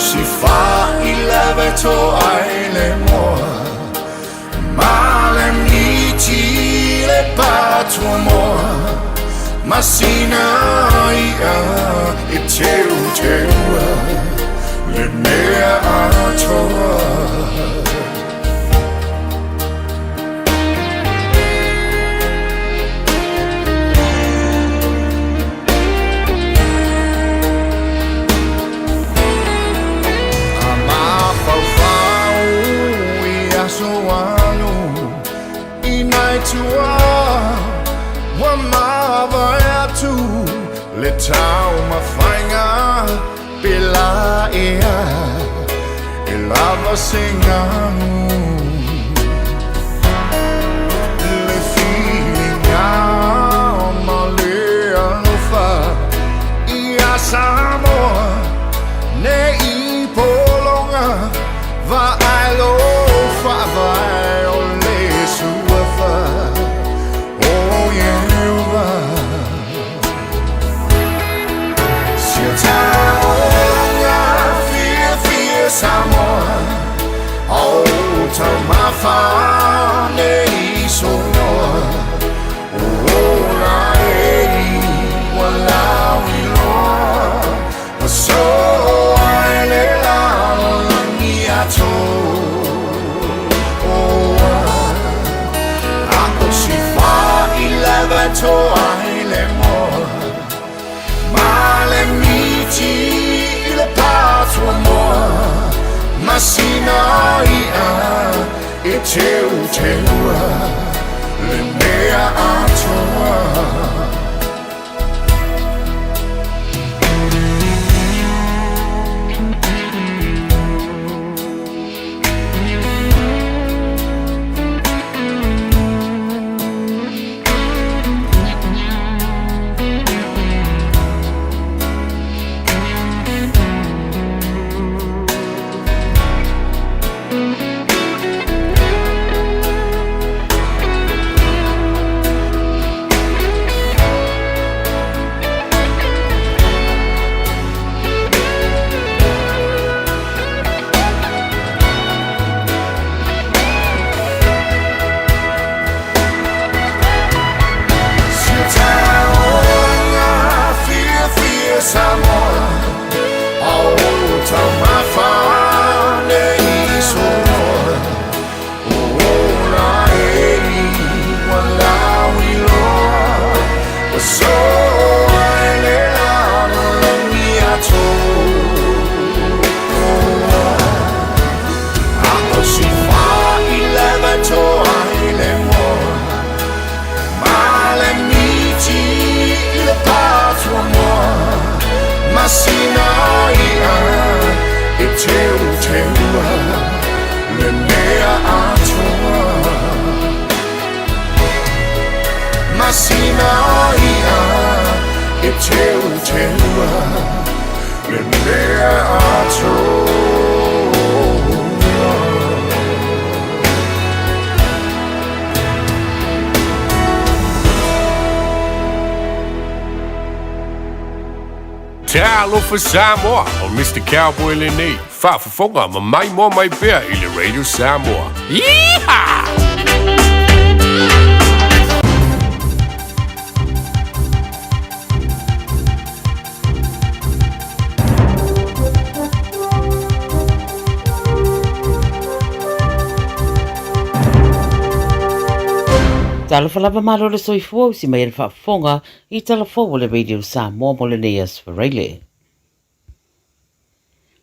si fa i lava to ai le moa Ma le miti le patua moa Masina ia e teu teua Le mea atoa. A mafaufau i aso alu i nai tua ua mavae atu le taumafaiga pe la ea e lava se ganu le filiga ma le alofa ia Samoa nei pologa vaai lo faavae o le suafa o Ieova. Sia taoga fiafia Samoa o taumafa nei soloa o ola e ua lauiloa ua soa i le lalolagi atoa. A o si fa i lava toa i le moa Ma le miti i le patua moa Masina ia e teu teua le mea atoa. Fiafia Samoa o taumafa nei soloa o ola e ua lauiloa ua soa i le lalolagi atoa. A o si fa i lava toa i le moa Ma le miti i le patua moa Masina ia e teu teua le mea atoa. Masina ia e teu teua le mea atoa. Talofa Samoa, o Mr. Cowboy lenei, faafofoga ma maimoa mai pea i le Radio Samoa. Yeehaw! Talofa lava malo le soifua usi mai le faafofoga i tala fou o le Radio Samoa mo lenei aso Faraile.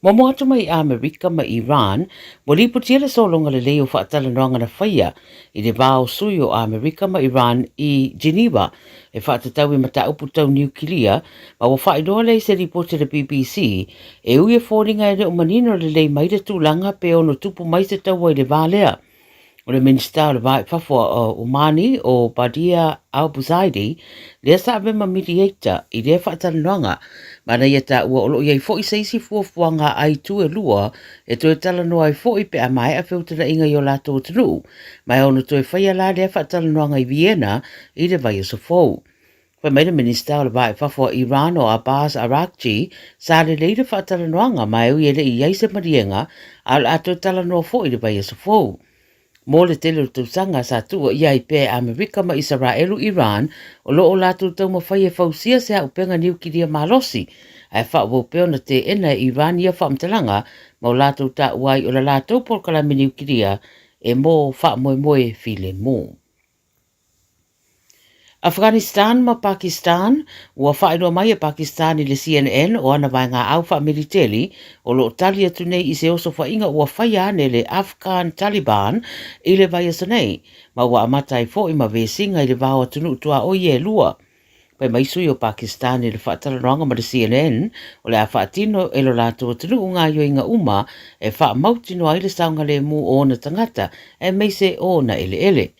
Muamua atu mai Amerika ma Iran, ua lipotia le sologa lelei o faatalanoaga na faia i le va o sui o Amerika ma Iran i Geneva e faatatau i mataupu tau niukilia, ma ua faailoa lea i se lipoti a le BBC e ui e foliga e le o manino lelei mai le tulaga pe ono tupu mai se taua i le va lea. O le Minisita o le Va i Fafo o Omani o Badia Al-Busaidi lea sa ave ma mediator i lea faatalanoaga, ma na ia taua o lo o i ai foi se isi fuafuaga a itu e lua e toe talanoa ai foi pe a maea feutanaʻiga i o latou atunuu, ma e ono toe faia la lea faatalanoaga i Vienna i le vaiaso fou. Fai mai le Minisita o le Va i Fafo a Iran o Abbas Araghchi, sa lelei le faatalanoaga ma e ui e le i i ai se maliega, a o le a toe talanoa foi i le vaiaso fou. Mo le tele o tausaga sa tuuaia ai pea e Amerika ma Isaraelu Iran o lo o latou taumafai e fausia se auupega niukilia malosi, ae faaauau pea ona teena e Iran ia faamatalaga ma o latou taua ai o le latou polokalame niukilia e mo faamoemoe filemu. Afghanistan ma Pakistan, Ua faailoa mai e Pakistan i le CNN o ana vaegaau faamiliteli o lo o tali atu nei i se osofaiga ua faia ane le Afghan Taliban i le vaiaso nei, ma ua amata ai foi ma vesiga i le va o atunuu tuaoi e lua. Fai mai sui o Pakistan i le faatalanoaga ma le CNN, o le a faatino e lo latou atunuu gaoioiga uma e faamautinoa ai le saogalemu o ona tagata aemaise o ona eleele.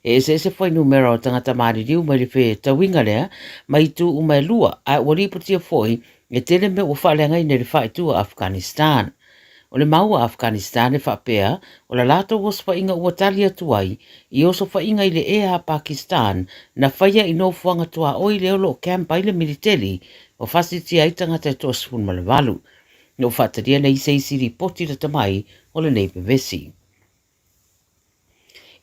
E eseese fuainumera o tagata maliliu mai le fetauiga lea mai itu uma e lua, ae ua lipotia foi e tele mea ua faaleagaina i le faaitu a Afghanistan. O le mau a Afghanistan e faapea, o la latou osofaiga ua tali atu ai i osofaiga i le ea a Pakistan na faia i nofoaga tuaoi lea o lo o camp ai le militeli ma fasitia ai tagata e toa-18. Na ua faatalia nei se isi lipoti lata mai o lenei vevesi.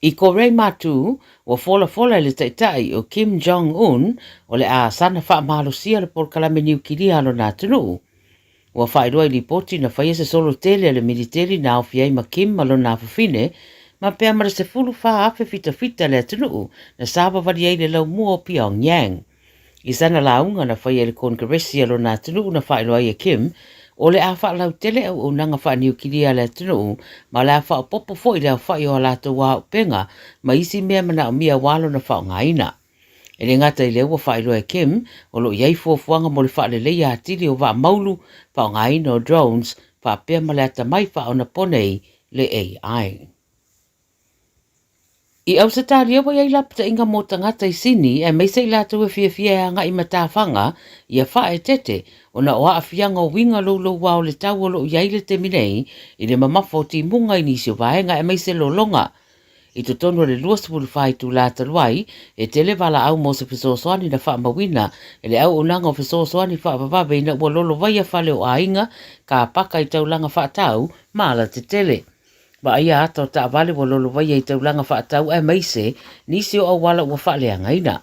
I Korea i Matu, ua folafola e le taitai o Kim Jong Un o le a sana faamalosia le polokalame niukilia a lona atunuu. Ua faailoa i lipoti na faia se solo tele a le militeli na aofia ai ma Kim ma lona afafine, ma pea ma le 14,000 fitafita le atunuu na savavali ai le laumua o Pyongyang. I sana lauga na faia i le Konekaresi a lona atunuu na faailoa ai e Kim, o le a faalautele auaunaga faaniukilia a le atunuu ma o le a faaopoopo foi le aofai o a latou auupega ma isi mea manaomia aua lona faaaogaina. E le gata i lea ua faailoa e Kim, o lo o i ai fuafuaga mo le faaleleia atili o vaa maulu, faaaogaina o drones, faapea ma le atamai faaonaponei le AI. I Ausetalia ua i ai lapataiga mo tagata i Sini aemaise i latou e fiafia e agai matafaga ia faaeteete ona o aafiaga o uiga louloua o le tau o lo o i ai i le taimi nei i le mamafa o timuga i nisi o vaega aemaise lologa. I totonu o le 24 itula talu ai, e tele valaau mo se fesoasoani na faamauina e le Auaunaga o Fesoasoani Faavavave ina ua lolovaia fale o aiga, kapaka i taulaga faatau ma alatetele. Vaaia ata o taavale ua lolovaia i taulaga faatau aemaise nisi o auala ua faaleagaina.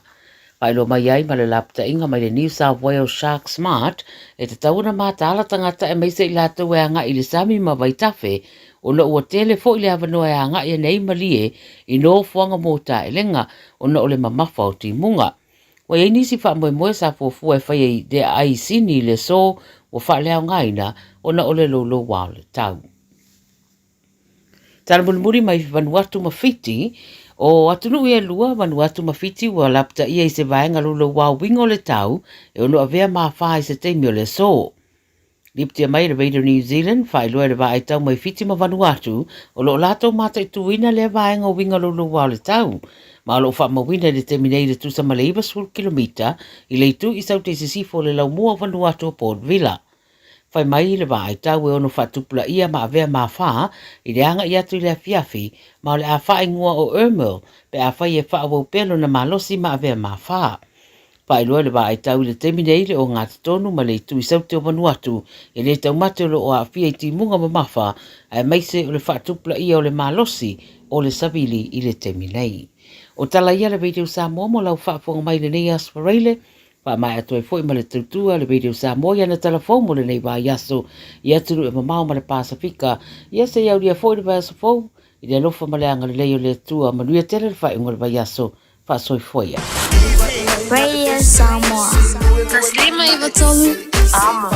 Faailoa mai ai ma le lapataiga mai le New South Wales Shark Smart e tatau ona mataala tagata aemaise i latou e agai i le sami ma vaitafe ona ua tele foi le avanoa e agai ane ai malie i nofoaga motaelega ona o le mamafa o timuga. Ua i ai nisi faamoemoe sa fuafua e faia i le aai i Sini i le aso ua faaleaogaina ona o le louloua o le tau. Tala mulimuli mai Vanuatu ma Fiti, o atunuu e lua, Vanuatu ma Fiti, ua lapataia i se vaega louloua uiga o le tau e ono avea māwhā i se taimi o le aso. Lipotia mai e le Radio New Zealand, faailoa e le vaai tau mai Fiti ma Vanuatu, o lo o latou mataituina lea vaega o uiga louloua o le tau, ma o lo o faamauina i le taimi nei le tusa ma le 90 kilomita i le itu i Saute i Sisifo o le laumua o Vanuatu o Port Vila. Fai mai le vaai tau e ono faatupulaia ma avea māwhā i le agai atu i le afiafi, ma o le a faaigoa o Ermil pe afai e faaauau pea lona malosi ma avea māwhā. Faailoa le vaai tau i le taimi nei le ogatotonu ma le itu i Saute o Vanuatu e le taumate o lo o aafia i timuga mamafa aemaise o le faatupulaia o le malosi o le savili i le taimi nei. O tala ia le Radio Samoa mo lau faafofoga mai i lenei aso Faraile. Faamaea atu ai foi ma le tautua a le Radio Samoa i ana tala fou mo lenei vaiaso i atunuu e mamao ma le Pasefika. Ia se i aulia foi le vaiaso fou i le alofa ma le agalelei o le Atua. Manuia tele le faaiuga o le vaiaso. Faasoifua ia. Radio Samoa. 153 Amo.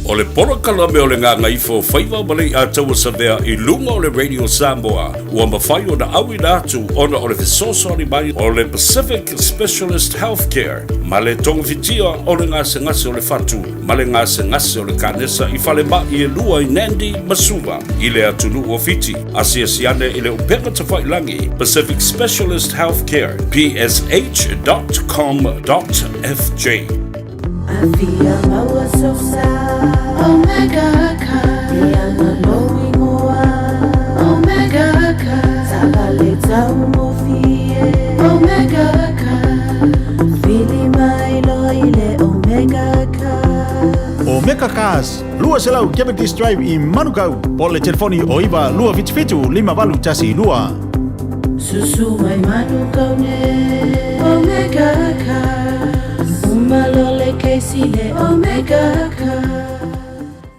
O le polokalame o le Gagaifo Faiva ma Leiataua Savea i luga o le Radio Samoa ua mafai ona auina atu ona o le fesoasoani mai o le Pacific Specialist Healthcare ma le togafitia o le gasegase o le fatu ma le gasegase o le kanesa i falemai e lua i Nandi ma Suva i le atunuu o Fiti. Asiasi ane i le upega tafailagi Pacific Specialist Healthcare psh.com.fj. Afia maua sosa Omega Cut Ia na lou ingoa Omega Cut Taavale taugofie. Omega Cars. Vili mai loa i le Omega Cars. Omega Cars, 200 Cavendish Drive i Manukau, po o le telefoni o 9 277 5812. Susu mai Manukau nei. Omega Cars. Uma loa le kesi le Omega Cars.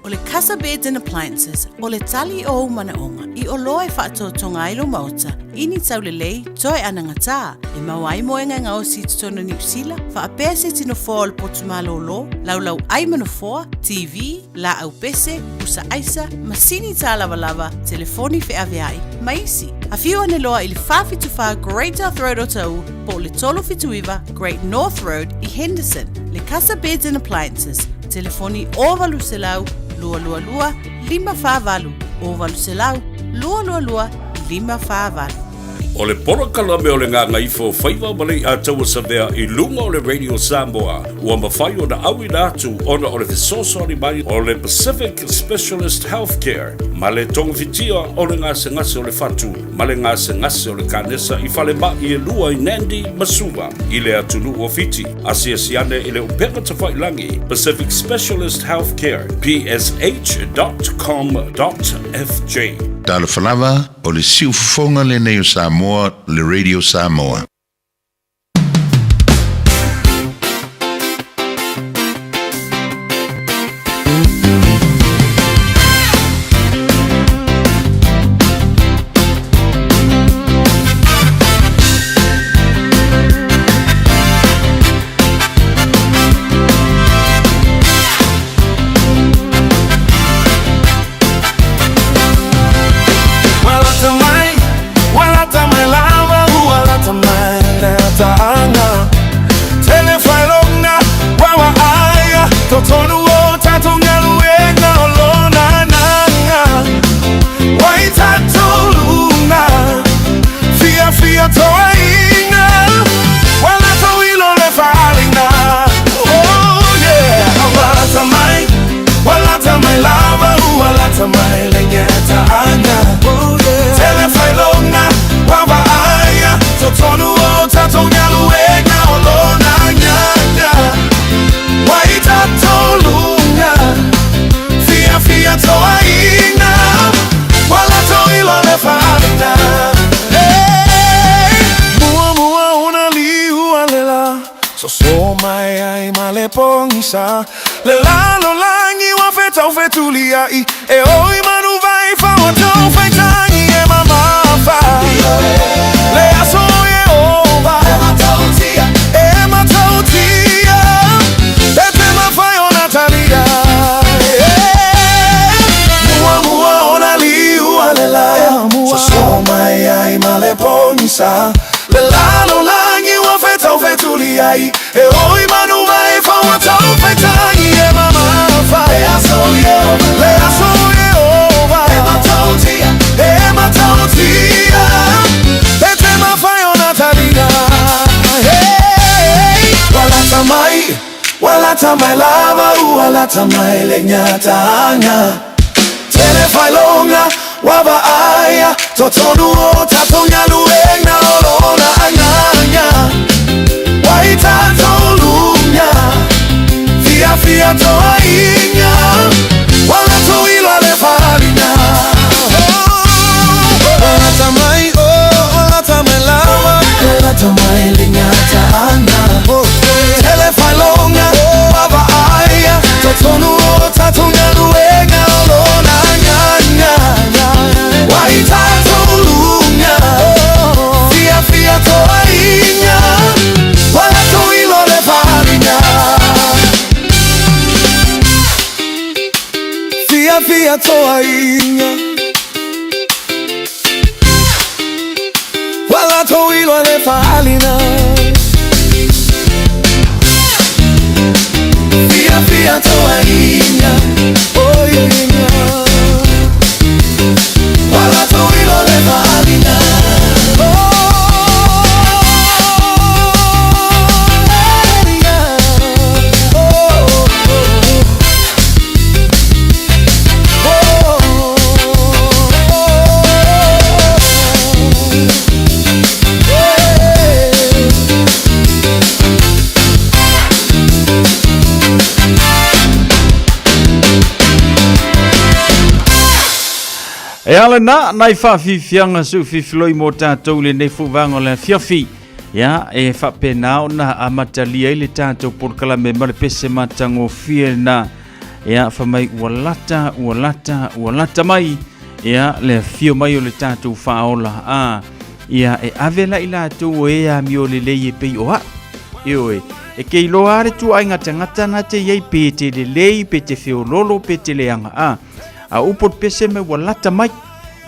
O le Casa Beds and Appliances, o le tali o ou manaoga i oloa e faatotoga ai lou maota i ni taulelei toe anagatā e maua ai moega e gaosi i totonu o Niu Sila, faapea se isi nofoa o le potu malōlō, laulau ai ma nofoa, TV, laau pese, pusa aisa, masini tālavalava, telefoni feaveai, ma isi. Afio ane loa i le 474 Great South Road o Taʻu po o le 379 Great North Road i Henderson. Le Casa Beds and Appliances, telefoni 0800 222 548, 0800 222 548. O le polokalame o le Gagaifo Faiva ma Leiataua Savea i luga o le Radio Samoa ua mafai ona auina atu ona o le fesoasoani mai o le Pacific Specialist Healthcare ma le togafitia o le gasegase o le fatu ma le gasegase o le kanesa i falemai e lua i Nandi ma Suva i le atunuu o Fiti. Asiasi ane i le upega tafailagi Pacific Specialist Healthcare, psh.com.fj. Talofa lava, o le siufofoga lenei o Samoa, le Radio Samoa. E ala na, nai whawhiwhianga su whiwhiloi mō tātou le nei fuvaga o le afiafi. Ia, e whapena ona amatalia i le tātou polokalame ma le pese matagofie na. Ia, whamai ua lata, ua lata, ua lata mai. Ia, le afio mai o le tātou whaola. A, ia, e ave la i lātou o e amio le lei e pei o au. Ioe, e ke iloa le tuaiga tagata na te iai pe te lelei, pe te feololo, pe te leaga. A, a upu o le pese mai ua lata mai.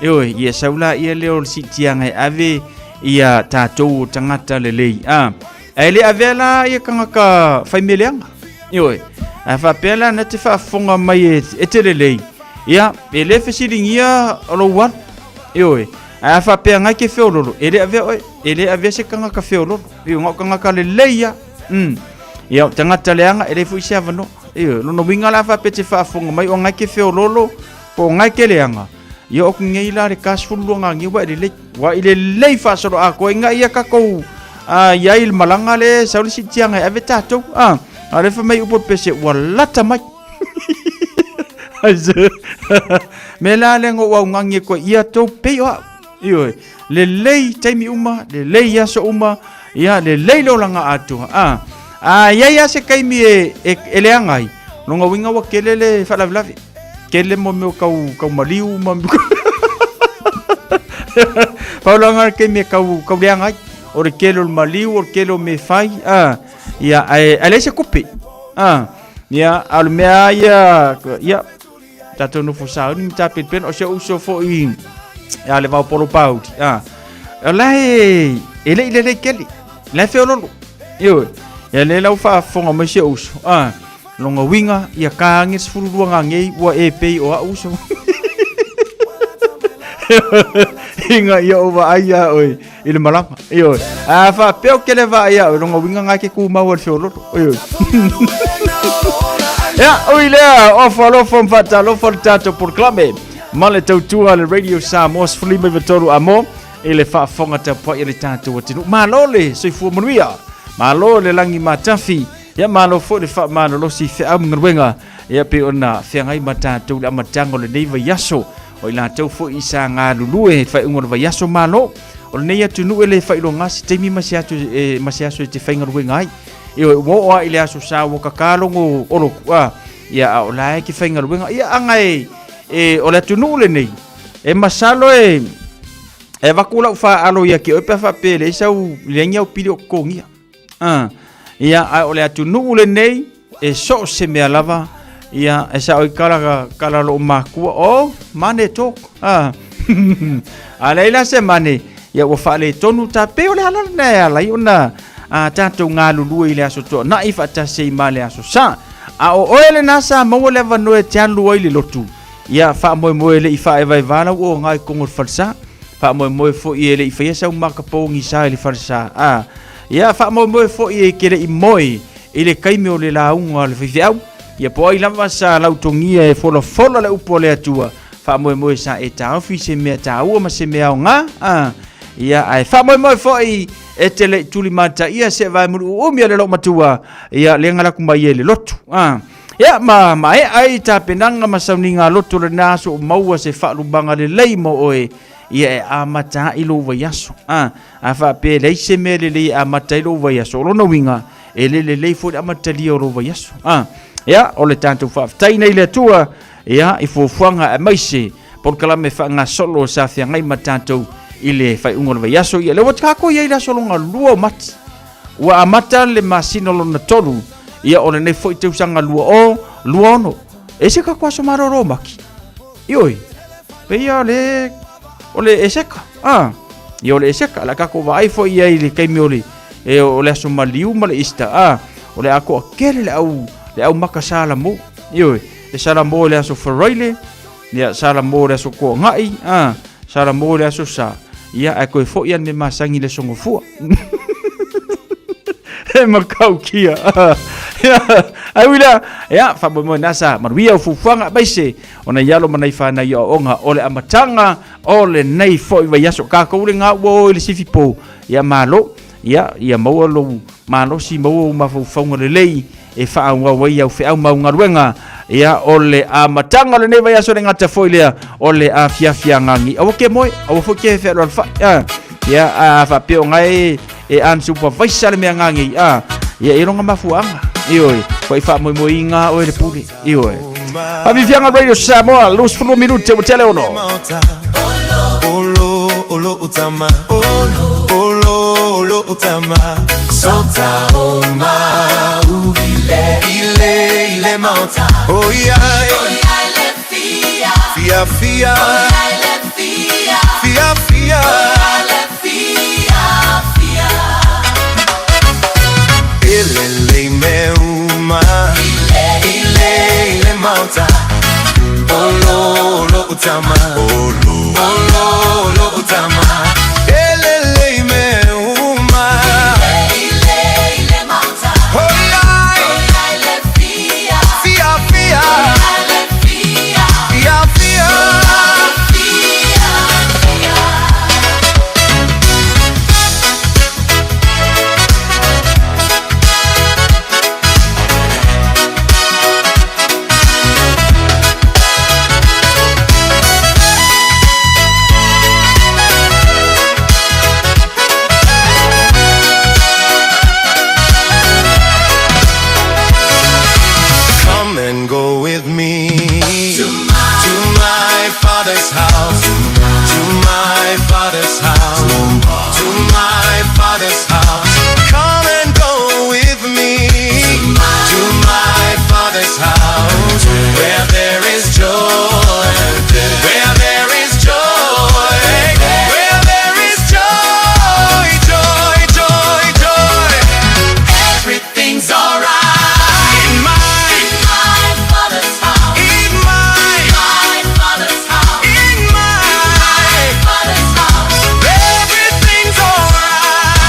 Ioe, ia sau la ia lea o le siitiaga e ave ia tātou o tagata lelei. A, ae le avea la ia kangaka faimea leaga. Ioe, a faapea la na te faafofoga mai e, e te lelei. Ia, e le fesiligia lou alu. Ioe, ae a faapea ngai ke feololo, e le avea oe, e le avea se kangaka feololo. Ioe, ngao kangaka lelei ia. Ia, o tagata leaga, e le foi se avanoa. Ioe, lona uiga la faapea te faafofoga mai o ngai ke feololo, po o ngai ke leaga. Ia o ngei la le ka 12 ngā ngi wa i lelei. Wa i lelei faasolo atoa ina ia tatou a i ai le malaga le sau le siitiaga e ave tatou. A, a le fai mai upu o le pese ua lata mai. Me la le ngo au ngangi ko ia tou pei o au. Ioe, lelei taimi uma, lelei aso uma, ia lelei le olaga atoa. A, a i ai lava se taimi e, e, e leaga ai, lona uiga ua tele le faalavelave. Tele mo mea o kau, kau maliu ma Faulaga le taimi e kau, kau leaga ai. O le tele o le maliu, o le tele o mea e fai, a, ia, ae, ae leai se tupe. A, ia, a o le mea lava ia, ia, tatou nofo sauni ma tapenapena o si ou uso foi ia le Vaopolo Pauli a o la e e le i lelei tele la e feololo ioe ia le lau faafofoga mai si ou uso a lona uiga ia ka age 12 gagei ua e pei o a'u uso ina ia ou vaai ia oe i le malaga. Ioe. A faapea o kele vaai ia oe, lona uiga nga ke kumau o le feololo. Ioe. Ia, ui lea, ofo alofa ma faatalofa le tatou polokalame ma le tautua a le Radio Samoa 13 amo i le faafofoga tapuai a le tatou atunuu. Malo le soifua manuia, malo le lagi matafi, ia malo foi le faamalolosi i feau ma galuega ia pei ona feagai ma tatou i le amataga o lenei vaiaso. O i latou foi i sa galulue i le faaiuga o le vaiaso, malo. O lenei atunuu e le faailoga se taimi ma se atu e, ma se aso e te faigaluega ai. Ioe, ua oo lava i le aso sa ua kaka logo o loku, a, ia, a o la e te faigaluega. Ia, aga e, e, o le atunuu lenei, e masalo e, e avatu lau faaalo ia te oe pe a faapea e leai sau, leai ni au pili o totogia. A, ia, a o le atunuu lenei, e so o se mea lava, ia, e sao i kala, kala loo makua, oh, money talk, a, a leai la se money, ia ua faaletonu ta, pei o le ala lena e ala ai ona a, tatou galulue i le aso Toonai faatasi ai ma le aso Sa. A o oe lena sa maua le avanoa e te alu ai i le lotu, ia faamoemoe e le i faaevaeva lau oga i totonu o le falesa, Faamoemoe foi e le i faia sau makapogisa i le falesa. A, ia, faamoemoe foi e ke le i moe i le taimi o le lauga a le faifeau. Ia po ai lava sa lautogia e folafola le upu a le Atua. Faamoemoe sa e taofi se mea taua ma se mea aoga. A, ia, ae faamoemoe foi e te le i tulimataia se vae muluuumi a le loomatua, ia, le galaku mai ai le lotu. A, ia, ma maea ai tapenaga ma sauniga lotu o lena aso o maua se faalumaga lelei mo oe, ia e amata ai lou vaiaso. A, a faapea e leai se mea lelei e amata ai lou vaiaso, o lona uiga, e le lelei foi le amatalia o lou vaiaso. A, ia, o le tatou faafetai nei le Atua, ia, i fuafuaga aemaise polokalame faagasolo sa feagai ma tatou i le faaiuga o le vaiaso. Ia, lea ua tatou i ai i le aso lona lua o Mati. Ua amata le masina lona tolu, ia o lenei foi tausaga 2026. E se tatou aso malolo o Mati. Ioe, pei o le, o le eseka, a, ia o le eseka, la tatou vaai foi i ai i le taimi o le, e, o le aso maliu ma le Easter, a, o le a toatele le au, le au maka salamo, ioe, e salamo i le aso Faraile, ia salamo i le aso Toonai, a, salamo i le aso Sa, ia ae toe foi lava le mea masani i le aso Gafua. E matautia. Ai ui lea, ia, faamoemoe na sa manuia o fuafuaga aemaise o nai alo ma nai fanau i aoaoga o le amataga o lenei foi vaiaso. Tatou le ga ua o i le sifipo, ia malo, ia, ia maua lou malosi, maua ou mafaufauga lelei e faaauau ai au feau ma au galuega Ia, o le amataga o lenei vaiaso le gata foi lea o le afiafi agagi. Aua ke moe, aua foi ke fealualufa'i. A, ia, a faapea o gae e unsupervisor le mea agagi, a, ia, e iloga mafuaaga. Ioe, ua i faamoemoeina oe le pule. Ioe. Afiafiaga Radio Samoa, 22 minute ua tele ono. Olo, olo utama, olo, olo, olo utama. Sota o mau, ile, ile, ile maota. Oh yeah, oh yeah, le fia, fia, fia, oh yeah, le fia, fia, fia, oh yeah, le fia, fia. Ile le me uma, ile, ile, ile maota. Olo, olo utama, olo, olo, olo utama. Ele le me uma, ile, ile maota. Oh yeah, oh yeah, le fia, fia, fia, oh yeah, le fia, fia, fia, oh yeah, le fia, fia. Come and go with me to my, to my father's house, to my father's house, to my father's house. Come and go with me to my father's house, where there is joy, where there is joy, where there is joy, joy, joy, joy. Everything's alright in my, in my father's house. In my, my father's house. In my, my father's house. Everything's alright.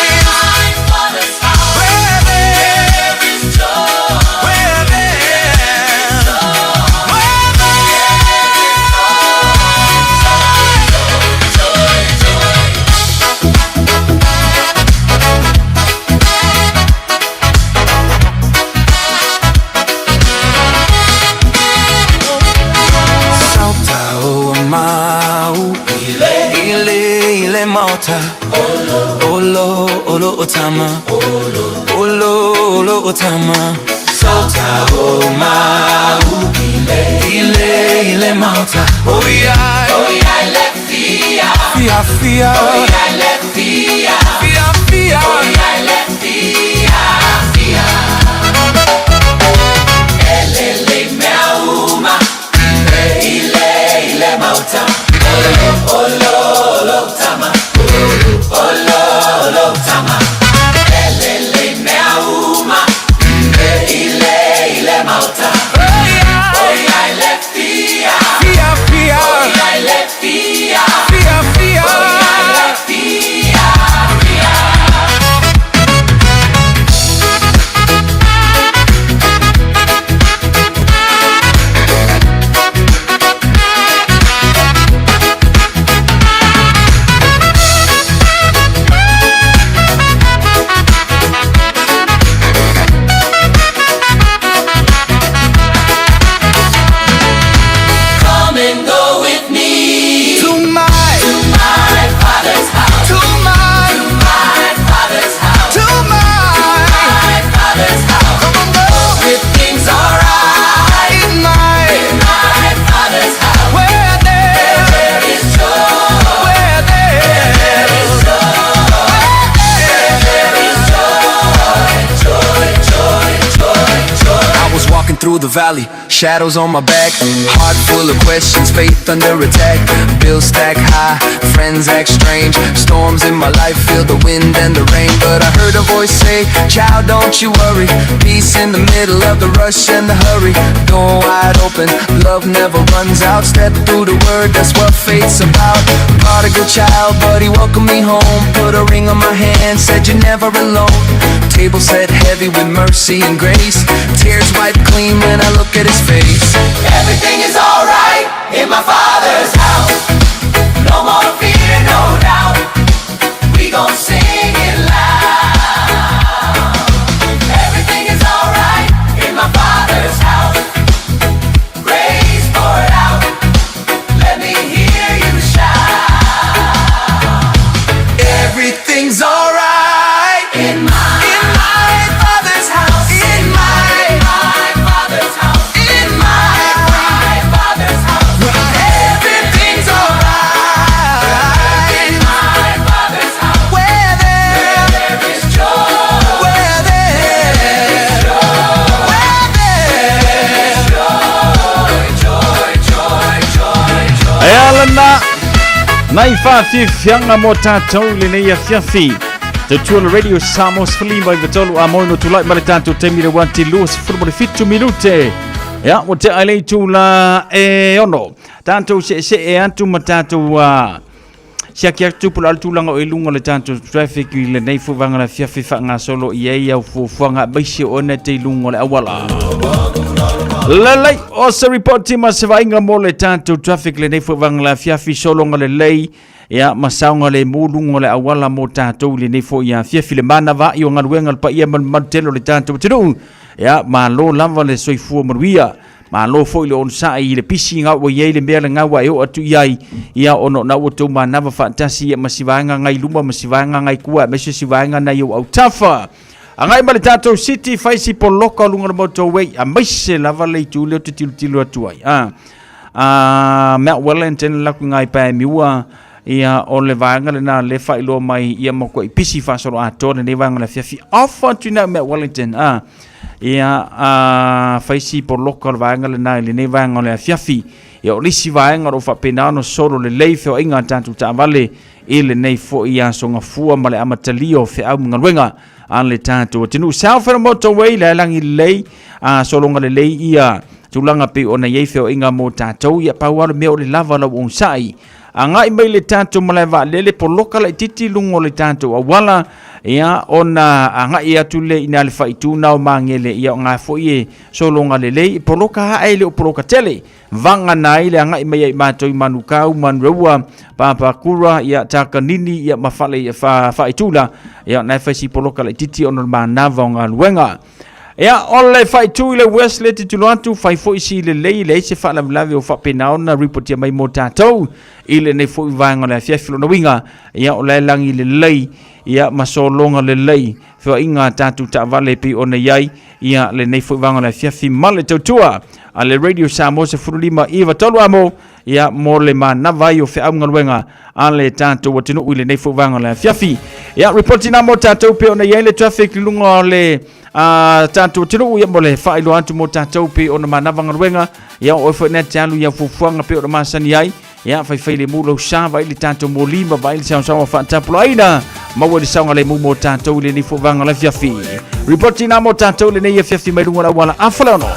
In my father's house. Where there is joy. Where there is joy. Where there is joy, joy, joy. Sauta o mau ile ile ile mauta olo olo otama olo olo otama Sauta o mau ile ile ile mauta Oh yeah oh yeah le fia fia fia oh yeah le fia fia fia oh yeah le fia fia Elele mea uma ile ile mauta olo olo olo tama olo olo tama Elele mea uma ile ile mauta oh yeah le fia fia fia oh yeah le fia fia fia oh yeah le fia fia. Come and go with me to my to my father's house. To my to my father's house. To my to my father's house. Come on, go. Everything's alright in my in my father's house. Where there, there is joy. Where there, there is joy. Where there is joy, joy, joy, joy, joy. I was walking through the valley, shadows on my back, heart full of questions, faith under attack. Bills stack high, friends act strange, storms in my life feel the wind and the rain. But I heard a voice say, Child, don't you worry. Peace in the middle of the rush and the hurry. Door wide open, love never runs out. Step through the word, that's what faith's about. Prodigal child, but he welcomed me home. Put a ring on my hand, said you're never alone. Table set heavy with mercy and grace. Tears wiped clean when I look at his face. Everything is alright in my father's house. No more fear, no doubt. We gon' sing it loud. Everything is alright in my father's house. Everything's alright in my, in my father's house. In my, my father's house. In my, my father's house. Everything's alright in my father's house. Where there, there is joy. Where there is joy. Where there is joy, joy, joy, joy, joy. E ala na nai faafiafiaga mo tatou i lenei afiafi. Tautua le Radio Samoa 153 a moi no tulai ma le tatou taimi le wati 27 minute. Ia, ua tea i le itula e ono. Tatou seesee atu ma tatou uh, siaki atu po o le a le tulaga o i luga o le tatou traffic i lenei foi vaega o le afiafi faagasolo i ai au fuafuaga aemaise o ona te i luga o le auala. Lelei, o se ripoti ma se vaaiga mo le tatou traffic lenei foi vaega o le afiafi sologa lelei ia ma saoga lemu luga o le auala mo tatou i lenei foi afiafi le manava i o galuega le paia ma le mamalu tele o le tatou atunuu. Ia, malo lava le soifua manuia. Malo foi le onosai i le pisi ga ua i ai le mea lena ua e oo atu i ai, ia ona o na ua tou manava faatasi ia ma si vaega ngai luma ma si vaega ngai tua aemaise si vaega nai ou autafa. Agai ma le tatou city fai si poloka o luga o le motorway aemaise lava le itu lea ou te tilotilo atu ai. A, a Mount Wellington la ku ngai pae miua ia o le vaega lena le faailoa mai ia matuai pisi faasoloatoa lenei vaega o le afiafi off atu i Mount Wellington. A, Ia, a fai si poloka o le vaega lena i lenei vaega o le afiafi. Ia, o le isi vaega o lo o faapena ona solo lelei feoaiga a tatou taavale i lenei foi aso gafua ma le amatalia o feau ma galuega a le tatou atunuu. South of the Motorway, le alagi lelei, a sologa lelei ia tulaga pei ona i ai feoaiga mo tatou. Ia, pau lava le mea o le lava o lau onosai. Agai mai le tatou malae vaalele, poloka laitiiti i luga o le tatou auala, ia, ona agai atu lea i ina le faaitu na o Magele, ia, o ga foi e sologa lelei, poloka ae le o poloka tele. Vagana ai le agai mai ai matou i Manukau, Manureua, Papakura, ia, Takanini, ia, ma fale, ia, fa, Faaitula, ia, na e fai si poloka laitiiti ona o le manava o galuega. Ia, o le faaitu i le Wesley titilo atu, fai foi si lelei, leai se faalavelave o faapena ona ripotia mai mo tatou i lenei foi vaega o le afiafi. Lona uiga, ia, o la e lagi lelei, ia, ma sologa lelei feoaiga a tatou taavale e pei ona i ai, ia, lenei foi vaega o le afiafi ma le tautua a le Radio Samoa 15 93 amo, ia, mo le manava ai o feau ma galuega a le tatou atunuu i lenei foi vaega o le afiafi. Ia, ripoti na mo tatou pei ona i ai le traffic i luga o le tatou atunuu, ia, mo le faailoa atu mo tatou pei ona manava galuega, ia, o oe foi na te alu i au fuafuaga pei ona masani ai, ia, faifai le mu lau sa, vaai le tatou moli ma vaai le saosaoa faatapulaaina, maua le saogalemu mo tatou i lenei foi vaega o le afiafi. Ripoti na mo tatou i lenei afiafi mai luga o le auala a Faleono.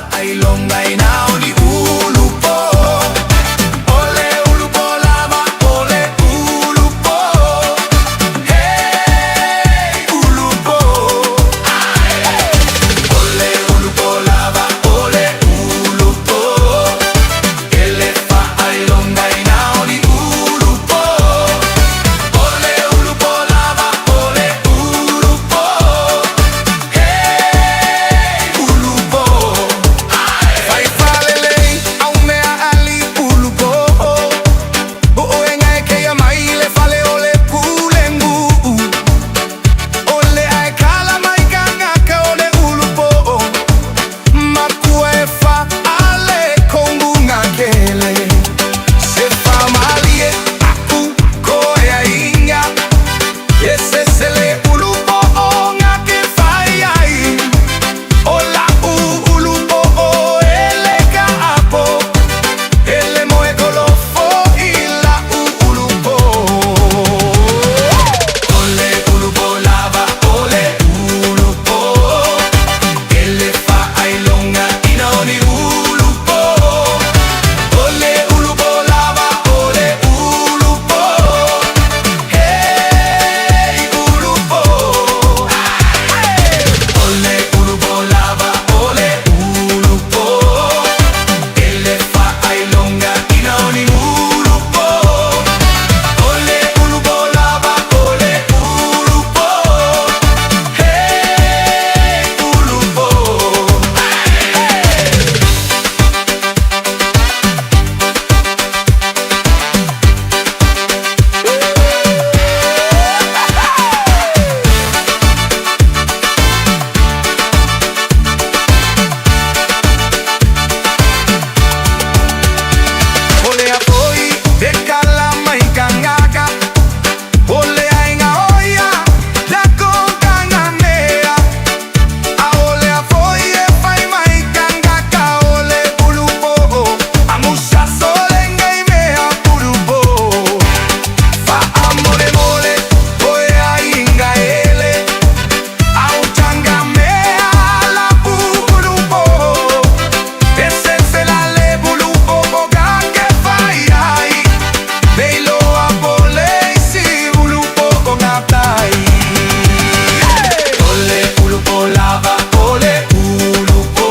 lava o le ulu po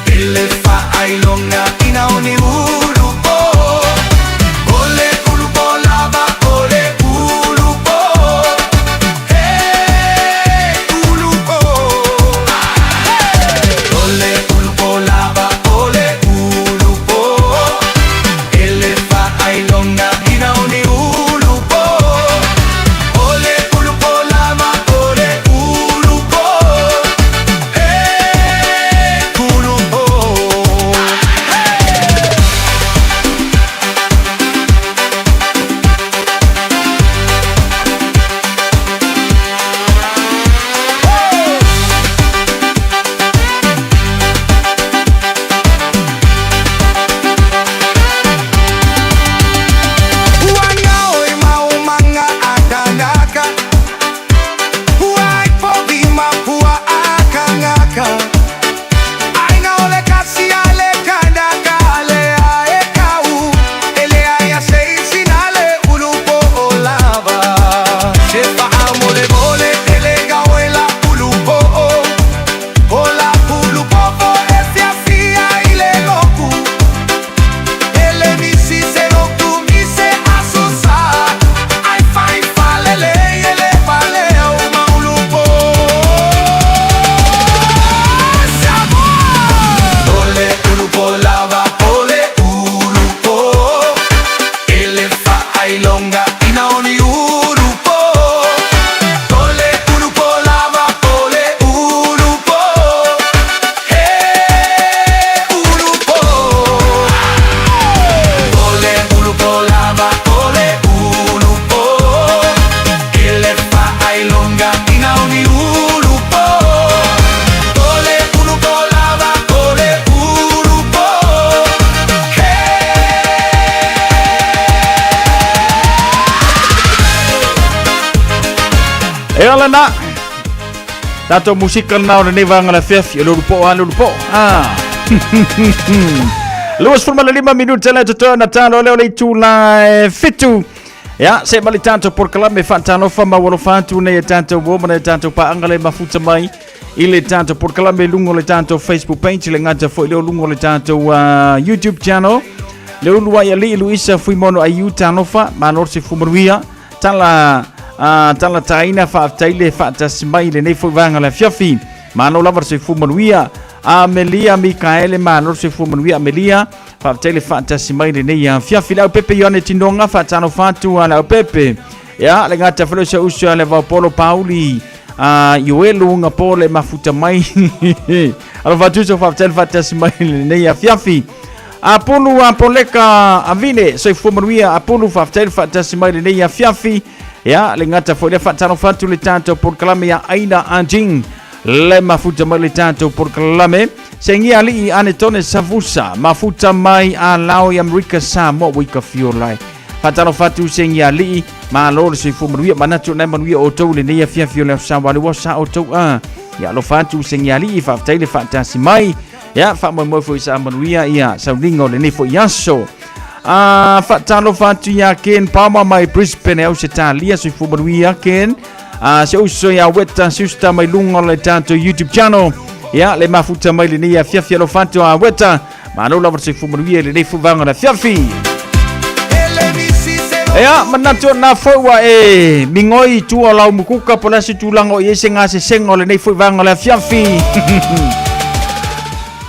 I le faailoga ina o ni ulu po O le ulu po lava o le ulu po Hey, ulu po O le ulu po lava o le ulu po I le faailoga ina o ni ulu po O le ulu po lava o le ulu po Hey, ulu po. Ua gao e mau manga a kanaka Ua i povi mapua a kanaka Aiga o le kasi a le kanaka le a e kau E le ai a se isi na le ulu po o lava Se faamolemole tele gao e la ulu po o O la ulu po e fiafia i le loku Ele misi se loku mi se aso sa Ai fai falele ele pale au maulu po Ole ulu po lava ole ulu po Ele faailoga ina o ni ulu po Ole ulu po lava ole ulu po Hey ulu po Ole ulu po lava ole ulu po Ele faailoga ina o ni ulu po Ole ulu po lava ole ulu po E ala na. Tatou musika lena o lenei vaega o le afiafi. O le ulupo a le ulupo. Ah. 25 minute le totoe ona talo lea o le itula e fitu. Ia, se ma le tatou polokalame faatalofa ma ua alofa atu nei e tatou uo ma nai a tatou paaga le mafuta mai i le tatou polokalame i luga o le tatou Facebook page, le gata foi lea o luga o le tatou YouTube channel. Le ulu ai alii Luisa Fuimono Aiu talofa, malo le soifua manuia. Tala uh, tala taina faafetai le faatasi mai i lenei foi vaega o le afiafi. Malo lava le soifua manuia. Amelia Mikaele, malo le soifua manuia Amelia. Faafetai le faatasi mai i lenei afiafi. Le aupepe Ioane Tinoga, faatalofa atu a le aupepe. Ia, le gata foi lea o si ou uso ia le Vaopolo Pauli. Uh, Ioelu Gapo le mafuta mai. Alofa atu uso, faafetai le faatasi mai i lenei afiafi. Apulu Apoleka Avine, soifua manuia Apulu, faafetai le faatasi mai lenei afiafi. Ia, le gata foi lea faatalofa atu le tatou polokalame ia Aina Anjing, le mafuta mai le tatou polokalame. Sengia Alii Anetone Savusa, mafuta mai a Lao i Amerika Samoa ua i ka fiolai. Faatalofa atu Sengia Alii, malo le soifua manuia, manatu nai manuia outou lenei afiafi o le aso Samoa, le ua sa outou a. Ia alofa atu Sengia Alii, faafetai le faatasi mai. Ia, faamoemoe foi sa manuia ia sauniga o lenei foi aso. A faatalofa atu ia Ken Palmer mai Brisbane, Ausetalia, soifua manuia Ken. A se uso ia Weta Siusta mai luga o le tatou YouTube channel. Ia, le mafuta mai lenei afiafi alofa atu a Weta. Malo lava le soifua manuia i lenei foi vaega o le afiafi. Ea, manatu na foi ua e migoi i tua o lau mukuka po le a se tulaga o i ai se gasesega o lenei foi vaega o le afiafi.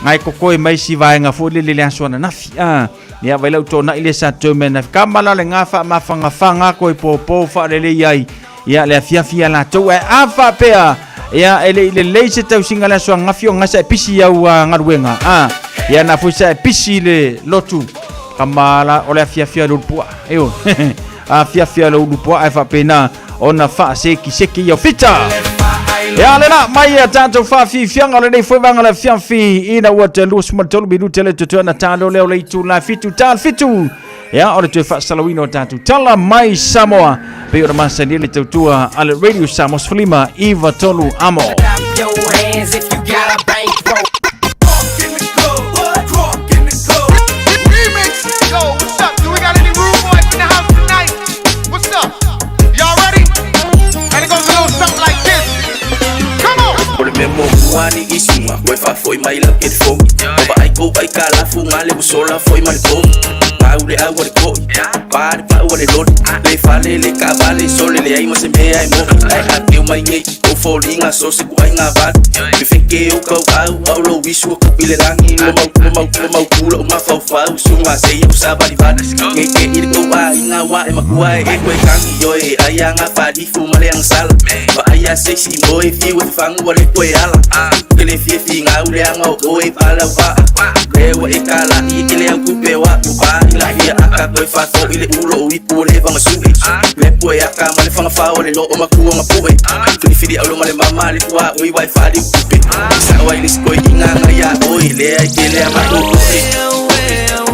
Ngai kokoe mai si vaega foi lele le aso ananafi. Ah, ia vai lau tōnaʻi le sa tau mea nafi. Ka mala le ngā whaamawhangawhanga koe pōpō whaalelei ai. Ia le afiafi ia latou. Ae a faapea, ia e le i lelei se tausiga le aso angafi o gasa e pisi au a galuega. Ah, ia na foi sa e pisi le lotu. Ka mala o le afiafi a le ulupua. Eo, afiafi a le ulupua ae faapena ona faasekiseki ia fita. Ia le la mai ia tatou faafiafiaga o lenei foi vaega o le afiafi ina ua toe 23 minute le totoe ona talo lea o le itula 7 ta le 7. Ia o le toe faasalauina o tatou tala mai Samoa pei ona masani ai le tautua a le Radio Samoa 15 93 amo. Clap your hands if you got a bankroll. In the club, drunk in the club. Remix. Yo, what's up? Do we got any rude boys in the house tonight? What's up? Y'all ready? And it goes a little something like this. Come on. Ua ni i sunga Koe faafoi mai lau telefoni O vaai kou ai ka lafu Nga le usola foi ma le pogi Mau le au a le koi Pa le pau a le loli Le fale le kavale Sole le ai ma se mea e mo'i Ai a keu mai nei O foliga so se ku ai ngā vali Me feke o kau au Au lo wisu a kupi le langi Ua mau ua mau ua mau kula o mafaufau Sunga se ia o sa vali vali Nge ke i le kou a i ngā wa e makua e e koe kangi Yo e ai a ngā whalifu ma le angsala Va ai a seisi i moe fiu e whangu a le koe ala Ke le fie fi ngā ule anga o oe pala waa Lewa e ka la i ke le au kupe wa upa i la fia aka koe whato i le ulo o ipu o le vanga sui Lepo e aka ma le whanga whao le lo o makua nga pue Tuni whiri au lo ma le mama le kua oi wai whali upupe Sa o ai le skoi i ngā ngā ia oi le ai ke le ama o oe.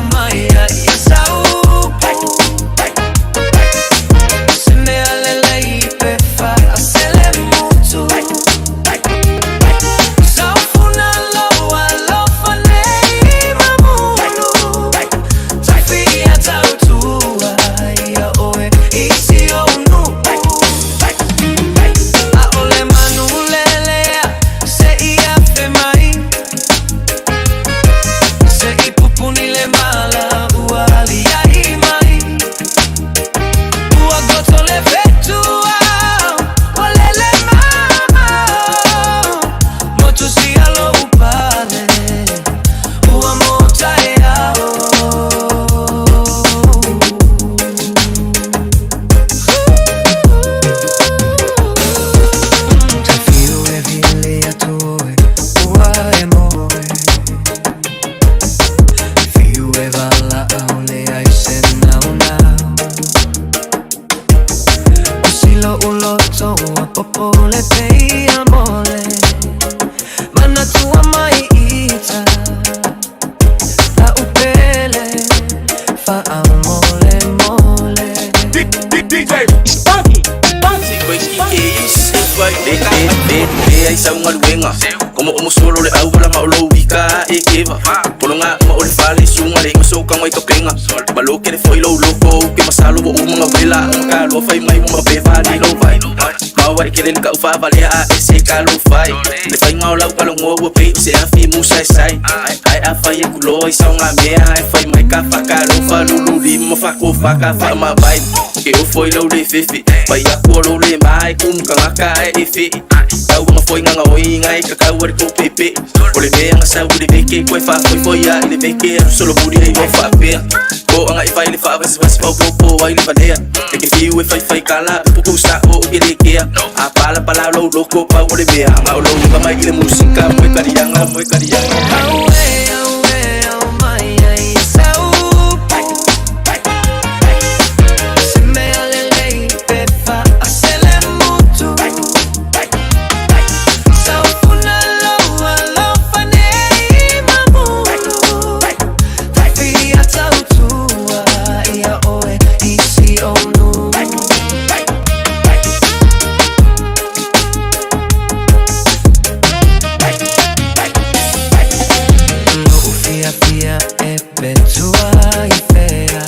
Whaka wha ma vai Ke o foi lau le fefe Pai aku o lau le mai Kumu ka ngaka e e fe Tau nga foi nganga oi ngai Ka kau ari ko pepe O le mea nga sau le veke Koe wha foi foi a i le veke Aru solo muri hei o wha pea Ko anga i whai le wha vasi vasi pau popo ai le valea E ke fiu e whai whai kala Pupu sa o o ke le kea A pala pala lou loko pau o le mea Anga o lou nga mai i le musika Moe karianga, moe karianga. Auē, auē, au mai ai sau. Se mea lelei pe faasele mutu. Saufuna loa alofa nei mamulu. Tafia tautua ia oe i si onu. Lo'u fia fia e petua i fea.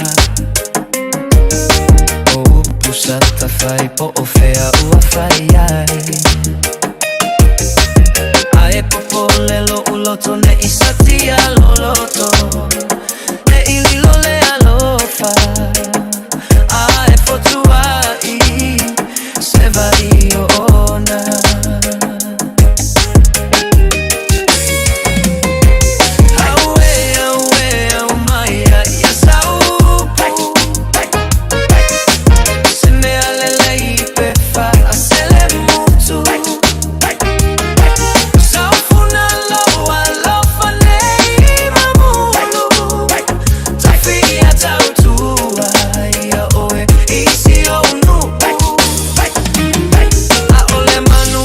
O upu sa tafai po o fea ua fai ai. Ae popole lo'u loto ne i satia loloto. Ne i lilo le alofa. Ae fotua i se vai o ona. Auē, auē, au mai ai ia saupu. Se mea lelei pe faasele mutu. Saufuna loa alofa nei mamulu. Tafia tautua ia oe i si onu. A'ole manu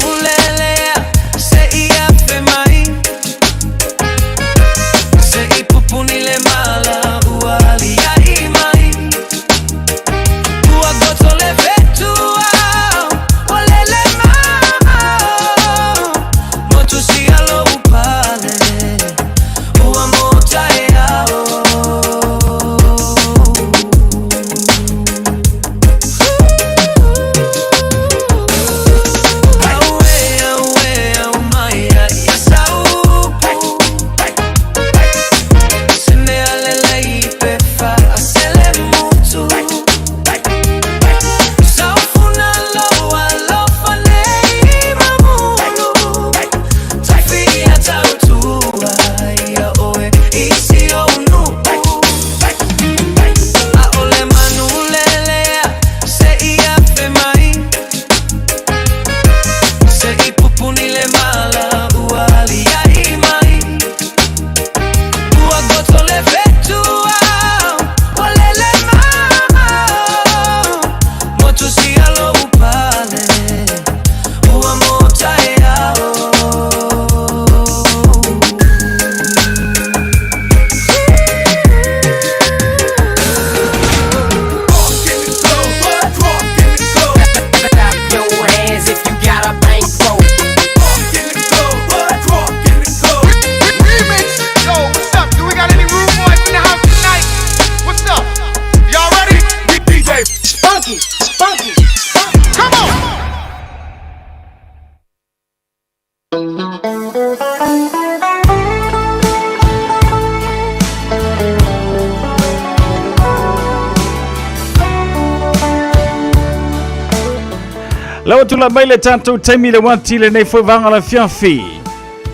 La ua tulai mai le tatou taimi le uati lenei foi vaega o le afiafi.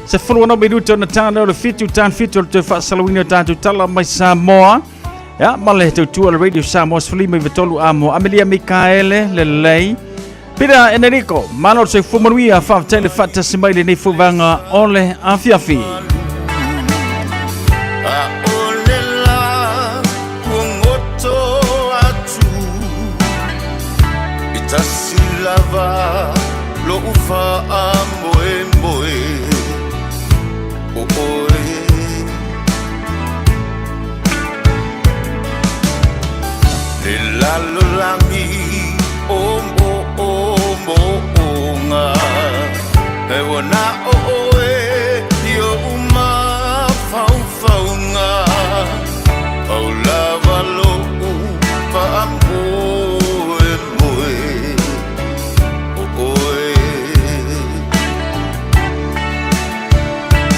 16 minuta ona tana o le fitu tan fitu o le toe faasalauina o tatou tala mai Samoa. Ia, ma le tautua le Radio Samoa 13 amo. Amelia Mikaele, lelei. Pita Enerico, malo le soifua manuia, faafetai le faatasi mai lenei foi vaega o le afiafi. Tasi lava lo'u faamoemoe o oe. Le lalolagi o moomooga e ua na o oe i o'u mafaufauga pau lava lo'u faamoemoe o oe.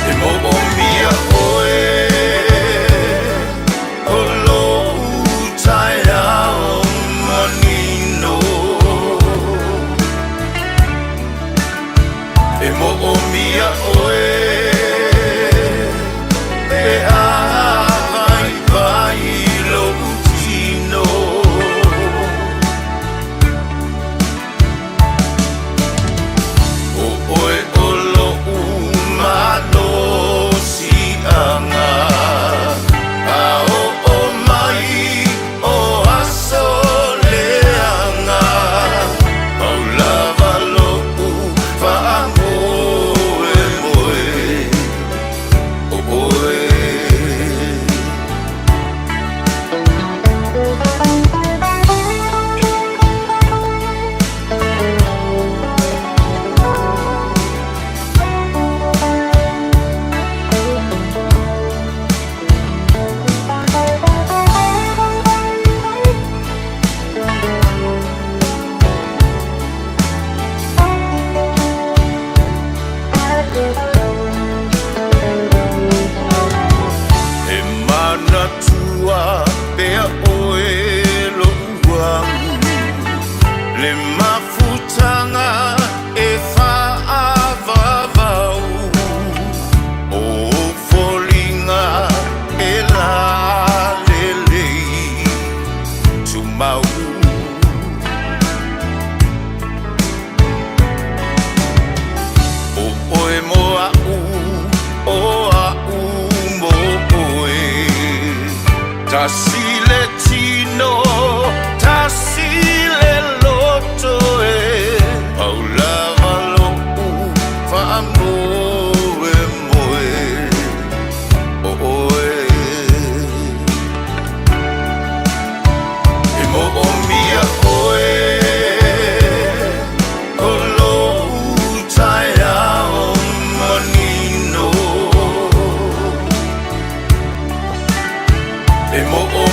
E moomia oe o lou taeao manino. E moomia oe pe a vaivai lou tino. O oe o lo'u malosi'aga a oo mai o aso leaga pau lava lo'u faamoemoe o oe. E manatua pea oe lo'u amu le mafutaga e fa'avavau o ou foliga e lalelei tumau. O oe mo a'u o a'u mo oe tasi le tino tasi le loto e pau lava lo'u faamoemoe o oe. E moomia oe o lou taeao manino. E moomia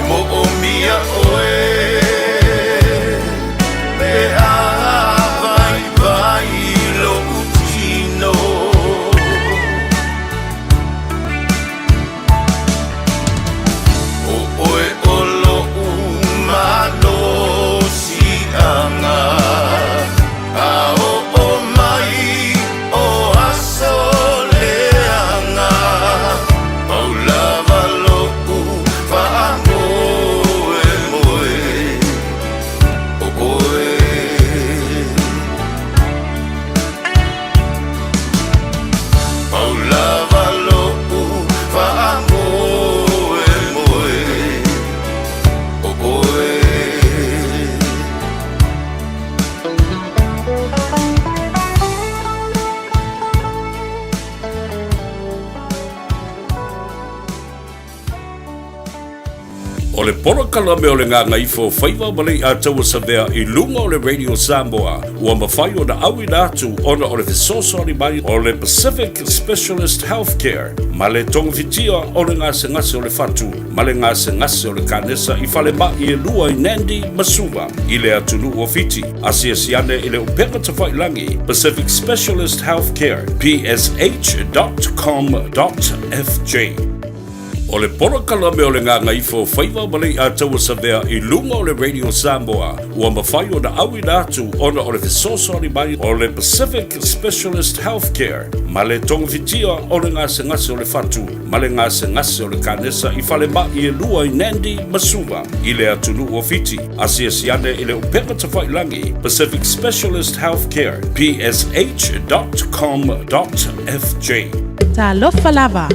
moʻomia ʻoe pe a waiwai loʻu kino. ʻO ʻoe ʻo loʻu malosiʻaga, A oʻo mai o aso leaga, Pau lava loʻu faamoemoe ʻo ʻoe. Pau lava loʻu faamoemoe ʻo ʻoe. O le polokalame o le Gagaifo Faiva ma Leiataua Savea i luga o le Radio Samoa ua mafai ona auina atu ona o le fesoasoani mai o le Pacific Specialist Healthcare ma le togafitia o le gasegase o le fatu ma le gasegase o le kanesa i falemai e lua i Nandi ma Suva i le atunuu o Fiti. Asiasi ane i le upega tafailagi Pacific Specialist Healthcare, psh.com.fj. O le polokalame o le Gagaifo Faiva ma Leiataua Savea i luga o le Radio Samoa ua mafai ona auina atu ona o le fesoasoani mai o le Pacific Specialist Healthcare ma le togafitia o le gasegase o le fatu ma le gasegase o le kanesa i falemai e lua i Nandi ma Suva i le atunuu o Fiti. Asiasi ane i le upega tafailagi Pacific Specialist Healthcare, psh.com.fj. Talofa lava,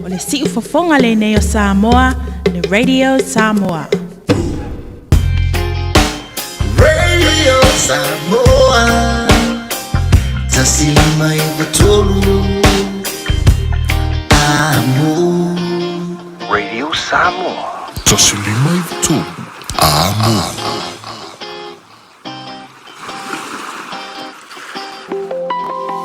o le siufofoga lenei o Samoa, le Radio Samoa. Radio Samoa 153 Amo. Radio Samoa. 153 Amo.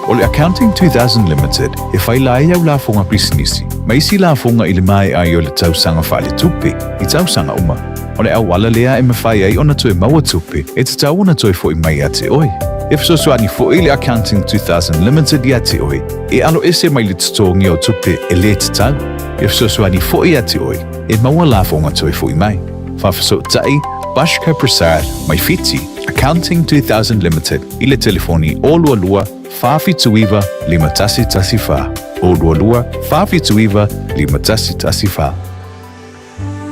O le Accounting 2000 Limited e faila ai au lafoga pisinisi ma isi lafoga i le maea ai o le tausaga faaletupe i tausaga uma. O le auala lea e mafai ai ona toe maua tupe e tatau ona toe fo'i mai ia te oe. E fesoasoani fo'i le Accounting 2000 Limited ia te oe e aloese mai le totogi o tupe e lē tatau. E fesoasoani fo'i ia te oe e maua lafoga toe fo'i mai. Faafesootai Bashka Prasad mai Fiti, Accounting 2000 Limited i le telefoni 022 479 5114, 022 479 5114.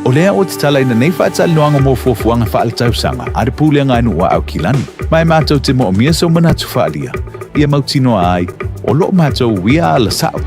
O lea ua tatalaina nei faatalanoaga mo fuafuaga faaletausaga a le Pulega a Nuu a Aukilani, ma e matou te moomia sou manatu faaalia, ia mautinoa ai, o loo matou uia ala sa'o.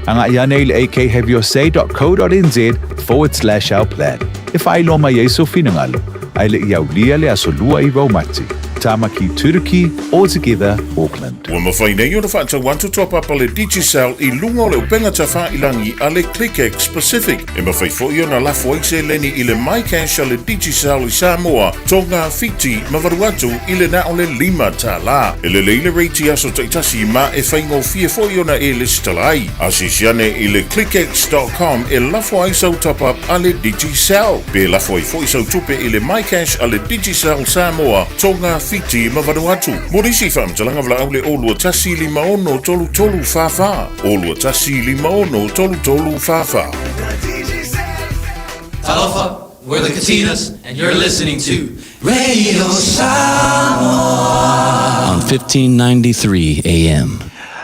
Agai ane i le akhaveyourSay.co.nz/ourplan e faailoa mai ai sou finagalo, ae le i aulia le aso 29 o Mati, Tamaki Turuki, All Together, Auckland. Ua mafai nei ona faatau atu toapapa le Digicel i luga o le upega tafailangi a le ClickX Pacific. E mafai foi ona lafo ai seleni i le MyCash a le Digicel i Samoa, Tonga, Fiti ma Vanuatu i le na o le $5. E lelei le rate i aso taitasi ma e faigofie foi ona e lesitala ai. Asiasi ane i le clickx.com e lafo ai sau top-up a le Digicel. Pe lafo ai foi sau tupe i le MyCash a le Digicel Samoa, Tonga, Fiti ma Vanuatu. Mo nisi faamatalaga valaau le 021 56 33 44, 021 56 33 44. Talofa, we're the Katinas, and you're listening to Radio Samoa on 1593 AM.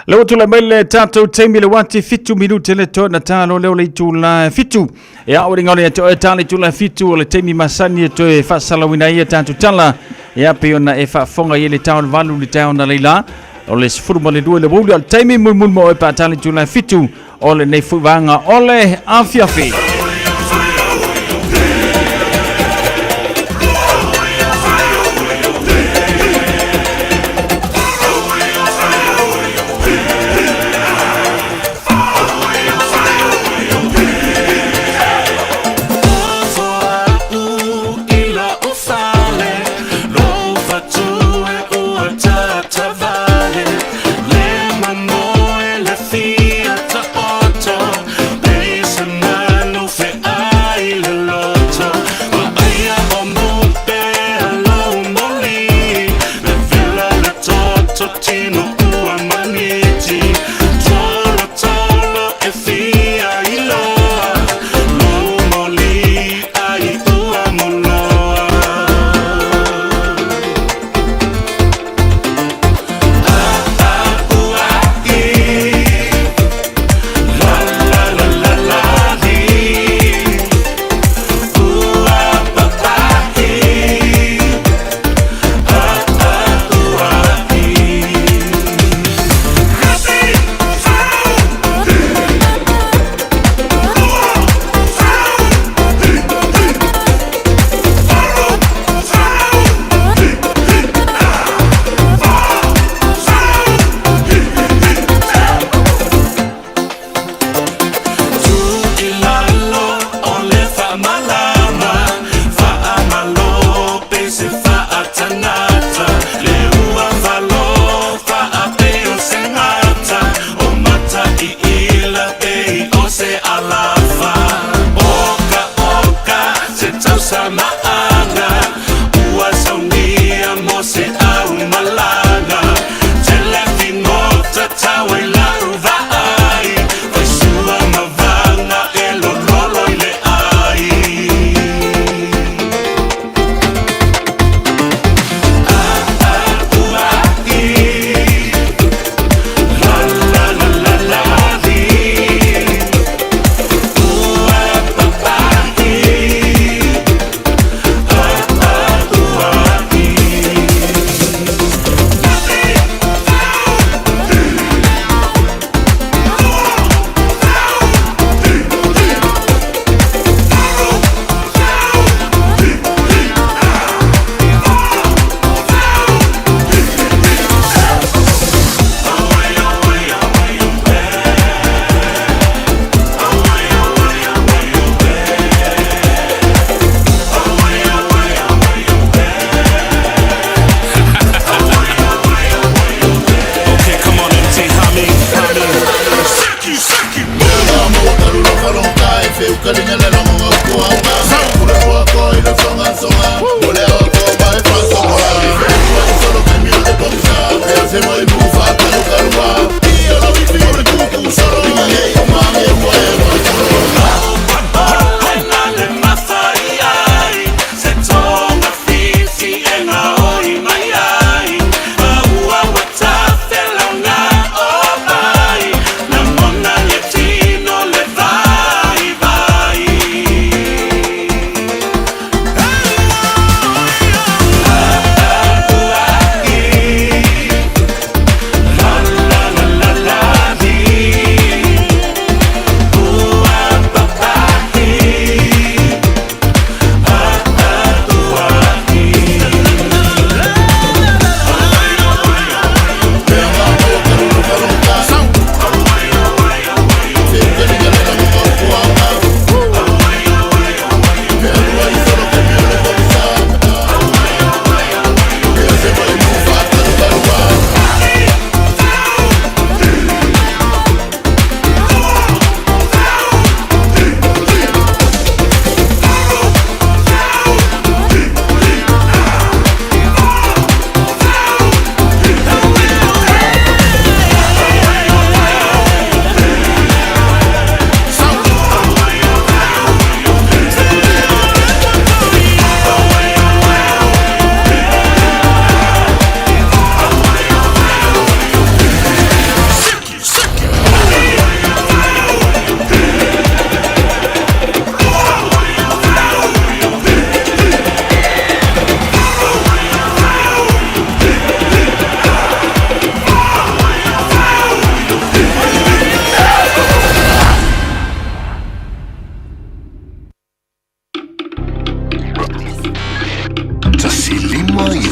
Le ua tulai mai le tatou taimi le uati fitu minute le toe na talo leo le itula e fitu. E ao ringa le te oe tala itula e fitu o le taimi masani e toe faasalauina ai a tatou tala. E a pei ona e faafofoga i le tao le valu le tao na leila. O le 12 le uauli o le taimi mulimuli mo oe pe a tala itula e fitu o lenei foi vaega o le afiafi. samaaga Ua saunia mo se au malaga Tele figota tau ai lau vaai Faisua ma vaga e lololo i le ai Okay, come on, MC Hami. Seki, seki,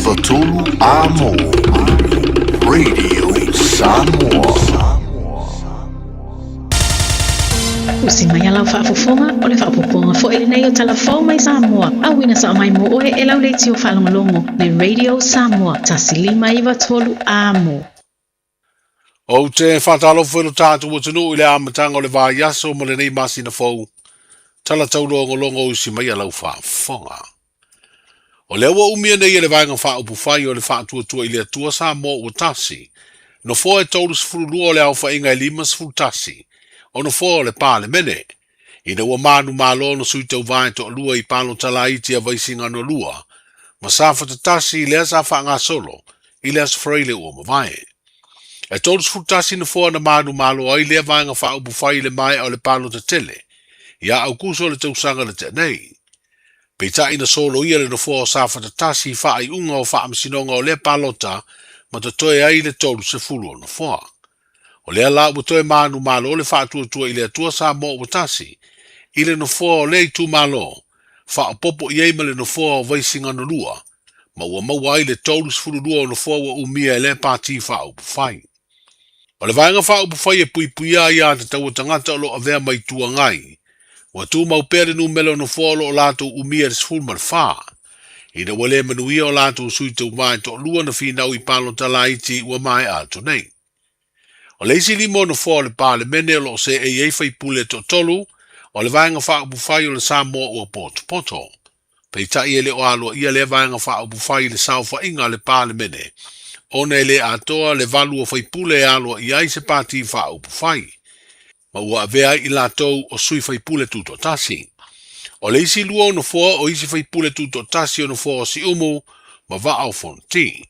159 Amo. Radio Samoa. Usi mai a lau faafofoga o le faaopoopoga foi lenei o Tala Fou mai Samoa, auina sao mai mo oe e lau leitio faalogologo le Radio Samoa 159 Amo. Ou te faatalofa i lo tatou atunuu i le amataga o le vaiaso ma lenei masina fou, tala taulogologo usi mai a lau faafofoga. O lea ua umia nei e le Vaega Faaupufai o le Faatuatua i le Atua Samoa ua tasi, nofoa e 32 o le aofaiga e 51 o nofoa o le Palemene, ina ua manumalo ona sui tauva e toalua i palota laiti a Vaisigano 2 ma Safata 1 lea sa faagasolo i le Aso Faraile ua mavae. E 31 nofoa na manumalo ai lea Vaega Faaupufai i le maea o le palota tele ia Aukuso o le tausaga na tea nei. Peitai na soloia le nofoa o Safata 1 i faaiuga o faamasinoga o lea palota ma totoe ai le 30 o nofoa. O lea la ua toe manumalo le Faatuatua i le Atua Samoa ua tasi i le nofoa o lea itumalo, faaopoopo i ai ma le nofoa o Vaisigano 2, ma ua maua ai le 32 o nofoa ua umia e lea pati faaupufai. O le Vaega Faaupufai e puipuia ai aiatatau a tagata o lo o avea ma Itu Agai, ua tumau pea le numera o nofoa o lo o latou umia i le 14, ina ua le manuia o latou sui tauva e toalua na finau i palota laiti ua maea atu nei. O le isi lima o nofoa o le Palemene o lo o seei ai faipule e toatolu o le Vaega Faaupufai o le Samoa ua potopoto. Peitai e le o aloaia lea Vaega Faaupufai i le saofaiga a le Palemene ona e le atoa le valu o faipule e aloaia ai se Pati Faaupufai, ma ua avea ai i latou o sui faipule tutoatasi. O le isi lua o nofoa o isi faipule tutoatasi o nofoa o Siumu ma Vaa o Fonoti.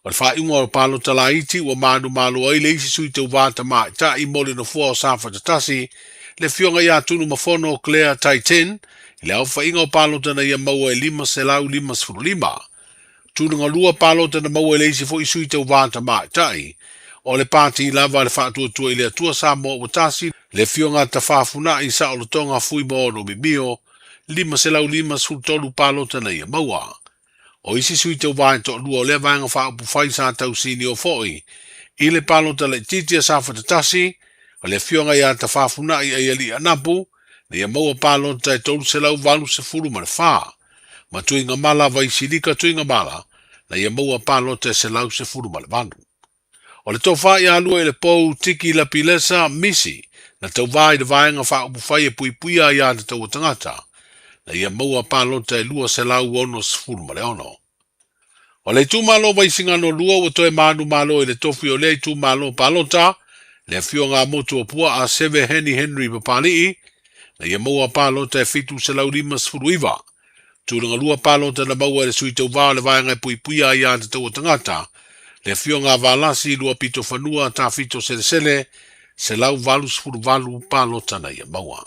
O le faaiuga o le palota laiti ua manumalo ai le isi sui tauva tamaitai mo le nofoa o Safata 1, le Afioga ia Tunumafono Claire Taitin, i le aofaiga o palota na ia maua e 555. Tulaga lua palota na maua e le isi foi sui tauva tamaitai, o le Pati lava a le Faatuatua i le Atua Samoa ua Tasi, le Afioga a Tafafunai Saolotoga Fuimaono Mimio, 553 palota na ia maua. O isi sui tauva e toalua o lea Vaega Faaupufai sa tausinio foi i le palota laitiiti a Safata 1, o le Afioga ia Tafafunai Aialii Anapu, na ia maua palota e 384, ma Tuigamala Vaisilika Tuigamala, na ia maua palota e 118. O le Tofa ia Luailepou Tiki Lapilesa Misi, na tauva i le Vaega Faaupufai e Puipuia Aiā Tatau a Tagata, na ia maua palota e 266. O le itumalo Vaisigano 2 ua toe manumalo i le tofi o lea itumalo palota, le afioga a Motuopuaa Seve Heni Henry Papali'i, na ia maua palota e 759. Tulaga lua palota na maua e le sui tauva o le Vaega e Puipuia Aiā Tatau a Tagata, le afioga a Valasi Luapitofanua Tafito Selesele, 188 palota na ia maua.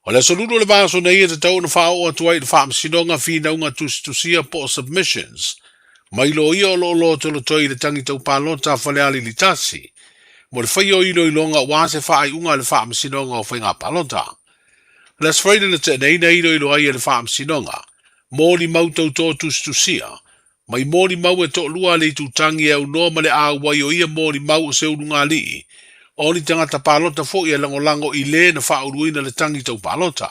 O le aso lulu o le vaiaso nei e tatau ona faaoo atu ai i le Faamasinoga Finauga Tusitusia po o Submissions mai loia o lo o lotolotoi i le tagi tau palota a Falealili 1 mo le faia o iloiloga aua se faaiuga a le Faamasinoga o Faiga Palota. O le Aso Faraile na tea nei na iloilo ai e le Faamasinoga molimau tautō tusitusia mai molimau e toalua a le itutagi e aunoa ma le auai o ia molimau o se ulugalii o ni tagata palota foi e lagolago i le na faauluina le tagi tau palota.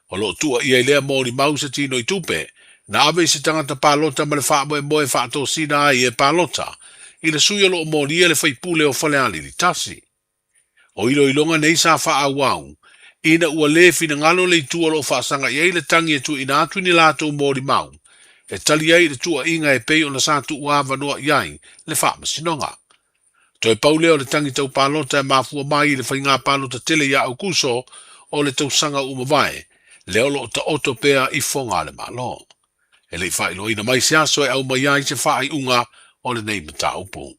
O lo o tuuaia i lea molimau se tino i tupe na ave i se tagata palota ma le faamoemoe e faatosina ai e palota i le sui o lo o molia le faipule o Falealili 1. O iloiloga nei sa faaauau ina ua le finagalo le itu o lo o faasaga i ai le tagi e tuuina atu i ni latou molimau e tali ai i le tuuaiga e pei ona sa tuuavanoa i ai le faamasinoga. Toe pau lea o le tagi tau palota e mafua mai i le faiga palota tele ia Aukuso o le tausaga ua mavae, lea o lo o taoto pea i foga a le Malo. E le i faailoaina mai se aso e aumai ai se faaiuga o lenei mataupu.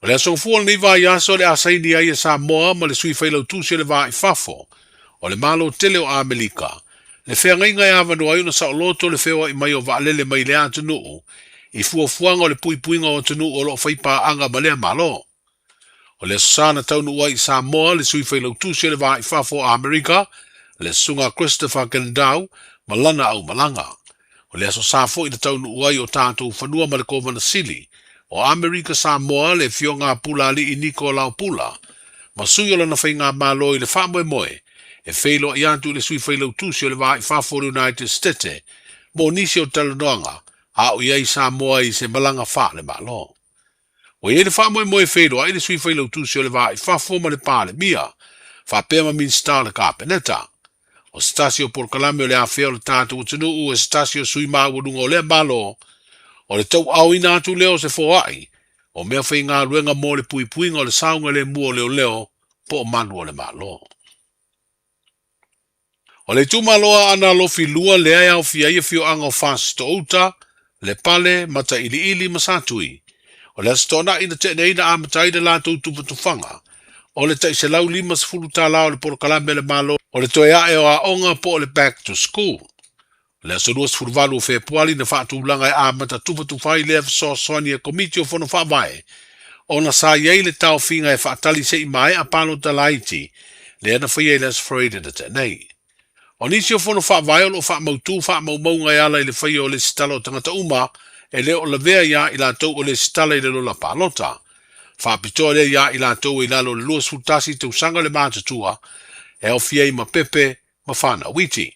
O le aso gafua o lenei vaiaso o le a saini ai e Samoa ma le Sui Failautusi o le Va i Fafo o le Malo tele o Amerika le feagaiga e avanoa ai ona saoloto le feoai mai o vaalele mai lea atunuu i fuafuaga o le puipuiga o atunuu o lo o fai paaga ma lea Malo. O le aso sa na taunuu ai i Samoa le Sui Failautusi o le Va i Fafo o Amerika, le Susuga Christopher Gandau ma lana aumalaga. O le aso sa foi na taunuu ai o tatou fanua ma le Kovana Sili o Amerika Samoa le Afioga a Pulaalii Niko Laopula ma sui o lana faigamalo i le faamoemoe e feiloai atu i le Sui Failautusi o le Va i Fafo o le United Stete mo nisi o talanoaga a o i ai Samoa i se malaga faale-Malo. Ua i ai le faamoemoe e feiloai le Sui Failautusi o le Va i Fafo ma le Palemia, faapea ma Minisita o le Kapeneta. O se tasi o polokalame o le afea o le tatou atunuu e se tasi o sui maualuga o lea Malo, o le tauaaoina atu lea o se foai o mea faigaluega mo le puipuiga o le saogalemu o leoleo po o malu o le Malo. O le itumalo Aana Alofi 2 lea e aofia ai afioaga o Fasitouta, Lepale, Matailiili ma Satui. O le Aso Toonai na tea nei na amata ai le latou tufatufaga o le tai $150 o le polokalame a le Malo o le toe ae o aoga po o le Back to School. O le aso 28 o Fepuari na faatulaga e amata tufatufa ai lea fesoasoani e Komiti o Fono Faavae ona sa i ai le taofiga e faatali se i maea palota laiti lea na faia i le Aso Faraile na tea nei. O nisi o Fono Faavae o lo o faamautu faamaumauga e ala i le faia o lesitala o tagata uma e le o lavea iā i latou o lesitala i le lola palota faapitoa lea iā i latou e i lalo o le 21 tausaga le matutua e aofia ai ma pepe ma fanau iti.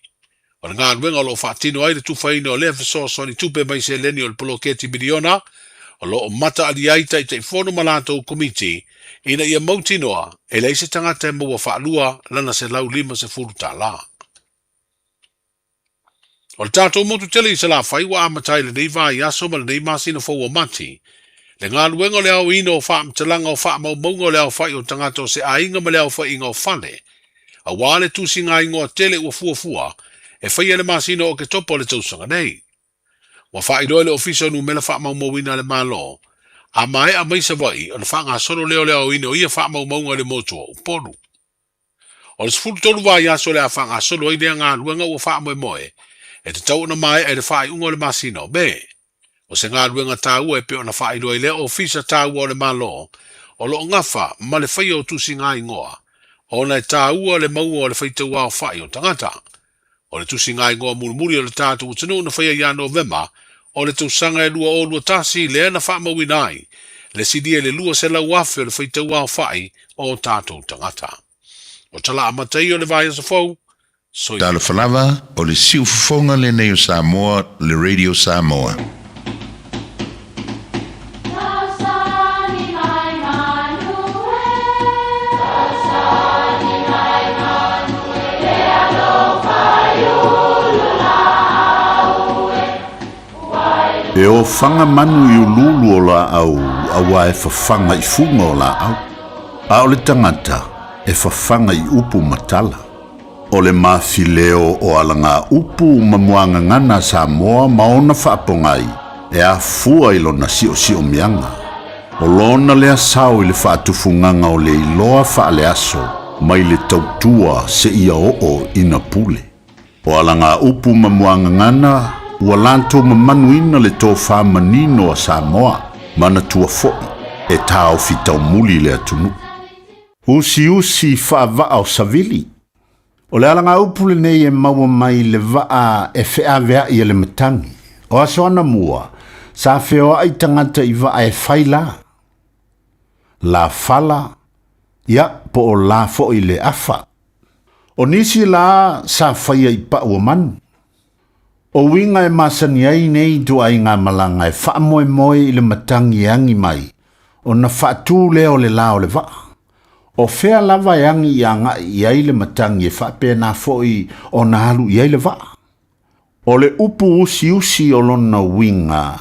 O le galuega o lo o faatino ai le tufaina o lea fesoasoani tupe mai seleni o le poloketi miliona, O lo o mataalia ai Taitaifono ma latou Komiti ina ia mautinoa e leai se tagata e maua faalua lana $150. O le tatou motu tele i Salafai ua amata ai lenei vaiaso ma lenei masina fou o Mati le galuega o le aoina o faamatalaga o faamaumauga o le aofai o tagata o se aiga ma le aofaiga o fale aua le tusiga igoa tele ua fuafua e faia i le masina o Oketopa o le tausaga nei. Ua faailoa e le Ofisa o Numera Faamaumauina a le Malo, a maea mai Savaii ona faagasolo lea o le aoina o ia faamaumauga i le motu o Upolu. O le 13 vaiaso o le a faagasolo ai lea galuega ua faamoemoe e tatau ona maea i le faaiuga o le masina o Me. O se galuega taua e pei ona faailoa i lea ofisa taua o le Malo o lo o gafa ma le faia o tusiga igoa ona e taua le maua o le faitauaofai o tagata. O le tusiga igoa mulimuli o le tatou atunuu na faia ia Novema o le tausaga e 2021 lea na faamauina ai le silia i le 200,000 o le faitauaofai o tatou tagata. O tala amata ia o le vaiaso fou. Soifua. Talofa lava, o le siufofoga lenei o Samoa, le Radio Samoa. E ofaga manu i uluulu o laau auā e fafaga i fuga o laau, a o le tagata e fafaga i upu ma tala. O le mafileo o alagaupu ma muagagana a Samoa ma ona faapogai e afua i lona siosiomiaga. O lona lea sao i le faatufugaga o le iloa faaleaso mai le tautua seia oo ina pule. O alagaupu ma muagagana ua latou mamanuina le tofa manino a Samoa, manatua foi e taofi taumuli le atunuu. Usiusi faavaa o savili. O le alagaupu lenei e maua mai le vaa e feaveai e le matagi. O aso anamua, sa feoai tagata i vaa e fai la. La fala, ia po o la foi le afa. O nisi la sa faia i pau o manu. O uiga e masani ai nei ituaiga malaga e faamoemoe i le matagi e agi mai, ona faatu lea o le la o le vaa. O fea lava e agi i agai i ai le matagi e faapena foi ona alu i ai le vaa. O le upu usiusi o lona uiga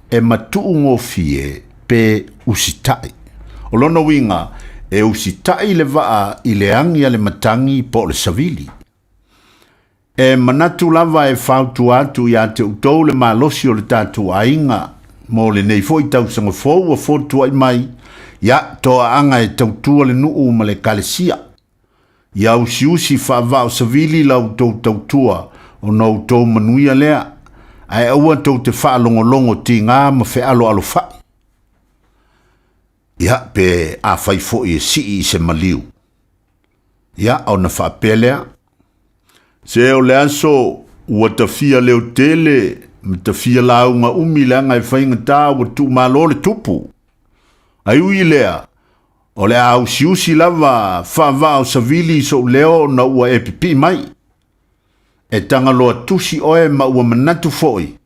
e matuugofie pe usitai. O lona uiga e usitai le vaa i le agi a le matagi po o le savili. E manatu lava e fautua atu ia te outou le malosi o le tatou aiga mo lenei foi tausaga fou ua fotuai mai, ia toaaga e tautua le nuu ma le ekalesia. Ia usiusi faavao savili la outou tautua ona outou manuia lea, ae aua tou te faalogologo tiga ma fealoalofai. Ia, pe afai foi e sii i se maliu. Ia, ona faapea lea, Se o le aso ua tafia leotele ma tafia lauga umi leaga e faigata ua tuumalo le tupu. Ae ui i lea, o le a usiusi lava faavaa o savili i sou leo ona ua e pipii mai. E tagaloa tusi oe ma ua manatu foi,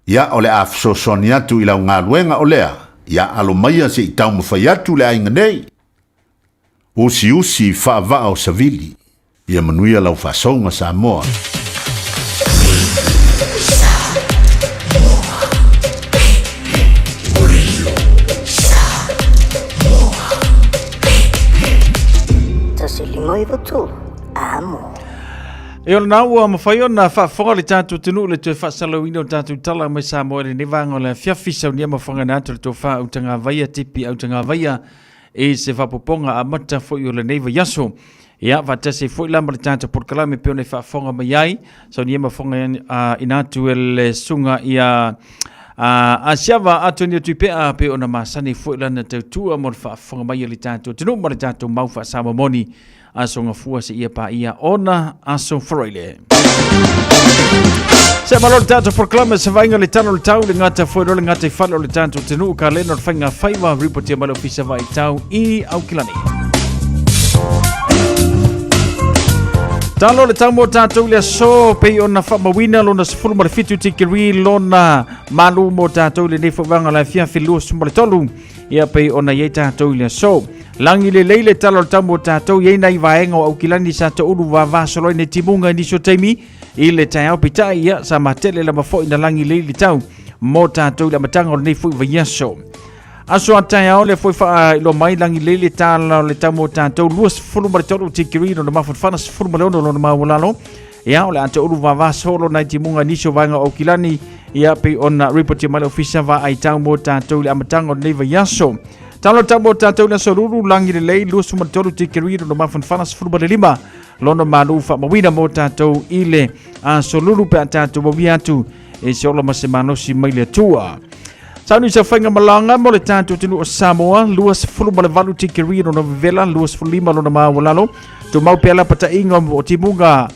ia o le a fesoasoani atu i lau galuega o lea, ia alo maia se i taumafai atu le aiga nei. Usiusi faavaa o savili, ia manuia lau faasouga Samoa. E o lena ua mafai ona faafofoga le tatou atunuu i le toe faasalauina o tatou tala mai Samoa i lenei vaega o le afiafi saunia mafuaaga atu le tofa Autagavaia Tipi Autagavaia i se faapopoga amata foi o lenei vaiaso. Ia, faatasi foi la ma le tatou polokalame pei ona e faafofoga mai ai saunia mafuaaga ina atu e le susuga ia Asiava Antonio Tuipea pei ona masani foi lana tautua mo le faafofoga mai a le tatou atunuu ma le tatou mau faasamoa moni aso gafua seia paia ona aso Faraile. Se malo le tatou polokalame se vaaiga le tala o le tau le gata foi loa le gata i fale o le tatou atunuu kalena o le faiga faiva ripotia mai le ofisa vaitau i Aukilani. Talo le tau mo tātou le aso pei ona whaamawina lona 17 tikiri lona malu mo tātou le nei whaawanga la fia filu 13 ia pei ona iai tātou le aso. Langi le leile talo le tau mo tātou iai nai vaenga o aukilani sa te ulu vavasoloi ne timunga ni so taimi i le taeao pitai ia sa matele la mafoi na langi leile tau mo tātou le amatanga o le nei fui vaiaso. Aso a taeao le foi wha ilo mai langi lele tala o le tau mo tātou 23 tikiri no mafatfana 16 lona maualalo. Ia o le ata ulu vavasolo nai timunga niso vaenga o Kilani ia pe ona report mai le ofisa va ai tau mo tātou le amatanga o lenei vaiaso. Talo tau mo tātou le aso lulu langi lelei 23 tikiri no mafatfana 15 lona malu whaamawina mo tātou i le aso lulu pe a tātou wawi atu e se ola ma se malosi mai le Atua. Sauni sa whainga malanga mo le tātou tenu o Samoa, 28 tikiri no vevela, 25 lona maualalo. Tō mau pea la patainga o timunga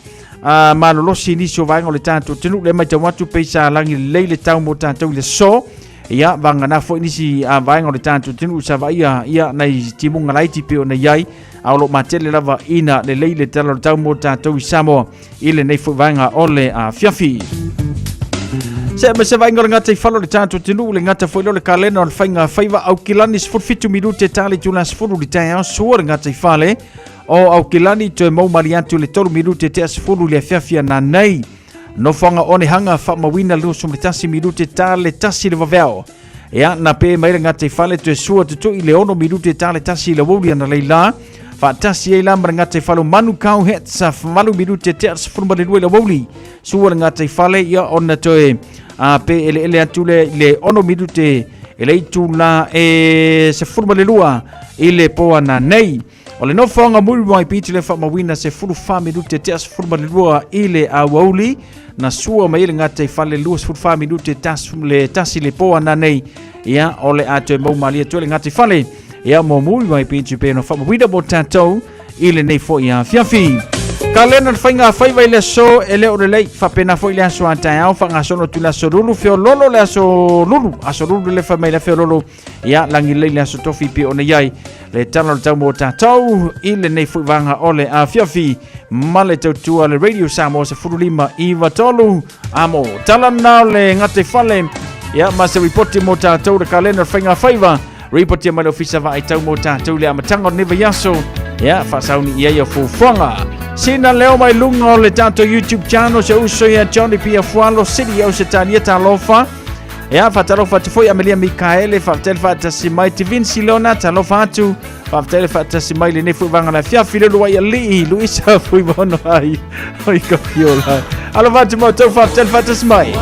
malolosi nisi o vaenga o le tātou tenu le mai tau atu pei sa langi lelei le tau mo tātou i le so. Ia, vanga nā foi nisi vaenga o le tātou tenu sa vaia ia nei timunga laiti pe o nei ai. A o lo matele lava ina lelei le tala o le tau mo tātou i Samoa i le nei foi vaenga o le fiafi. Se ma se vainga o le ngata i falo le tātou te nuu le ngata foi leo le kalena o le whainga whaiva au kilani 17 minute tali tula 10 le taeao sua le ngata i fale o au kilani toe mau mali atu le 3 minute te 10 le afiafi ana nei. Nofoanga one hanga whaamawina 21 minute tale tasi le vaveao. Ia na pe mai le ngata i fale toe sua tutui le 6 minute tale tasi le wouli ana leila. Faatasi ai la ma le gataifale o Manukau Hats a 8 minute tea 12 le aoauli. Sua le gataifale ia ona toe a pe eleele atu le i le 6 minute e le itula e 12 i le po ana nei. O le nofoaga Muriwai Beach le faamauina 14 minute tea 12 i le aoauli. Na sua mai ai le gataifale 24 minute le tasi le po ana nei. Ia o le a toe mau malie atu ai le gataifale. Ia mo muri mai pe pe no whaamawina mo tātou i lenei foi afiafi. Ka lena le whainga whaiva i le aso e le o le lei whapena foi le aso a taeao whangasono tu le aso lulu feololo le aso lulu aso lulu le whamai le feololo ia langi lei le aso tofi pe ona iai le tala o le tau mo tātou i lenei foi vanga o le afiafi ma le tautua le Radio Samoa se fulu lima iva tolu amo tala na o le ngate fale ia ma se ripoti mo tātou le kalena o le whainga whaiva Ripotia mai le ofisa vaai tau mo tātou le amataga o lenei vaiaso. Ia, faasauni i ai o fuafuaga. Sina leo mai luga o le tatou YouTube channel se uso ia Johnny P. Afualo, Sili au Setania Talofa. Ia, faatalofa atu foi Amelia Mikaele, faafetai le faatasi mai Tivin Silona, talofa atu. Faafetai le faatasi mai lenei foi vaega o le afiafi le luai alii Luisa Fuimaono ai oi ka fiola. Alofa atu ma outou faafetai le faatasi mai.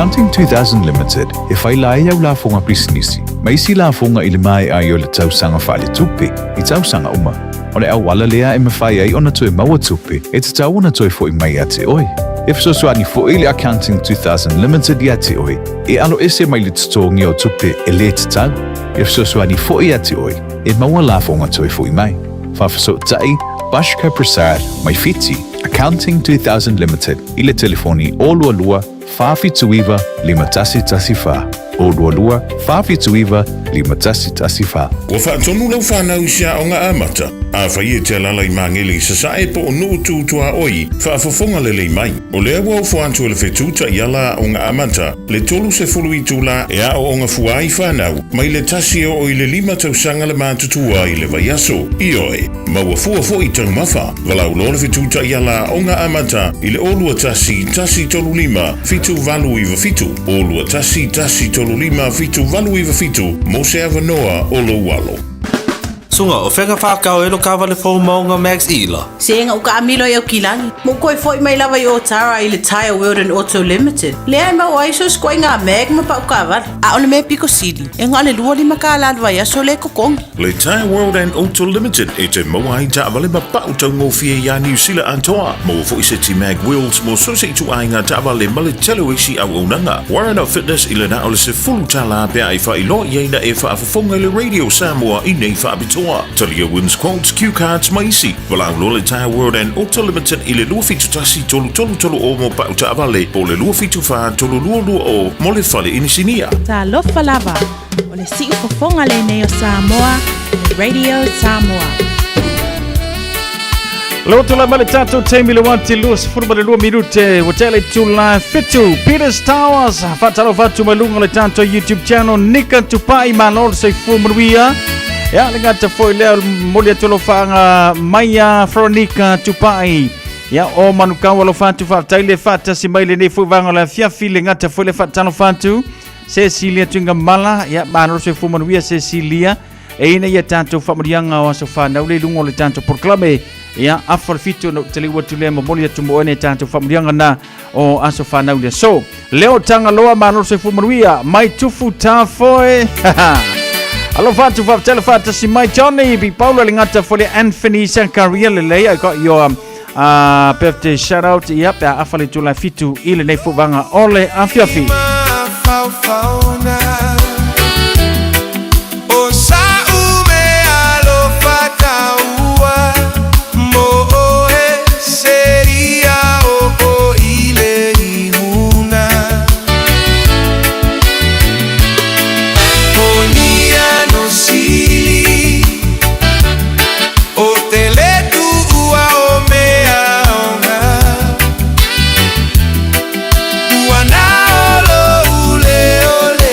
Accounting 2000 Limited e faila ai au lafoga pisinisi ma isi lafoga i le maea ai o le tausaga faaletupe i tausaga uma. O le auala lea e mafai ai ona toe maua tupe e tatau ona toe fo'i mai ia te oe. E fesoasoani fo'i le Accounting 2000 Limited ia te oe e aloese mai le totogia o tupe e lē tatau. E fesoasoani fo'i ia te oe e maua lafoga toe fo'i mai. Faafesootai Bashka Prasad mai Fiti, Accounting 2000 Limited i le telefoni 022 479 5114, 022 479 5114. Ua faatonu lau fanau i se aoga amata? Afai e te alaala i Magele i Sasae po o Nuu Tu Tuaoi, faafofoga lelei mai. O lea ua ofo atu e le Fetu Taiala Aoga Amata le 30 itula e aooga fua ai fanau mai le tasi e oo i le lima tausaga le matutua i le vaiaso. Ioe, maua fua foi taumafa. Valaau loa le Fetu Taiala Aoga Amata i le 021 135 7897, 021 135 7897 mo se avanoa o lou alo. Suga, o fea na whakao e lo kawale fou maunga Max Ila? Se na uka amilo i au kilagi. Mo koe foi mai lava i Otara i le Tyre World and Auto Limited. Lea e mau ai so skoe ngā mag ma pau kawale. A o le mea piko sili, e ngā le lua lima ka la vai aso le kokongi. Le Tyre World and Auto Limited e te maua ai taavale ma pau taugofie iā Niu Sila atoa. Maua foi seti mag wheels mo so se ituaiga taavale ma le tele o isi auaunaga. Warren Fitness i le na o le $10 pe a e faailoa i ai na e faafofoga i le Radio Samoa i nei faapitoa. Talia Wins Quotes, Cue Cards ma isi. Valaau loa le Tyre World and Auto Limited i le 271 3330 mo pau taavale po o le 274 3220 mo le fale inisinia. Talofa lava, o le siufofoga lenei o Samoa, le Radio Samoa. Leo tula mai le tatou taimi le wati 22 minute ua tele tula fitu Peters Towers faatalofa atu mai luga o le tatou YouTube channel Nika Tupai malo le soifua manuia ia le gata foi lea moli atu alofaaga mai ia Veronica Tupai ia o Manukau alofa atu faafetai le faatasi mai lenei foi vaega o le afiafi le gata foi le faatalofa atu Cecilia Tuigamala ia malo le soifua manuia Cecilia E ina ia tatou faamanuiaga o aso fanau le i luga o le tatou polokalame. Ia, afa le fitu ona ou taliu atu lea momoli atu mo oe nei tatou faamanuiaga na o aso fanau le aso. Leo Tagaloa malo le soifua manuia mai Tufu Tafoe. Alofa atu faafetai le faatasi mai Johnny B. Paula le gata foi le Anthony Sankaria lelei. I got your birthday shout out. Ia, pe a afa le itula fitu i lenei fuvaga o le afiafi. Mafaofaona O sa'u mea alofa taua Mo oe seria o o i le ihuna Ponia no sili O te le tuua o mea ona Ua na o lou leo le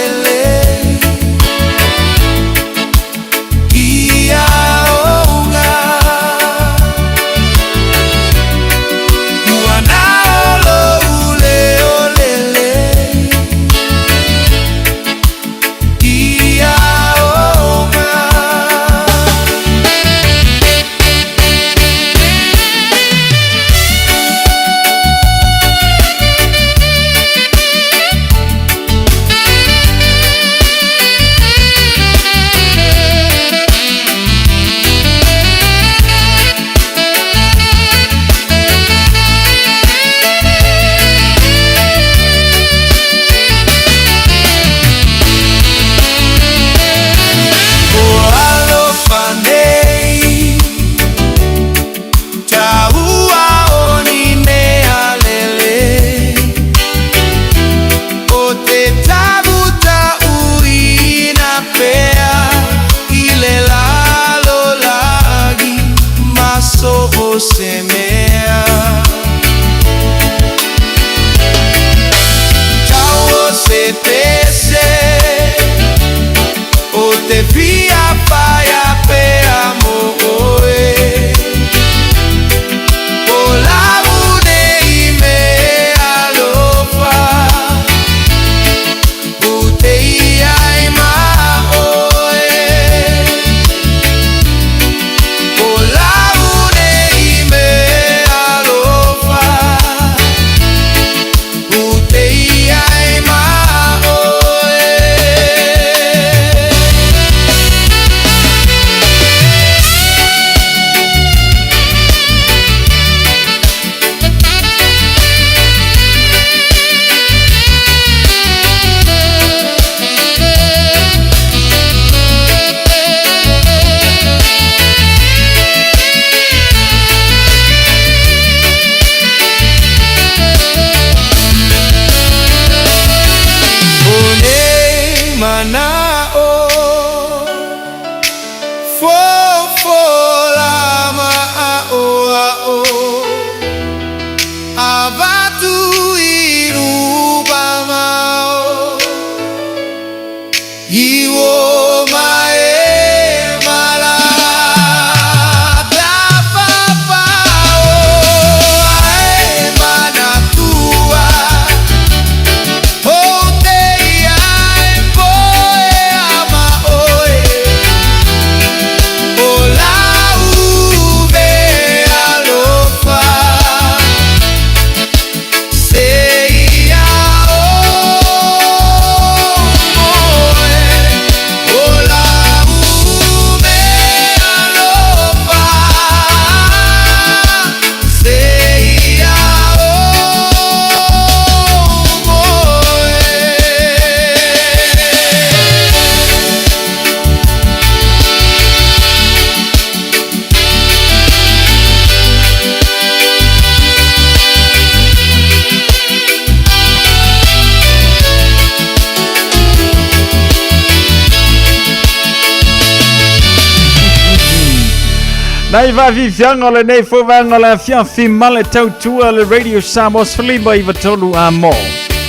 Nai vaafiafiaga o lenei foi vaega o le afiafi ma le tautua le Radio Samoa 153 a mo.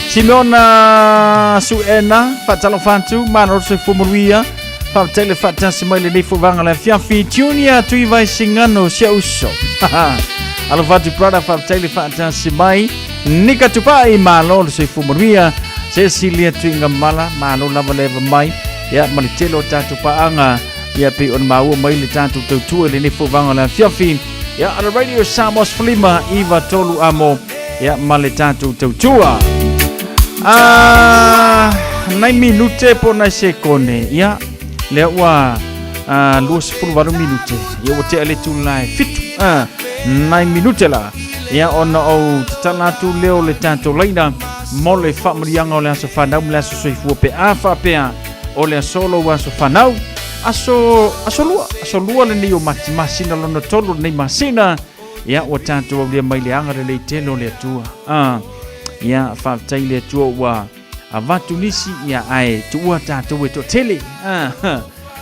Simeona Suena, faatalofa atu, malo le soifua manuia. Faafetai le faatasi mai lenei foi vaega o le afiafi. Junior Tuivai Singano, si au uso. Alofa atu brother, faafetai le faatasi mai. Nika Tupai, malo le soifua manuia. Cecilia Tuigamala, malo lava le ava mai. Ia, ma le tele o tatou paaga. Ia, pei ona maua mai le tatou tautua i lenei foi vaega o le afiafi. Ia, a le Radio Samoa 153 amo. Ia, ma le tatou tautua. Ah, nai minute po nai sekone. Ia, lea ua 28 minute. Ia, ua tea le tula e fitu. Ah, nai minute la. Ia, ona ou tatala atu lea o le tatou laina mo le faamanuiaga o le aso fanau ma le aso soifua pe a faapea o le aso lou aso fanau. Aso, aso lua, aso lua lenei o Mati masina lona tolu lenei masina. Ia, ua tatou aulia mai le agalelei tele o le Atua. Ah, ia, faafetai i le Atua ua avatu nisi, ia, ae tuua tatou e toatele. Ah,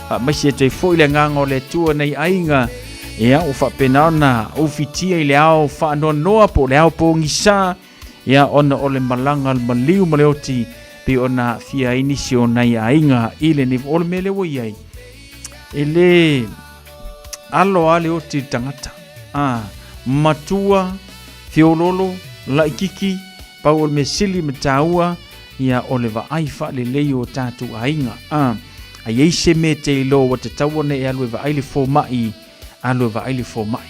faamaisi atu ai foi le agaga o le Atua nei aiga, ia, ua faapena ona ufitia i le ao faanoanoa po o le ao pogisa, ia, ona o le malaga a le maliu ma le oti, pei ona aafia ai nisi o nai aiga i lenei, o le mea lea ua i ai, e le alo a le oti i le tagata. A, matua, feololo, laititi, pau o le mea sili ma taua, ia o le vaai faalelei o tatou aiga. A, a i ai se mea e te iloa ua tatau ona e alu e vaai le fomai, alu e vaai le fomai.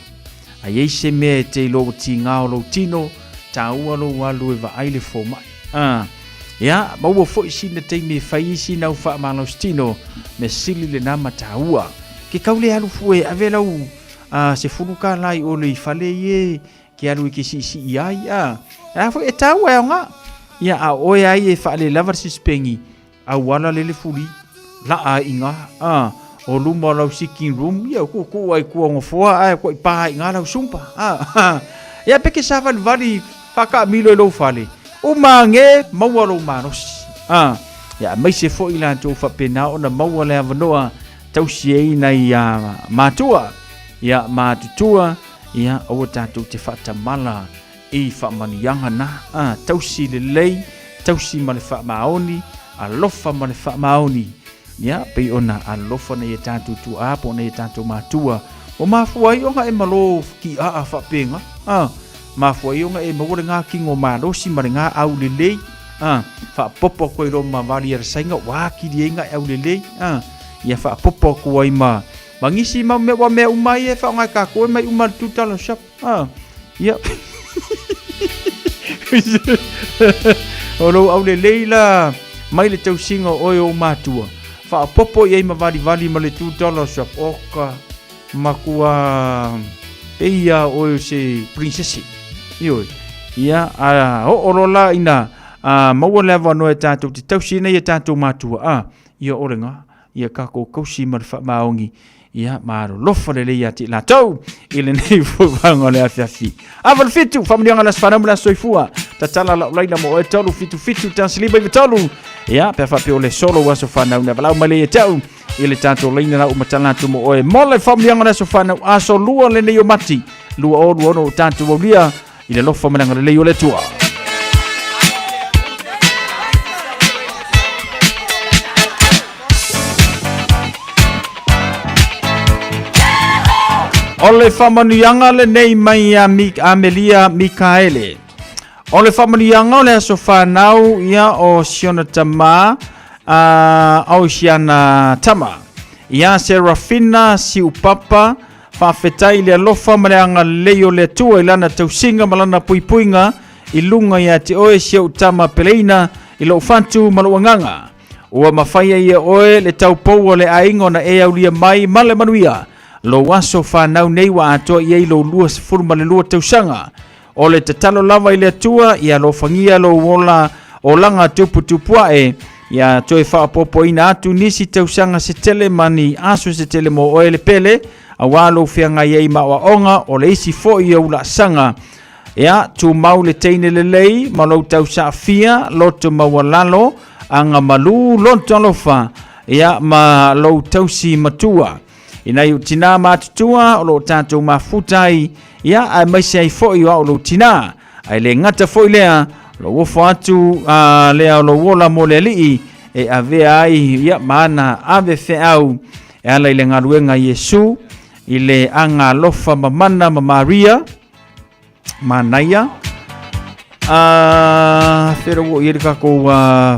A i ai se mea e te iloa ua tiga o lou tino, taua lou alu e vaai le fomai. A, ia, maua foi sina taimi e fai ai sina au faamalositino, mea sili lena ma taua. Ke kau le alu fua e ave lau a sefulu kālā i o le i fale i e ke alu i ke siisii ai a. A foi e taua e aoga. Ia a oe ai e whaale lava le sispengi au ala lele fuli la a inga a o luma o lau sitting room ia ku ku ai kua ngofoa a ko i pa i ngā lau sumpa a. Ia peke sa valivali whakamilo i lou fale. O mange maua lou malosi. A ia maise foi latou faapena ona maua le avanoa tausi ai nai matua ia matutua ia aua tatou te faatamala i faamanuiaga na a tausi lelei tausi ma le faamaoni alofa ma le faamaoni ia pei ona alofa nei e tatou tuaa po o nei e tatou matua ua mafua ai ona e malo kiaa faapena a mafua ai ona e maua le gakino malosi ma le ga aulelei a faapopo atu ai loa ma vali a le saina ua atili ai na e aulelei a ia faapopo atu ai ma ma nisi mau mea ua mea uma ai e faaaoga e tatou e mai uma le $2 shop a ia o lou aulelei la mai le tausiga o oe o ou matua faapopo i ai ma valivali ma le $2 shop oka matua pei ia oe o se princess ioe ia a oo loa la ina a maua le avanoa e tatou te tausi nei e tatou matua a ia o lena ia tatou tausi ma le faamaoni ia ma alolofa lelei ia te i latou i lenei fuafuaga o le afiafi. Ava le fitu, faamanuiaga le aso fanau ma le aso soifua. Tatala lau laina mo oe 3 7 7 1 5 9 3. Ia, pe a faapea o le solo ua aso fanau na valaau mai lea ia te au i le tatou laina la uma tala atu mo oe. Mo le faamanuiaga o le aso fanau, aso lua lenei o Mati, 2026 o tatou aulia i le alofa ma le agalelei o le Atua. O le faamanuiaga lenei mai ia Amelia Mikaele. O le faamanuiaga o le aso fanau ia o Siona tama a o Siana tama. Ia Serafina Siupapa Faafetai i le alofa ma le agalelei o le Atua i lana tausiga ma lana puipuiga i luga ia te oe si ou tama peleina i lou fatu ma lou agaga. Ua mafai ai e oe le taupou o le aiga ona e aulia mai ma le manuia lou aso fanau nei ua atoa i ai lou 22 tausaga. O le tatalo lava i le Atua ia alofagia lou ola olaga tuputupuae, ia toe faaopoopoina atu nisi tausaga se tele ma ni aso se tele mo oe le pele, auā lou feagai ai ma aoaoga o le isi foi ou laasaga. Ia, tumau le teine lelei ma lou tausaafia, loto maualalo, aga malū, loto alofa, ia, ma lou tausi matua. I nai ou tinā matutua o lo o tātou mafuta ai, ia, aemaise ai foi o au lou tinā. Ae le gata foi lea, o lou ofo atu a, lea o lou ola mo le Alii e avea ai, ia, ma ana ave feau e ala i le galuega a Iesu i le agaalofa mamana ma Maria, Manaia. A fera ua i ai le tatou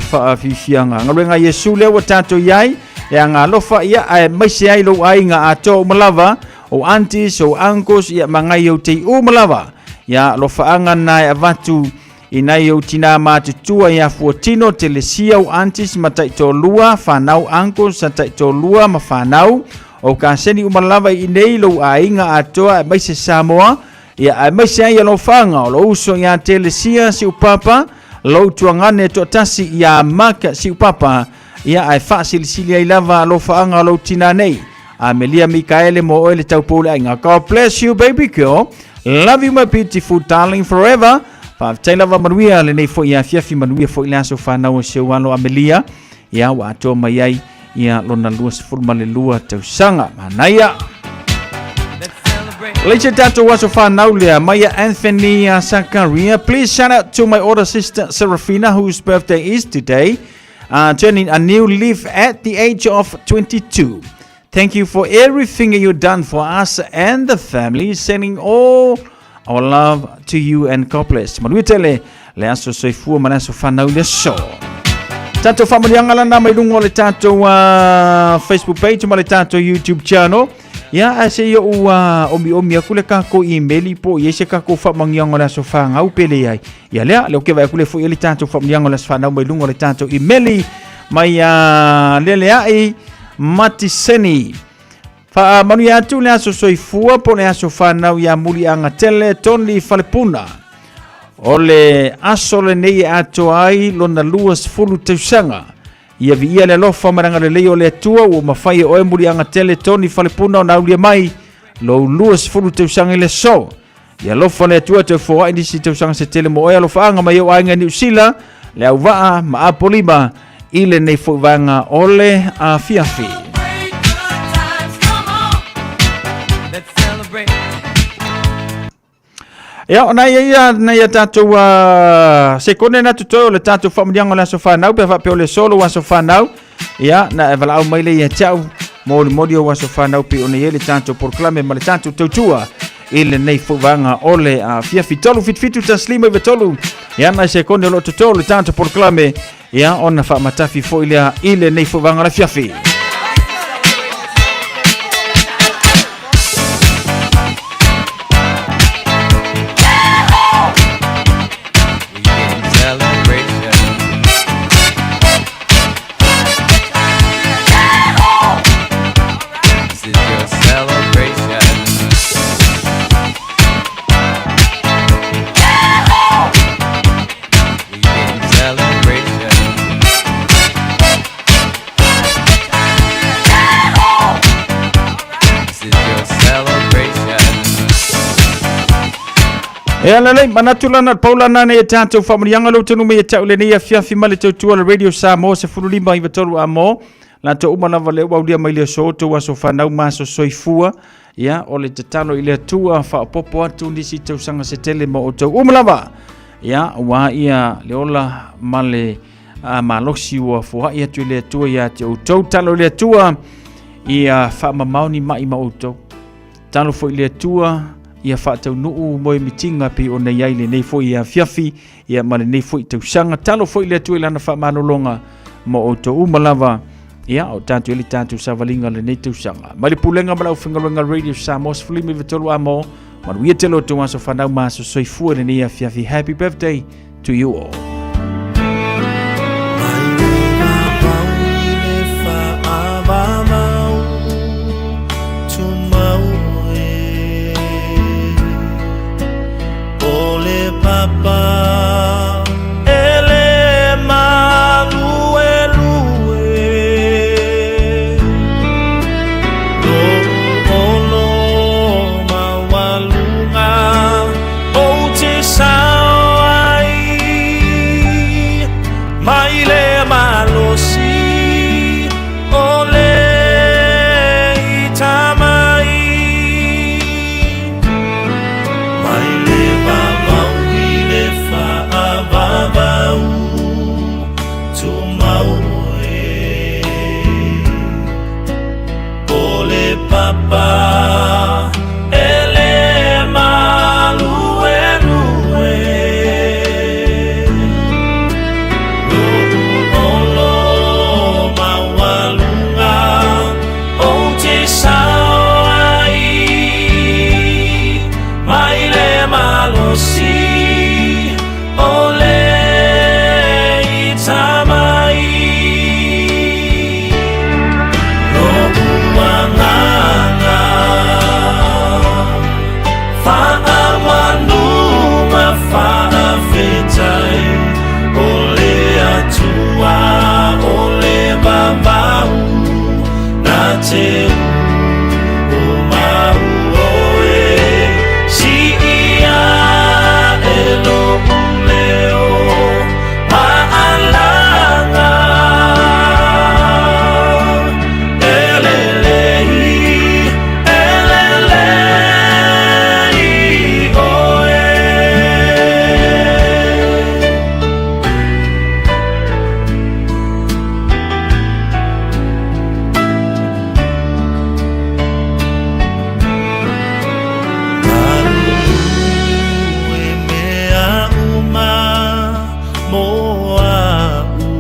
faafiafiaga. Galuega a Iesu lea ua tatou i ai, le agaalofa, ia, aemaise ai lou aiga atoa uma lava, o aunties, o uncles, ia, ma ngai ou tei uma lava. Ia, alofaaga na e avatu i nai ou tinā matutua ia Fuatino, Telesia, o aunties ma taitoalua, fanau uncles sa taitoalua ma fanau, o kaseni uma lava i inei lou aiga atoa aemaise Samoa, ia aemaise ai alofaga o lou uso ia Telesia Siupapa, lou tuagane toatasi ia Mark Siupapa, ia ae faasilisili ai lava alofaaga o lou tinā nei. Amelia Mikaele mo oe le taupou le aiga. God bless you baby girl. Love you my beautiful darling forever. Faafetai lava manuia lenei foi afiafi manuia foi le aso fanau o si ou alo Amelia. Ia ua atoa mai ai ia lona 22 tausaga. Manaia. Leite tatou aso whanau lea, mai a Anthony Sakaria. Please shout out to my older sister Serafina, whose birthday is today, turning a new leaf at the age of 22. Thank you for everything you've done for us and the family, sending all our love to you and God bless. Manuia tele, le aso soifua ma le aso whanau le aso. Tatou whaamalianga lana mai lunga o le tatou Facebook page ma le tatou YouTube channel. Ia, ae se i ou omiomi aku le kako email po i ai se kako whamangianga o le aso whangau pe le ai. Ia lea, le o ke vai aku le fui e le tatou whamangianga o le aso whanau mai lunga o le tatou email mai lele ai Matiseni. Faamanuia atu le aso soifua po le aso whanau ia Muliaga Tele Tony Falepuna. O le aso lenei e atoa ai lona 20 tausaga. Ia viia le alofa ma le agalelei o le Atua ua mafai e oe Muliaga Tele Tony Falepuna ona aulia mai lou 20 tausaga i le aso. Ia alofa le Atua toe foai nisi tausaga se tele mo oe alofaaga mai ou aiga i Niu Sila, le auvaa ma Apolima i lenei foi vaega o le afiafi. Ia, o nai ia, nai a tātou sekone na tutoe o le tātou whaamanianga o le aso whanau, pe whaapea o le solo o aso whanau. Ia, na e valaau mai le ia te au, molimoli o aso whanau pe o nei e le tātou porokalame ma le tātou tautua i lenei foi vaega o le afiafi. 3 7 7 1 5 9 3. Ia, nai sekone o lo o totoe o le tātou porokalame, ia, ona faamatafi foi lea i lenei foi vaega o le afiafi. E ala lei, manatu lana, pau lana nei e tātou whaamanianga lou tonu mai e tau lenei afiafi ma le tautua le Radio Samoa 15 i tolu a mo. Latou uma lava le ua aulia mai le aso outou aso fanau ma aso soifua. Ia, o le tatalo i le Atua, faaopoopo atu nisi tausaga se tele mo outou uma lava. Ia, ua ia le ola ma le malosi ua foai atu i le Atua ia te outou. Talo i le Atua, ia faamamao ni mai ma outou. Talo foi i le Atua, ia faataunuu moemitiga pei ona i ai lenei foi afiafi, ia ma lenei foi tausaga. Talo foi i le Atua i lana faamalologa mo outou uma lava. Ia, o tātou i le tātou savaliga lenei tausaga. Mai le pulega ma le aufaigaluega Radio Samoa 13 a mo, manuia tele o outou aso fanau ma aso soifua lenei afiafi. Happy birthday to you all. oe O le papa e le maluelue Lo'u olo maualuga ou te sao ai Mai le malosi o le itamai Lo'u agaga Faamanu ma faafetai O le Atua o le vavau Na te umau oe Si'i a'e lo'u leo Ma'alaga E lelei, e lelei oe. Galulue mea uma mo a'u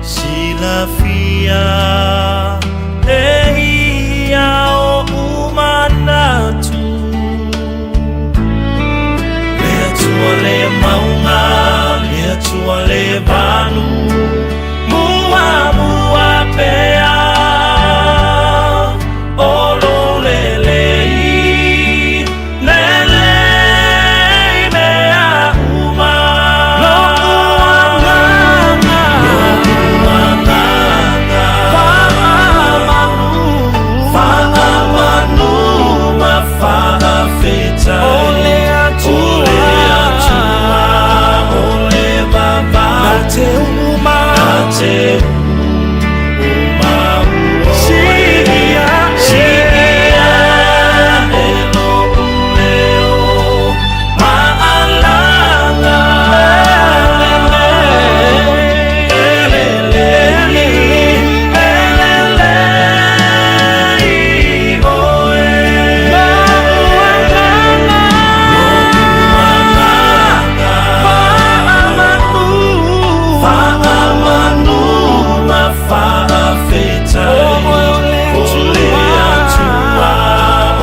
Silafia e ia o'u manatu Le Atua le mauga, le Atua le vanu Muamua pea O lou lelei, lelei mea uma Lo'u agaga, lo'u agaga Faamanu, faamanu ma faafetai O le Atua, o le Atua, o le vavau Na te uma, na te uma Si'i si'i a'e lo'u leo Ma'alaga E lelei, e lelei oe Lo'u agaga, lo'u agaga Faamanu, faamanu ma faafetai O le Atua,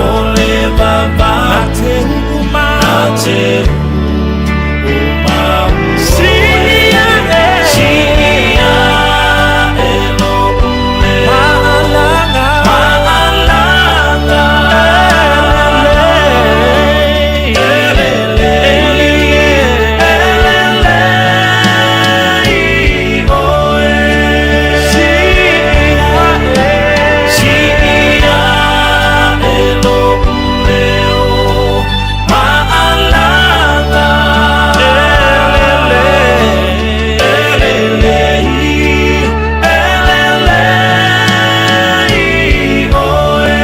o le vavau Na te uma, na te uma Si'i a'e, si'i a'e lo'u leo Ma'alaga, ma'alaga E lelei, e lelei oe Si'i a'e, si'i a'e lo'u leo Ma'alaga E lelei, e lelei, e lelei oe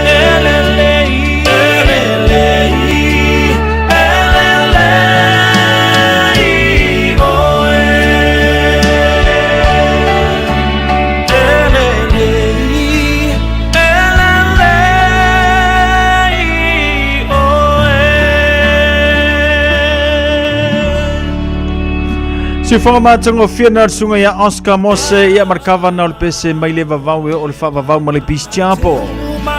E lelei, e lelei, e lelei oe E lelei, e lelei oe. Siufoga matagofie na le susuga ia Oscar Mose ia ma le kavana o le pese mai le vavau e oo le faavavau ma le Peace Chapel.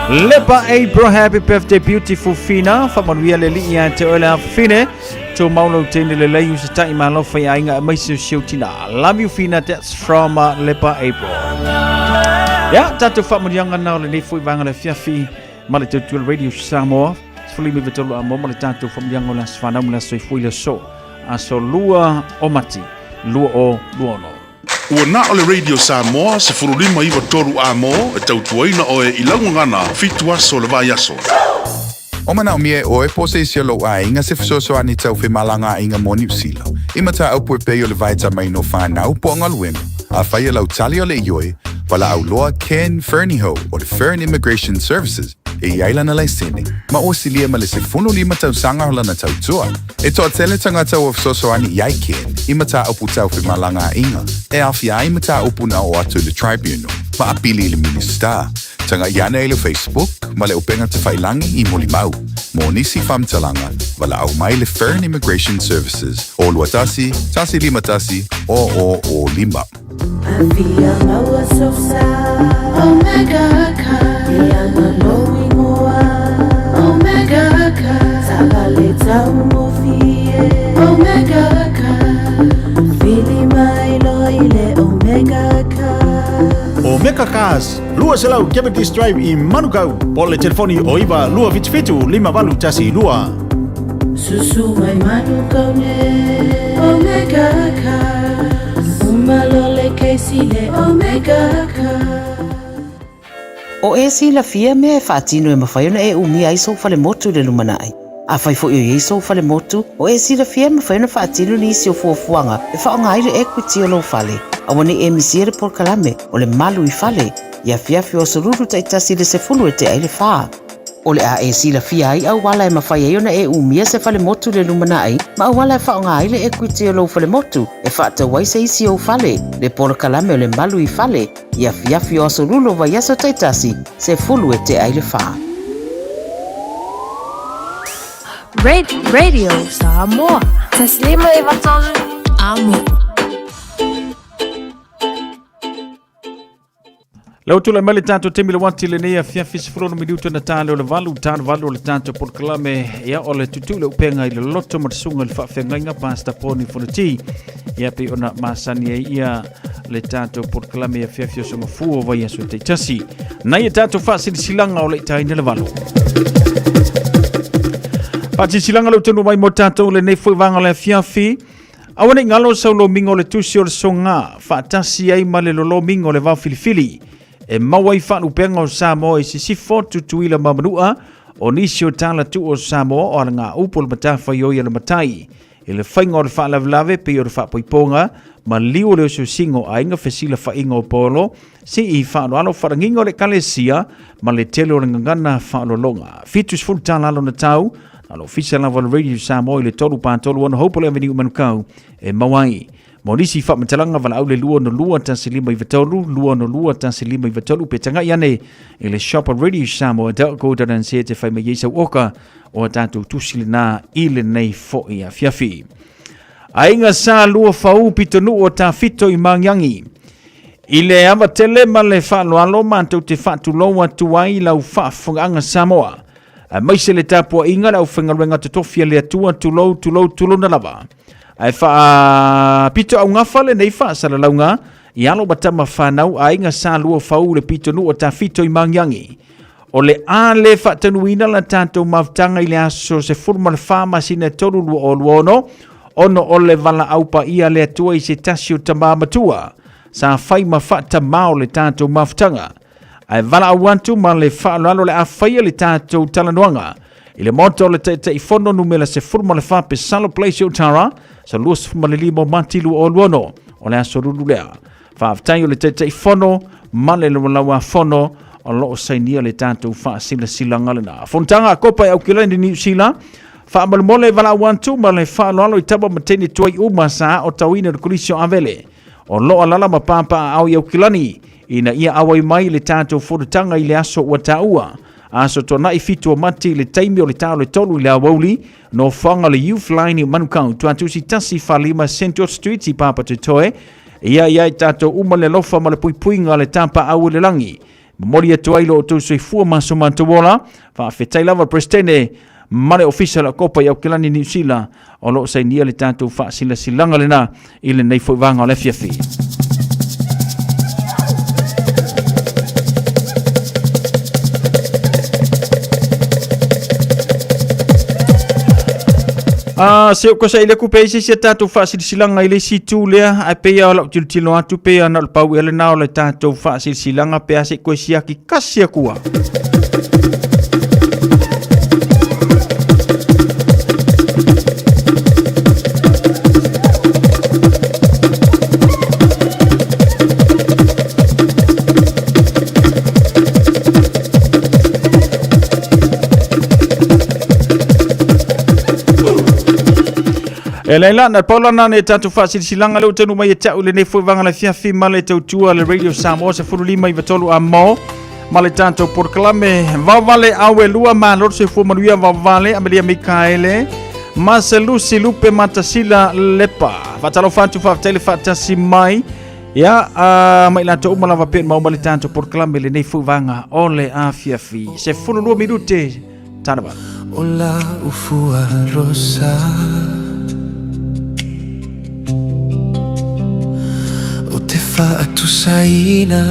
Lepa April happy birthday beautiful Fina faamanuia le Alii ia te oe le afafine tumau lau teine lelei usitai ma alofa i aiga aemaise o si ou tina. Love you Fina that's from uh, Lepa April. Ia tatou faamanuiaga na o lenei foi vaega o le afiafi ma le tautua Radio Samoa 13 a mo ma le tatou faamanuiaga o le aso fanau ma le aso soifua i le aso aso 2 o Mati 2026. Ua na o le Radio Samoa 1593 A-mo e tautuaina oe i lau gagana fitu aso o le vaiaso. O manaomia e oe po o se isi o lou aiga se fesoasoani tau femalagaaiga mo Niu Sila, i mataupu e pei o le vaetamaina o fanau po o galuega, afai e lau tali o le ioe, valaau loa Ken Fernihough o le Fern Immigration Services. e i ai lana laisene, ma ua silia ma le 15 tausaga o lana tautua. E toatele tagata ua fesoasoani i ai Ken i mataupu tau femalagaaiga e aofia ai mataupu na oo atu i le Tribunal ma apili i le Minisita. Tagai ane i le Facebook ma le upega tafailagi i Molimau. Mo nisi faamatalaga, valaau mai le Fern Immigration Services o 21 151 0005. Afia maua sosa Omega Car Ianga lou ingoa Omega Car Taavale taugofie Omega Car Vili mai loa i le Omega Car Omega Cars, 200 Cavendish Drive i Manukau, po o le telefoni o 9 277 5812. Susu mai Manukau nei Omega Cars Uma loa le kesi le Omega Cars. O e silafia mea e faatino e mafai ona e umia ai sou falemotu i le lumanai. Afai foi o i ai sou falemotu, o e silafia e mafai ona faatino nisi o fuafuaga e faaaoga ai le equity o lou fale. Aua ne i e misia le polokalame o le Malu i Fale i afiafi o aso Lulu taitasi i le 10 e tea i le fa. O le a e silafia ai auala e mafai ai ona e umia se falemotu i le lumanai ma auala e faaaoga ai le equity o lou falemotu e faatau ai se isi ou fale, le polokalame o le Malu i Fale i afiafi o aso Lulu o vaiaso taitasi, 10 e tea i le fa. Radio Samoa. 153 Amo. Lau tulai mai le tatou taimi le uati lenei afiafi 16 minuta na ta lea o le valu ta le valu o le tatou polokalame ia o le tutu le upega i le loto ma le suga i le faafeagaiga Pastor Poni Fonoti ia pei ona masani ai ia le tatou polokalame afiafi o sogafu o vaiaso taitasi nai e tatou faasilasilaga o le itaina le valu faasilasilaga le utonu mai mo tatou lenei foi vaga o le afiafi. Aua ne i galo sau lomiga o le tusi o le soga faatasi ai ma le lolomiga o le vaofilifili e maua ai faalupega o Samoa i Sisifo, Tutuila ma Manua, o nisi o tala tuu o Samoa o alagaupu o le matafaioi a le matai i le faiga o le faalavelave pei o le faapoipoga ma liu o le osiosiga o aiga fesilafaiga o polo sii faaaloalo faalagiga o le Ekalesia ma le tele o le gagana faaaloaloga. 70 tala lona tau Na le ofisa lava o le Radio Samoa i le 3 pa 3 6 Hopewell Avenue Manukau e maua ai. Mo nisi faamatalaga valaau le 2 02 1 5 9 3 2 02 1 5 9 3 pe tagai ane i le shop at radiosamoa.co.nz e fai mai ai sau oka o a tatou tusi lena i lenei foi afiafi. Aiga sa lua fau pitonuu o Tafito i Magiagi. I le ava tele ma le faaaloalo matou te faatulou atu ai i lau faafofogaaga Samoa. Aemaise le tapuaiga le aufaigaluega totofi a le Atua, tulou, tulou, tulona lava. Ae faapito augafa lenei faasalalauga i alo ma tama whanau aiga sa lua fau le pitonuu o Tafito i Magiagi. O le a le faatanuina la tatou mafutaga i le aso 14 masina 3 2026, ona o le valaau paia a le Atua i se tasi o tama matua sa fai ma faatamā o le tatou mafutaga. Ae valaau atu ma le faaaloalo le a faia le tatou talanoaga i le Maota o le Taitaifono numera 14 Pesalo Place i Otara, sa 25 o Mati 2026 o le aso lulu lea. Faafetai o le Taitaifono ma le Laualauafono o lo o sainia le tatou faasilasilaga lena. Fonotaga a Kopa e Aukilani Niu Sila, faamolemole valaau atu ma le faaaloalo i tama ma teine tuai uma sa aotauina i le Kolisi o Avele. O lo o alala ma papaaao i Aukilani ina ia auai mai le tatou fonotaga i le aso ua taua. Aso Toanai 7 o Mati i le taimi o le ta o le 3 i le aoauli, nofoaga o le Youth Line i Manukau, Tuatusi 145 Central Street i Papatoetoe. Ia ia i tatou uma le alofa ma le puipuiga a le tapaau i le lagi. Momoli atu ai lo outou soifua ma so matou ola. Faafetai lava Presidente ma le Ofisa o le Kopa i Aukilani Niu Sila o lo o sainia le tatou faasilasilaga lena i lenei foi vaega o le afiafi. Ah, se o kosa ile ku pe se se tatou faasilasilaga i le isi itu lea ae pei o lau tilotilo atu pei ona o le pau ea lena o le tatou faasilasilaga pe a se i koe siaki kasi akua. E laila, na pau lana ne tatou faasilasilaga lea ua taunuu mai ia te au i lenei foi vaega o le afiafi ma le tautua a le Radio Samoa 15 i a mo ma le tatou polokalame vaovale au e lua malo le soifua manuia vaovale Amelia Mikaele Maselusi Lupe Matasila Lepa faatalofa atu faafetai le faatasi mai ia ma i latou uma lava pe maua ma le tatou polokalame i lenei foi vaega o le afiafi 12 minute tana O la ufua rosa O te faatusaina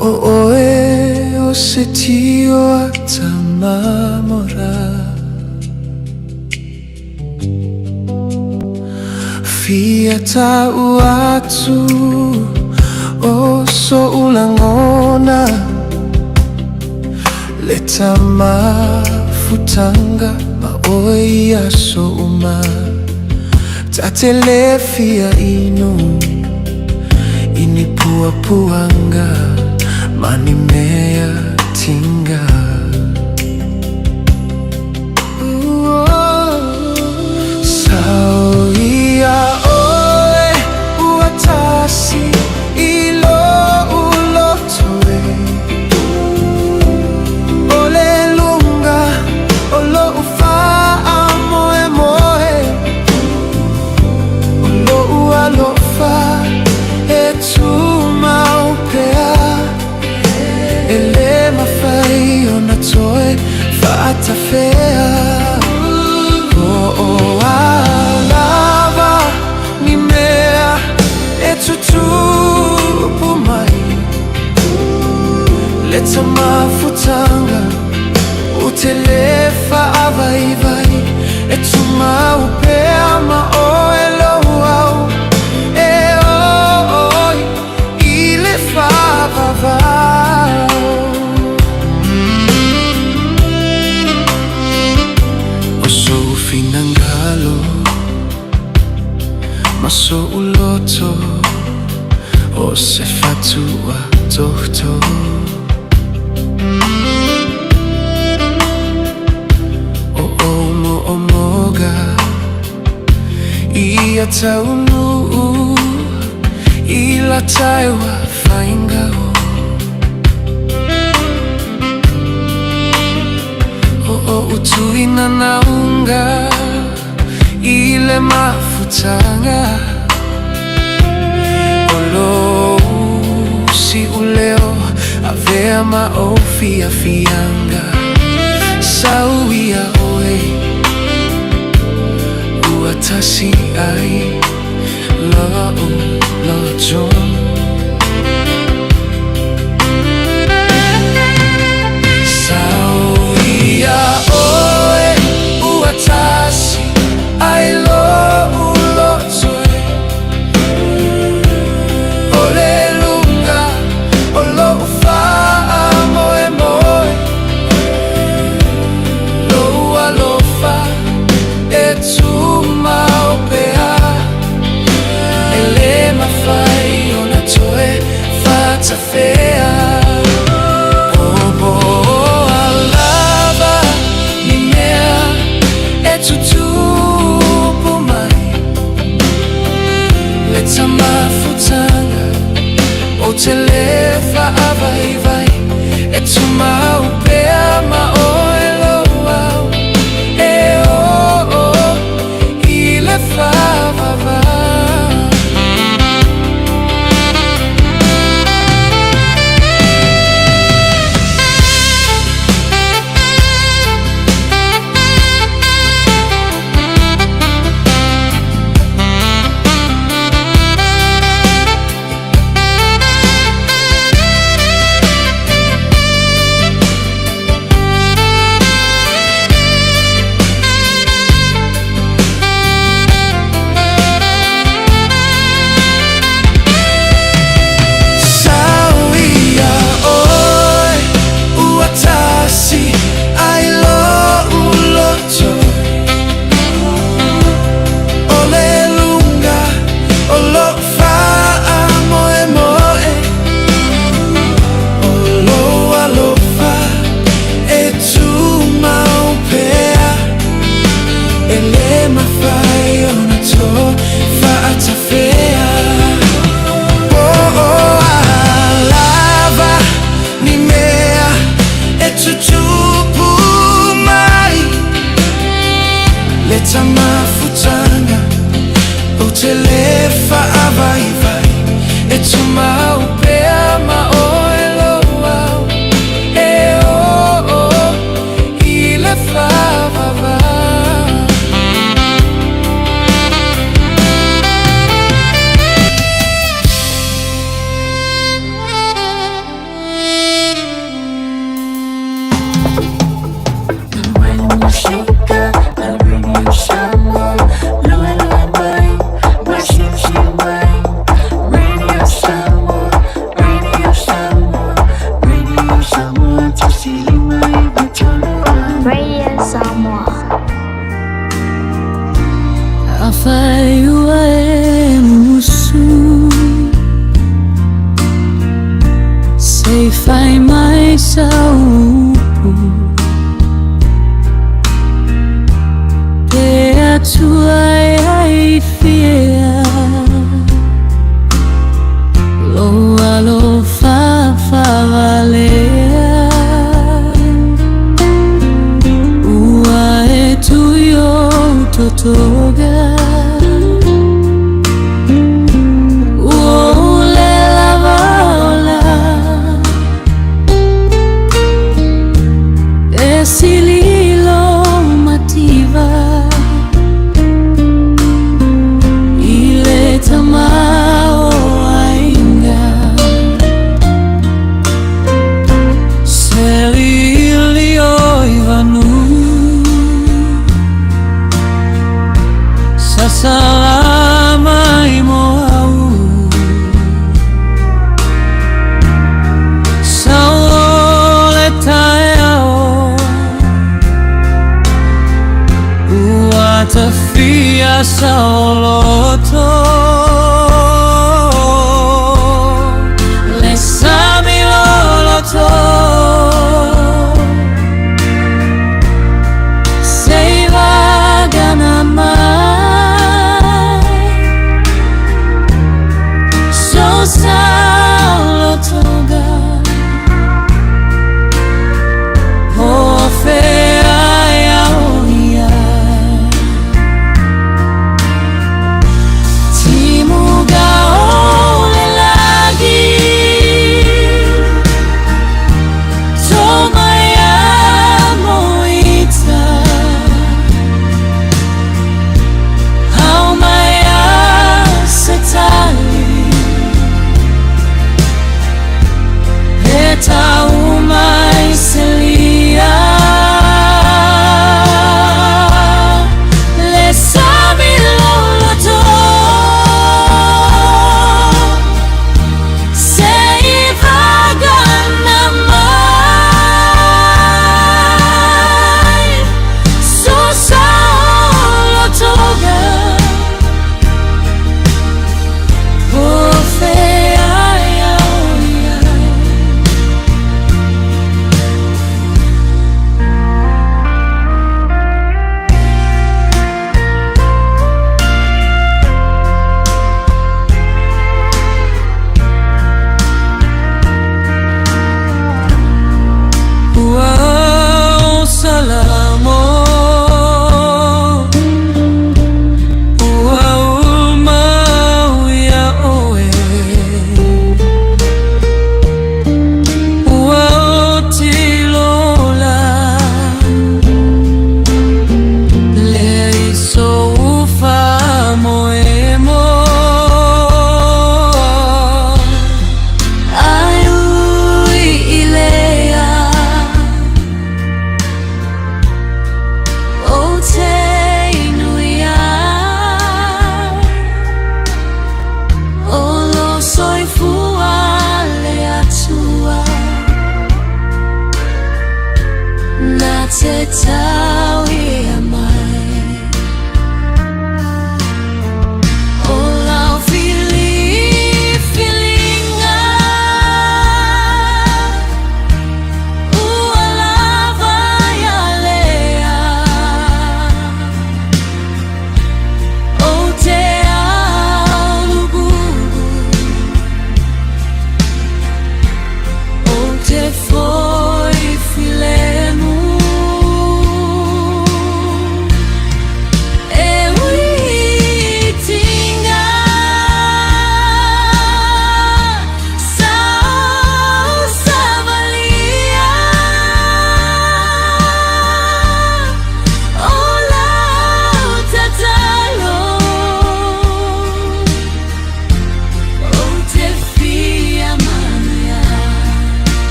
O oe o se tio a tamamora Fia tau atu o so'u lagona Le tamafutanga ma oe i aso uma Ta te le fia inu i ni puapuaga ma ni mea tiga. Sau ia oe ua tasi i lo'u loto e O le luga o lo'u faamoemoe O lo'u alofa e tumau pea E lē mafai ona toe faatafea Po o a lava ni mea e tutupu mai Le tamafutaga ou te lē faavaivai E tumau pea ma oe lou au E oo i le faavavau. O sou finagalo ma so'u loto O se fatu atoto O ou mo'omoga Ia taunuu I la taewa faiga o O o'u tuinanauga I le mafutaga O lou si'uleo Avea ma ou fiafiaga Sau ia oe Ua tasi ai La'u loto. Sau ia oe ua tasi ai lo'u loto e O le luga o lo'u faamoemoe Lou alofa e tumau pea E lē mafai ona toe faatafea O po o a lava ni mea e tutupu mai Le tamafutaga ou te lē faavaivai E tumau pea ma oe lou au E oo i le faavavau. te le faavaivai E tumau pea ma oe lou ao E oo i le faavavau. Radio Samoa. Afai ua e musu Se i fai mai sau upu Te Atua e aifia Lou alofa faavalea Ua e tui ou totoga Ua ou le lava ola E sili lou mativa I le tamaoaiga Selili o i vanu Sasala mai mo au Sao le taeao Ua tafia saoloto Le sami loloto Se i vagana mai So saolotoga Hoʻofea ia o ia.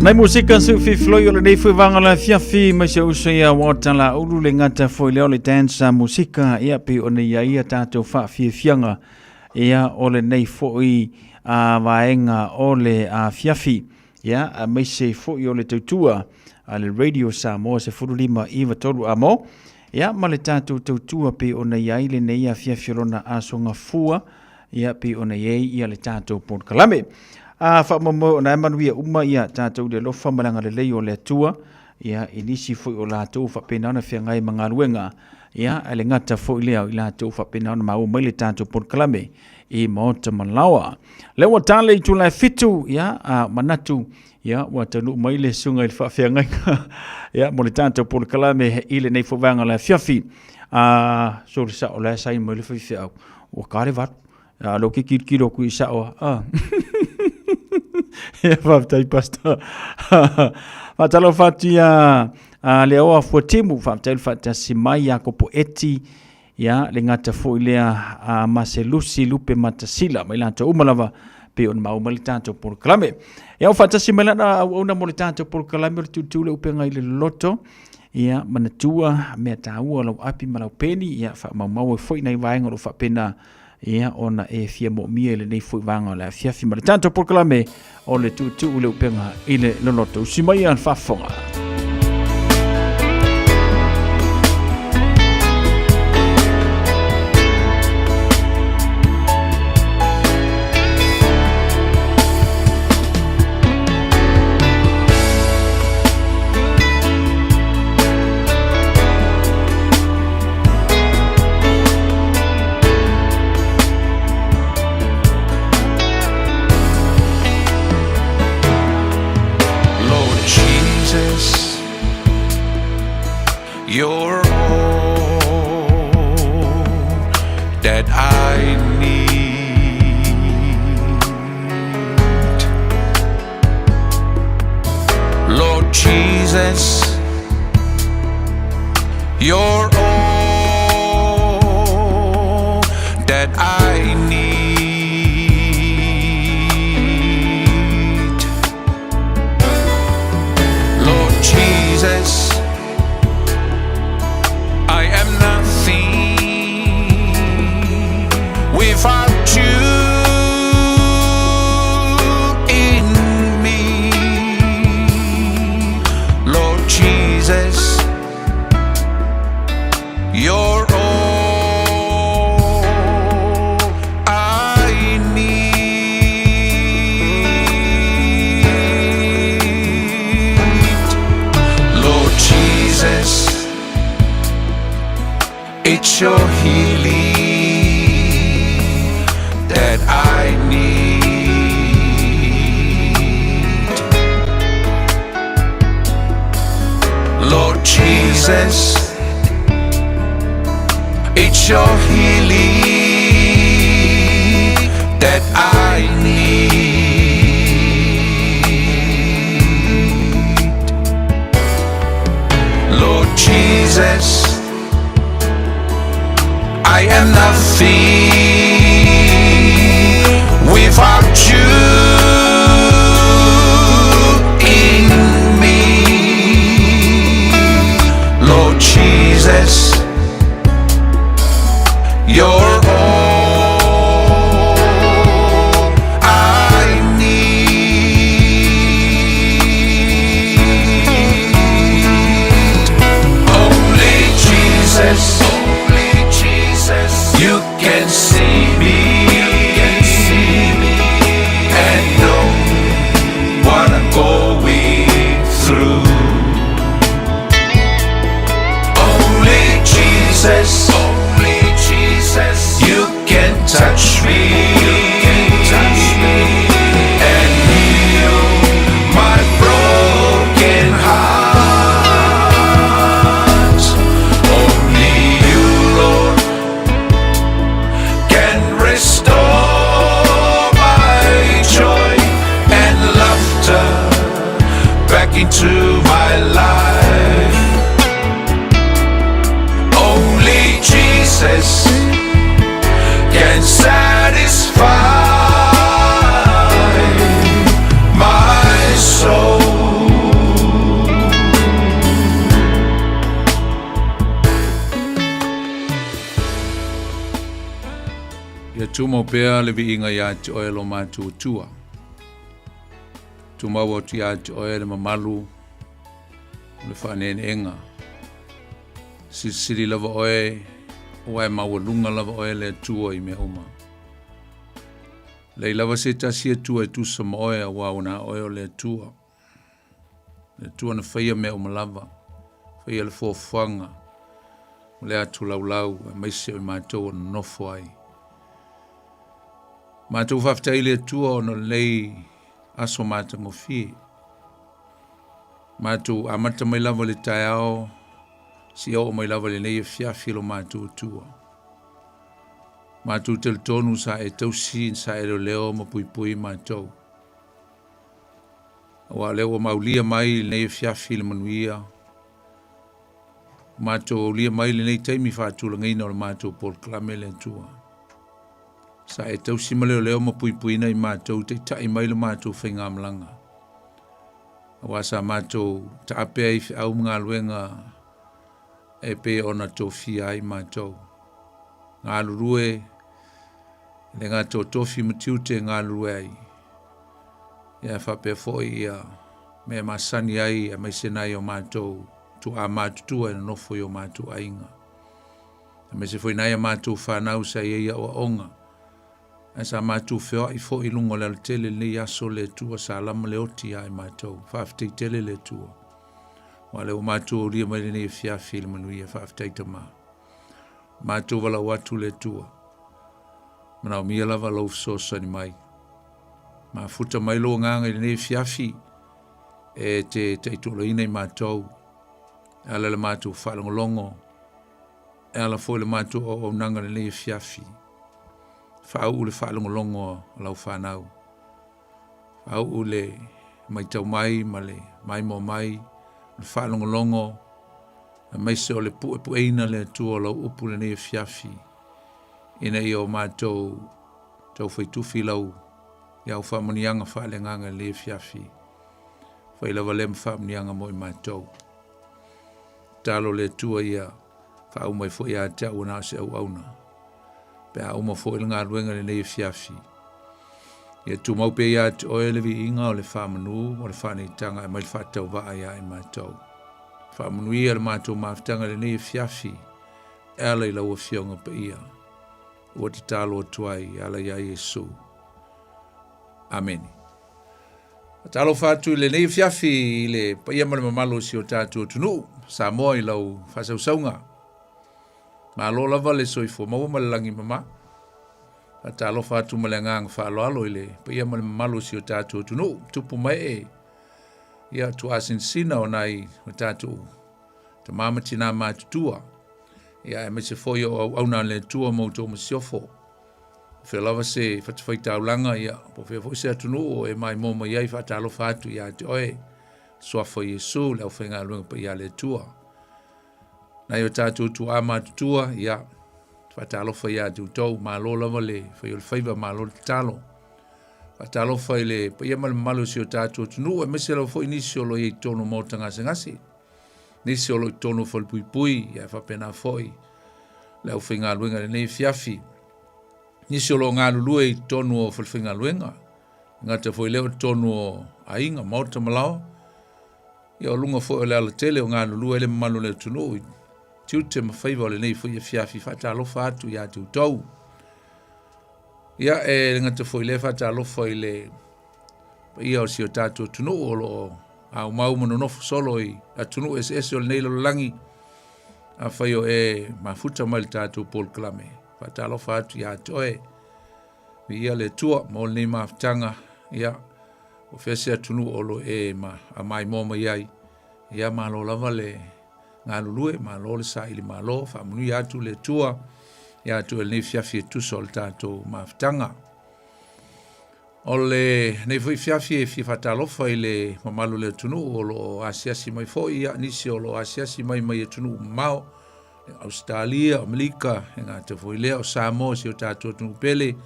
Nai musika su fi floi o lenei foi vanga la fiafi mai se uso ia Walter la ulu le ngata foi leo le dance musika ia pe o nei ia tātou whaafiafianga ia o lenei foi a vaenga o le afiafi ia aemaise foi o le tautua a le Radio Samoa 15 93 amo ia ma le tatou tautua pe ona i ai lenei afiafi o lona aso gafua ia pe ona i ai ia le tatou polokalame. A faamoemoe ona e manuia uma ia tatou i le alofa ma le agalelei o le Atua ia i nisi foi o latou faapena ona feagai ma galuega ia ae le gata foi lea o i latou faapena ona maua mai le tatou polokalame i maota ma laoa. Lea ua tale i tulae fitu, ia, a manatu, ia, ua taunuu mai le susuga i le faafeagaiga, ia, mo le tatou polokalame i lenei foi vaega o le afiafi. A, so le sao la e saini mai le faifeau, ua ka le valu. A lo ke kilokilo aku i sao a. Ia, faafetai pastor. Faatalofa atu ia a le aoa Fuatimu, faafetai le faatasi mai ia Kopo Eti, Ia, le gata foi lea a Maselusi Lupe Matasila ma i latou uma lava pei ona maua mai le tatou polokalame. Ia, o faatasi mai lana auauna mo le tatou polokalame o le tuutuu le upega i le loloto. Ia, manatua mea taua lau api ma lau peni, ia faamaumau ai foi nai vaega o lo o faapena ia ona e fia moomia i lenei foi vaega o le afiafi ma le tatou polokalame o le tuutuu le upega i le loloto. Usi mai a le faafofoga. Lord Jesus, you're all that I need. Lord Jesus, you're all that I need. Lord Jesus, I am nothing without you in me. Lord Jesus, you're all I need. Lord Jesus, it's your healing that I need. Lord Jesus, it's your healing that I need. Lord Jesus, I am nothing without you in me. Lord Jesus, you're all Tumau pea le viiga iā te oe lo matou Atua. Tumau atu iā te oe le mamalu o le faaneeneega. Silisili lava oe ua e maualuga lava oe le Atua i mea uma. Leai lava se tasi Atua e tusa ma oe auā ua na oe o le Atua. Le Atua na faia mea uma lava, faia le fuafuaga ma le atu laulau aemaise o i matou o nonofo ai. Matou faafetai i le Atua ona o lenei aso matagofie. Matou amata mai lava le taeao seia oo mai lava lenei afiafi lo matou Atua. Matou talitonu sa e tausi, sa e leoleo ma puipui matou. Aua o lea ua maulia mai lenei afiafi le manuia, matou aulia mai lenei taimi faatulagaina o le matou polokalame le Atua. Sa e tausi ma leoleo ma puipuiina i matou, taitai mai le matou faigamalaga. Aua sa matou taape ai i feau ma galuega e pei ona tofia ai matou. Galulue le gata o tofi ma tiute e galulue ai. Ia faapea foi ia mea e masani ai aemaise nai o matou tuaa matutua e nonofo i o matou aiga. Aemaise foi nai a matou fanau sa i ai aoaoga. Ae sa matou feoai foi i luga o le alatele lenei aso le Atua sa lama le oti ia i matou. Faafetai tele le Atua. Aua o lea ua matou aulia mai lenei afiafi i le manuia. Faafetai Tama. Matou valaau atu le Atua. Manaomia lava lou fesoasoani mai. Mafuta mai lou agaga i lenei afiafi e te taitolaina i matou. E ala le matou faalogologo, e ala foi le matou auaunaga i lenei afiafi. Faauu le faalogologo a lau fanau. Faauu le matau mai ma le maimoa mai, le faalogologo, aemaise o le puepueina le Atua o lau upu i lenei afiafi, ina ia o matou taufaitufi lau i au faamanuiaga faaleagaga i lenei afiafi. Fai lava lea ma faamanuiaga mo i matou. Tatalo le Atua ia faauma ai foi ia te au ua na o se auauna. Pe a uma foi le galuega i lenei afiafi, ia tumau pea ia te oe le viiga o le faamanu o le faaneetaga e mai le faatauvaa ia i matou. Faamanuia le matou mafutaga i lenei afiafi e ala i lau Afioga Paia. Ua tatalo atu ai e ala iā Iesu. Amene. Talofa atu i lenei afiafi i le paia ma le mamalu o si o tatou atunuu, Samoa i lau faasausauga. Malo lava le soifua maua ma le lagi mama. Faatalofa atu ma le agaga faaaloalo i le paia ma le mamalu o si o tatou atunuu, tupu ma ee, ia tuasinasina o nai o tatou tama ma tinā matutua, ia aemaise foi o auauna a le Atua ma outou masiofo. O fea lava se fatafaitaulaga, ia, po o fea foi se atunuu o e maimoa mai ai, faatalofa atu ia te oe, suafa o Iesu, le aufaigaluega paia a le Atua. Nai o tatou tuaa matutua, ia, faatalofa ia te outou, malo lava le fai o le faiva, malo le tatalo. Faatalofa i le paia ma le mamalu o si o tatou atunuu, aemaise lava foi nisi o lo o i ai i totonu o maota gasegase, nisi o lo o i totonu o falepuipui, ia faapena foi le aufaigaluega i lenei afiafi. Nisi o lo o galulue i totonu o falefaigaluega, gata foi lea o totonu o aiga, maota ma laoa, ia o luga foi o le alatele o galulue ai le mamalu o le atunuu i tiute ma faiva o lenei foi afiafi. Faatalofa atu ia te outou. Ia, e le gata foi lea, faatalofa i le paia o si o tatou atunuu o lo o aumau ma nonofo solo i atunuu eseese o lenei lalolagi. Afai o e mafuta mai le tatou polokalame, faatalofa atu ia te oe. Viia le Atua mo lenei mafutaga, ia, o fea se atunuu o lo e ma a maimoa mai ai. Ia, malo lava le galulue, malo le saili malo, faamanuia atu le Atua ia te oe lenei fiafi e tusa o le tatou mafutaga. O lenei foi fiafi e fia faatalofa i le mamalu o le atunuu o lo o asiasi mai foi, ia, nisi o lo o asiasi mai mai atunuu mamao, Ausetalia, Amerika, e gata foi lea o Samoa, si o tatou atunuu pele,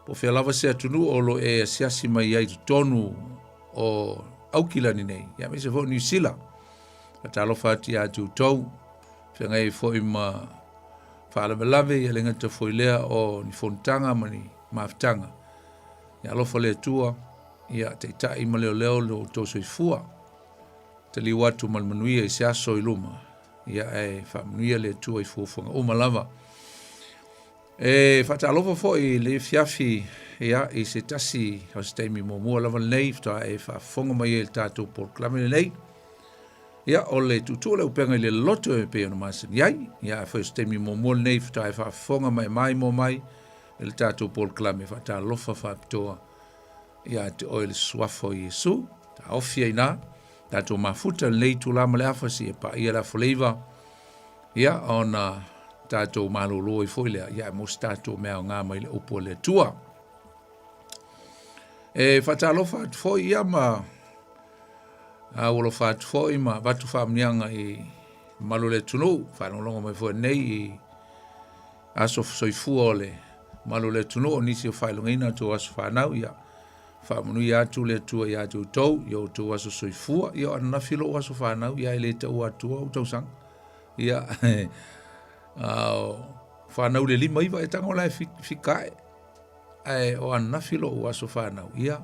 po o fea lava se atunuu o lo o e asiasi mai ai i totonu o Aukilani nei, ia aemaise foi o Niu Sila. Faatalofa atu ia te outou, feagai ai foi ma. faalavelave, ia le gata foi lea o ni fonotaga ma ni mafutaga. Ia alofa le Atua, ia taitai ma leoleo lo outou soifua. Taliu atu ma le manuia i se aso i luma, ia ae faamanuia le Atua i fuafuaga uma lava. E faatalofa foi i le afiafi ia, i se tasi o se taimi muamua lava lenei faatoa e faafofoga mai ai i le tatou polokalame lenei. Ia, o le tuutuu o le upega i le loto e pei ona masani ai. Ia, afai o se taimi muamua lenei faatoa e faafofoga ma e maimoa mai i le tatou polokalame faatalofa faapitoa ia te oe le suafa o Iesu. Taofi ai nā, tatou mafuta lenei itulā ma le afa seia paia le afoleiva. Ia, ona tatou malolo ai foi lea, ia e maua se tatou mea aoga mai le upu a le Atua. E faatalofa atu foi ia ma aualofa atu foi ma avatu faamanuiaga i malu o le atunuu, faalogologo mai foi nei i aso soifua o le malu o le atunuu, o nisi o faailogaina outou aso fanau, ia faamanuia atu le Atua ia te outou i outou aso soifua. Ia o ananafi lou aso fanau, ia e le taua atua ou tausaga. Ia, fanau le 59 e tago la e fika ae. Ae o ananafi lou aso fanau, ia,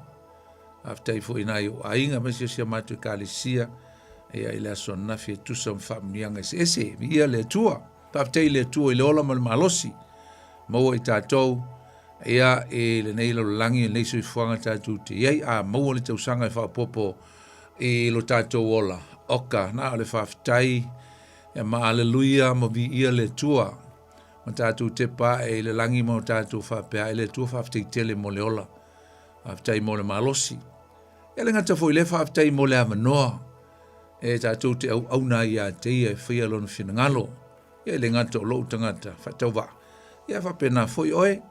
faafetai foi i nai ou aiga aemaise o si a matou ekalesia, ia i le aso ananafi e tusa ma faamanuiaga eseese. Viia le Atua. Faafetai i le Atua i le ola ma le malosi maua i tatou ia i lenei lalolagi, lenei soifuaga tatou te i ai, a maua le tausaga e faaopoopo i lo tatou ola. Oka, na o le faafetai ia ma aleluia ma viia le Atua. Ma tatou tepa ae i le lagi ma o tatou faapea ai le Atua faafetai tele mo le ola. Faafetai mo le malosi. E le gata foi i lea faafetai mo le avanoa e tatou te auauna ai ia te ia e faia lona finagalo. Ia e le gata o lou tagata faatauvaa, ia faapena foi oe,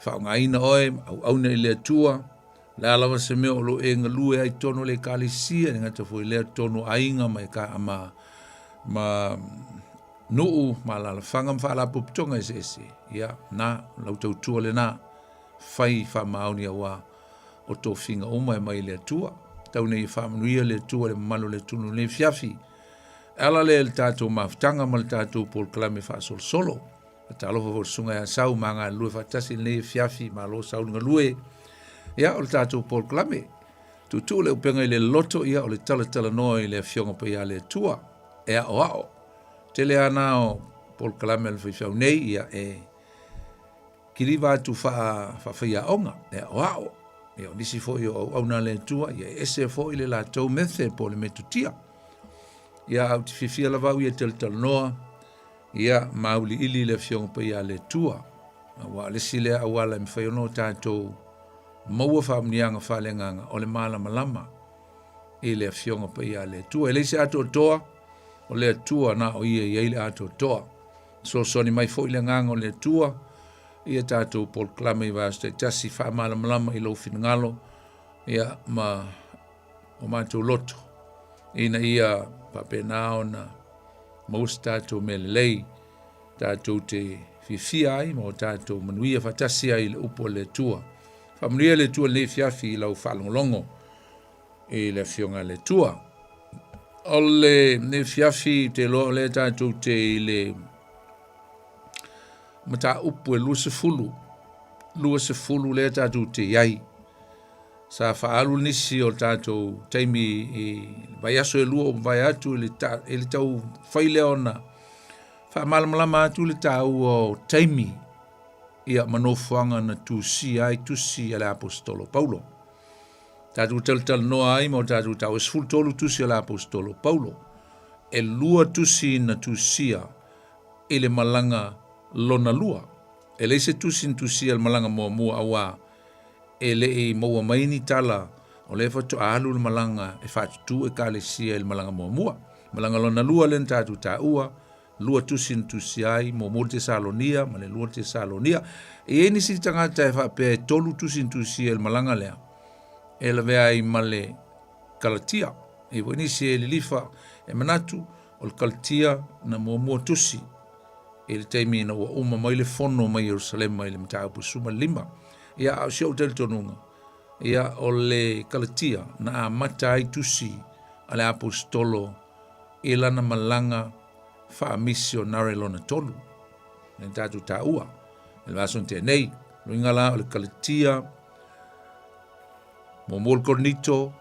faaaogaina oe ma auauna i le Atua, o le a lava se mea o lo o e galue ai i totonu o le Ekalesia, e le gata foi i lea totonu o aiga ma, ma, ma nuu ma alaalafaga ma faalapotopotoga eseese, ia, na, lau tautua lena, fai faamaoni auā o tofiga uma e mai i le Atua. Tau nei e faamanuia le Atua i le mamalu o le atunuu i lenei afiafi. E ala lea i le tatou mafutaga ma le tatou polokalame faasolosolo. Faatalofa foi i le Susuga ia Sau ma galulue faatasi i lenei afiafi, malo Sau le galue. Ia, o le tatou polokalame, tuutuu le upega i le loto, ia, o le talatalanoa i le Afioga Paia a le Atua, e aoao. Tele lava na o polokalame a le faifeau nei, ia, e kiliva atu faa, faafaiaoga, e aoao. Ia, o nisi foi o auauna a le Atua, ia, e ese foi le latou method po o le metotia. Ia, ae ou te fiafia lava au ia e talatalanoa, ia, ma auiliili le Afioga Paia a le Atua. Aua o le isi lea auala e mafai ona o tatou maua faamanuiaga faaleagaga, o le malamalama i le Afioga Paia a le Atua. E leai se atoatoa, o le Atua na o ia e i ai le atoatoa. Fesoasoani mai foi le Agaga o le Atua ia tatou polokalame i vaiaso taitasi, faamalamalama i lou finagalo ia ma o matou loto ina ia faapena ona maua se tatou mea lelei tatou te fiafia ai ma o tatou manuia faatasi ai i le upu a le Atua. Faamanuia le Atua i lenei afiafi i lau faalogologo i le Afioga a le Atua. O lenei afiafi te iloa o lea tatou te i le mataupu e 20, 20 lea tatou te i ai. Sa faaalu nisi o tatou taimi i vaiaso e lua o mavae atu i le, ta, i le tau fai lea ona faamalamalama atu le taua o taimi ia ma nofoaga na tusia ai tusi a le Aposetolo Paulo. Tatou talatalanoa ai ma o tatou tau e 13 tusi a le Aposetolo Paulo. E lua tusi na tusia i le malaga lona lua. E leai se tusi na tusia i le malaga muamua auā e le i maua mai ni tala o lea faatoa alu le malaga e faatutū Ekalesia i le malaga muamua. Malaga lona lua lea na tatou taua, lua tusi na tusia ai, muamua le Tesalonia ma le lua le Tesalonia. E i ai nisi tagata e faapea e tolu tusi na tusia i le malaga lea, e lavea ai ma le Kalatia. E i ai foi nisi e lilifa e manatu o le Kalatia na muamua tusi i le taimi ina ua uma mai le fono mai Ierusalema i le mataupu 15. Ia, a o si ou talitonuga, ia, o le Kalatia na amata ai tusi a le Aposetolo i lana malaga faamisionare lona tolu. Le tatou taua i le vaiaso na tea nei. Luiga la o le Kalatia, muamua le Korinito,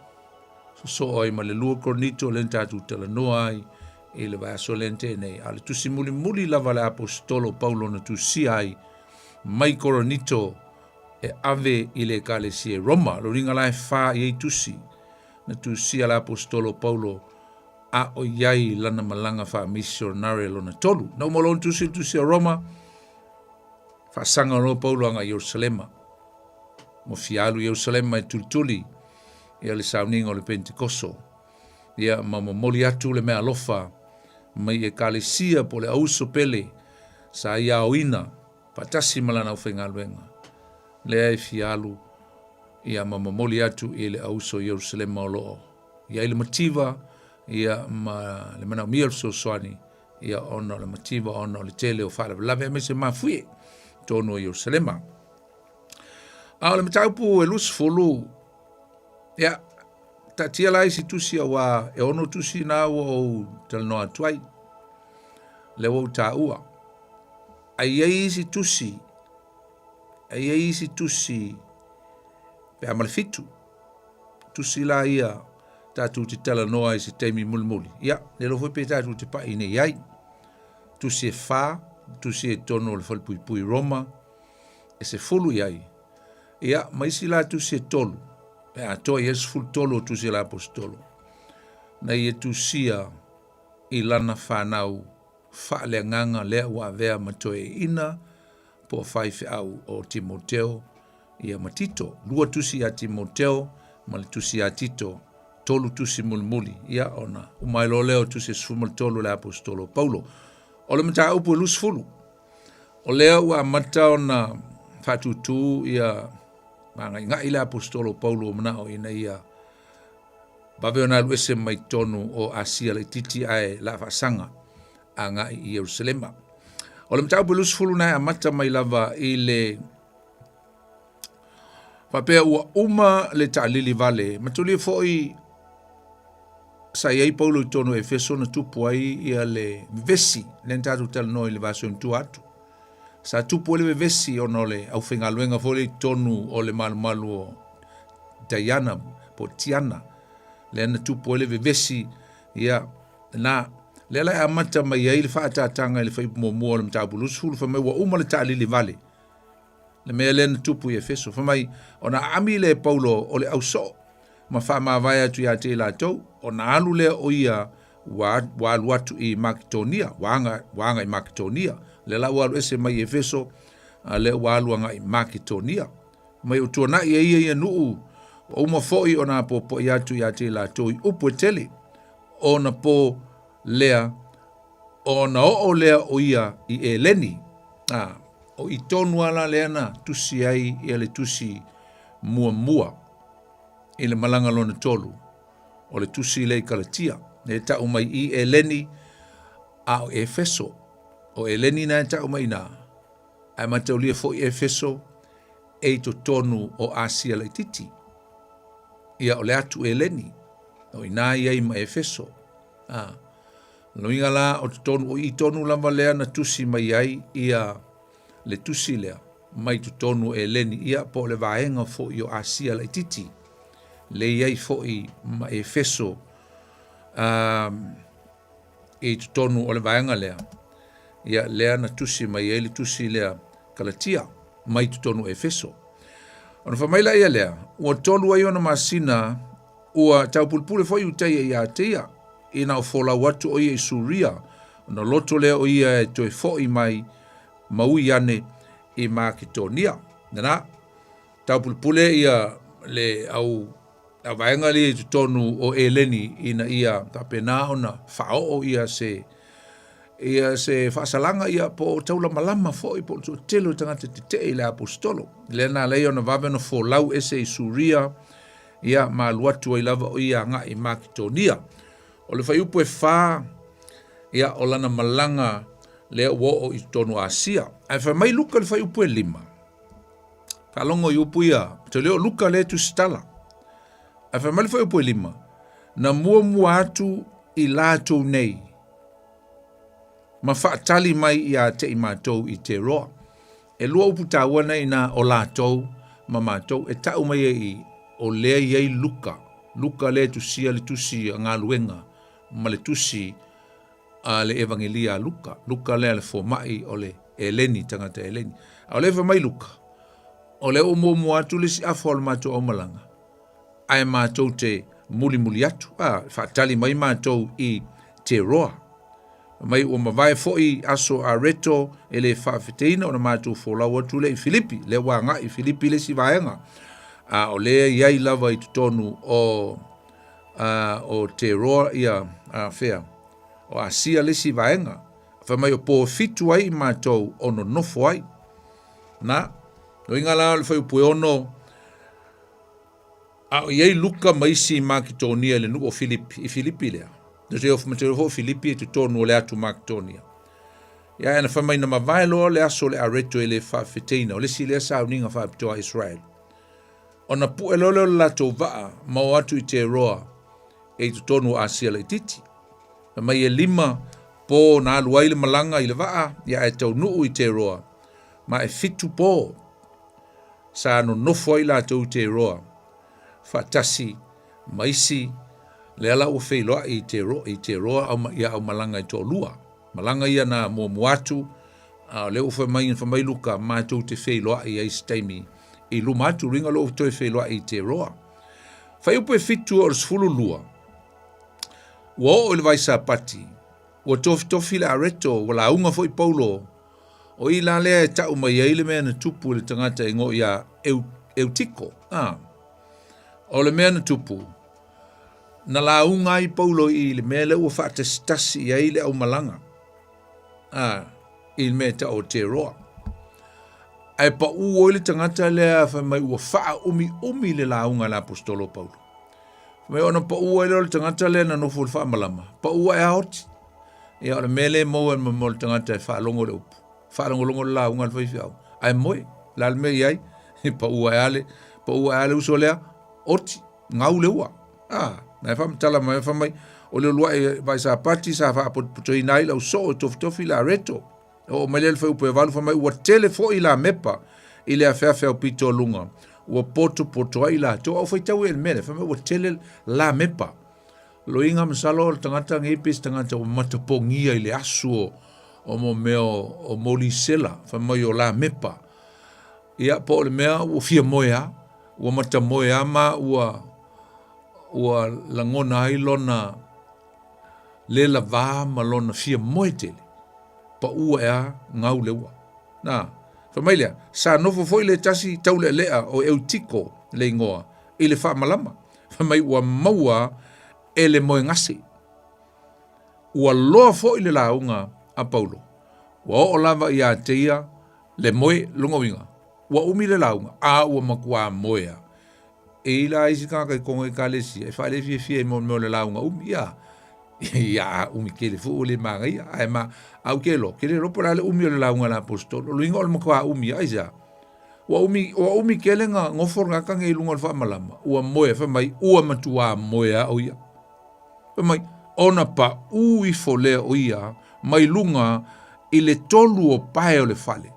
sosoo ai ma le 2 Korinito lea na tatou talanoa ai i le vaiaso lea na tea nei. A o le tusi mulimuli lava a le Aposetolo Paulo na tusia ai mai Korinito e ave i le Ekalesia i Roma. Lo uiga la e fa i ai tusi na tusia le Aposetolo Paulo a o i ai lana malaga faamisionare lona tolu. Na uma lona tusi le tusi a Roma, faasaga loa Paulo agai i Ierusalema. Ua fia alu i Ierusalema e tulituli ia le sauniga o le Pentekoso. Ia ma momoli atu le mea alofa mai ekalesia po o le auso pele sa ia aoina faatasi ma lana aufaigaluega. Lea e fia alu ia ma momoli atu i le auso i Ierusalema o lo o i ai le mativa ia ma le manaomia o le fesoasoani ia ona o le mativa ona o le tele o faalavelave aemaise mafuie tonu o Ierusalema. A o le mataupu e 20, ia, taatia la isi tusi auā e 6 tusi na ua ou talanoa atu ai, lea ua ou taua. Ae i ai isi tusi, e i ai isi tusi pe a ma le 7. Tusi la ia tatou te talanoa ai se taimi mulimuli. Ia, le iloa foi pe tatou te pai nei ai. Tusi e 4, tusi e tonu o le falepuipui Roma, e 10 i ai. Ia, ma isi la tusi e 3, e atoa i ai le 13 o tusi a le Aposetolo, na ia tusia i lana fanau faaleagaga lea ua avea ma toeaiina po o faifeau o Timoteo ia ma Tito. 2 tusi ia Timoteo ma le tusi ia Tito, 3 tusi mulimuli, ia ona uma ai loa lea o tusi e 13 a le Aposetolo o Paulo. O le mataupu e 20, o lea ua amata ona faatūtū ia maagaigai le Aposetolo o Paulo o manao ina ia vave ona alu ese mai totonu o Asia laitiiti ae laa faasaga agai i Ierusalema. O le mataupu e 20 na e amata mai lava i le faapea ua uma le taalili vale, matulia foi sa i ai Paulo i totonu o Efeso na tupu ai ia le vevesi, lea na tatou talanoa i le vaiaso ina tua atu. Sa tupu ai le vevesi ona o le aufaigaluega foi lea i totonu o le malumalu o Diana po o Tiana, lea na tupu ai le vevesi, ia, na, lea la e amata mai ai le faaataataga i le fuaiupu muamua o le mataupu 20, fai mai ua uma le taalili vale, le mea lea na tupu i Efeso. Fai mai, ona aami lea e Paulo o le ausoo ma faamavae atu ia te i latou, ona alu lea o ia ua, ua alu atu i Maketonia, ua aga, ua aga i Maketonia. Lea la ua alu ese mai i Efeso, a lea ua alu agai i Maketonia. Mai o tuanai e ia ia nuu, ua uma foi ona apoapoai atu ia te i latou i upu e tele, ona po lea, ona oo lea o ia i Eleni. A, o i tonu lava la lea na tusi ai ia le tusi muamua i le malaga lona tolu, o le tusi lea i Kalatia, lea e tau mai i Eleni, a o Efeso. O Eleni na e tau mai i ina, ae mataulia foi Efeso e i totonu o Asia laitiiti. Ia o le atu Eleni, o ina i ai ma Efeso. A, loiga la o totonu, o i tonu lava lea na tusi mai ai ia le tusi lea mai totonu o Eleni, ia po o le vaega foi o Asia laitiiti, le i ai foi ma Efeso i totonu o le vaega lea, ia lea na tusi mai ai le tusi lea Kalatia mai totonu o Efeso. Ona fai mai laia lea, ua 3 ai ona masina ua taupulepule foi Iutaia ia te ia, ina o folau atu o ia i Suria, ona loto lea o ia e toe foi mai ma ui ane i Maketonia. Nana, taupulepule ia le au au vaega lea i totonu o Eleni ina ia faapena ona faaoo ia se ia se faasalaga ia po o taulamalama foi po o le toatele o tagata tetee i le aposetolo. Lea na ala ai ona vave ona folau ese i Suria ia ma alu atu ai lava o ia agai i Maketonia. O le fuaiupu e 4 ia o lana malaga lea ua oo i totonu o Asia. Ae fai mai Luka i le fuaiupu e 5. Faalogo i upu ia, te leo Luka lea e tusitala. Ae fai mai le fuaiupu e 5, na muamua atu i latou nei. ma faatali mai ia te i matou i Teroa. E lua upu taua nei ina o latou ma matou e tau mai ai i o lea i ai Luka, Luka lea e tusia le tusi a galuega ma le tusi a le Evangelia a Luka, Luka lea le fomai o le Eleni, tagata Eleni. A o lea e fai mai Luka, o lea ua muamua atu le isi afa o le matou aumalaga, ae matou te mulimuli atu, a, faatali mai matou i Teroa. Mai ua mavae foi aso a Reto e le faafeteina ona matou folau atu lea i Filipi, lea ua agai i Filipi le isi vaega, a o lea i ai lava i totonu o o Teroa ia a fea o Asia le isi vaega. Fai mai o po fitu ai i matou o nonofo ai. Na, loiga la o le fuaiupu e 6, A o i ai Luka ma isi i Maketonia i le nuu o Filipi, i Filipi lea. Mateo foi o Filipi e totonu o le atu Maketonia. Ia ae na fai mai na mavae loa le aso o le areto e le faafeteina, o le isi lea sauniga faapitoa a Israel. Ona pue loa lea o le latou vaa ma o atu i Teroa e i totonu o Asia laitiiti. Fai mai e lima po na alu ai le malaga i le vaa, ia ae taunuu i Teroa, ma e fitu po sa nonofo ai latou i Teroa faatasi ma isi lea la ua feiloai i Teroa, i Teroa au, ia aumalaga e toalua. Malaga ia na muamua atu, a o lea ua fai mai, fai mai Luka, matou te feiloai ai se taimi i luma atu, luiga lea ua toe feiloai i Teroa. Fuaiupu e 7 o le 12, ua oo i le vai Sapati, ua tofitofi le areto, ua lauga foi Paulo O i la lea e tau mai ai le mea na tupu i le tagata e igoa ia Eutiko. A. O le mea na tupu, na lauga ai Paulo i le mea lea ua faatasitasi i ai le aumalaga, a, i le mea e tau o Teroa. Ae pau ai le tagata lea fai mai ua faaumiumi le lauga a le aposetolo o Paulo. Fai mai ona pau ai lea o le tagata lea na nofo i le faamalama, pau ae a oti. Ia o le mea lea e maua e mo le tagata e faalogo le upu, faalogologo le lauga a le faifeau, ae moe, la le mea i ai, e pau ae a le, pau ae a le uso lea, oti, gau le ua. Ah, na e faamatala mai, fai mai, o le uluai vae sapati sa faapotopotoina ai lau soo e tofitofi le areto. E oo mai lea le fuaiupu e 8, fai mai, ua tele foi lamepa i le afeafe au pito o luga, ua potopoto ai latou. A o faitau ia i le mea lea, fai mai ua tele lamepa. Loiga masalo o le tagata nei pe se tagata ua matapogia i le asu o o mo mea o, o molisela fai mai o lamepa. Ia po o le mea ua fia moe a, ua matamoe a ma ua ua lagona ai lona le lavā ma lona fia moe tele. Pau ae a gau le ua. Na, fai mai lea, sa nofo foi le tasi taulealea o Eutiko le igoa i le faamalama. Fai mai ua maua e le moegase. Ua loa foi le lauga a Paulo. Ua oo lava ia te ia le moe lona uiga. Ua umi le lauga, a ua matuā moe a. E i la isi tagata i totonu o Ekalesia e faalefiafia i mea o le lauga umi, ia, ia a umi tele foi ua le manaia. Ae ma, a ou te iloa, ou te le iloa po o le a le umi o le lauga a le Aposetolo. O le uiga o le matuā umi lava, aisea? Ua umi, ua umi tele na nofo le tagata nei i luga o le faamalama, ua moe, fai mai, ua matuā moe lava o ia. Fai mai, ona paū ifo lea o ia mai luga i le tolu o pae o le fale.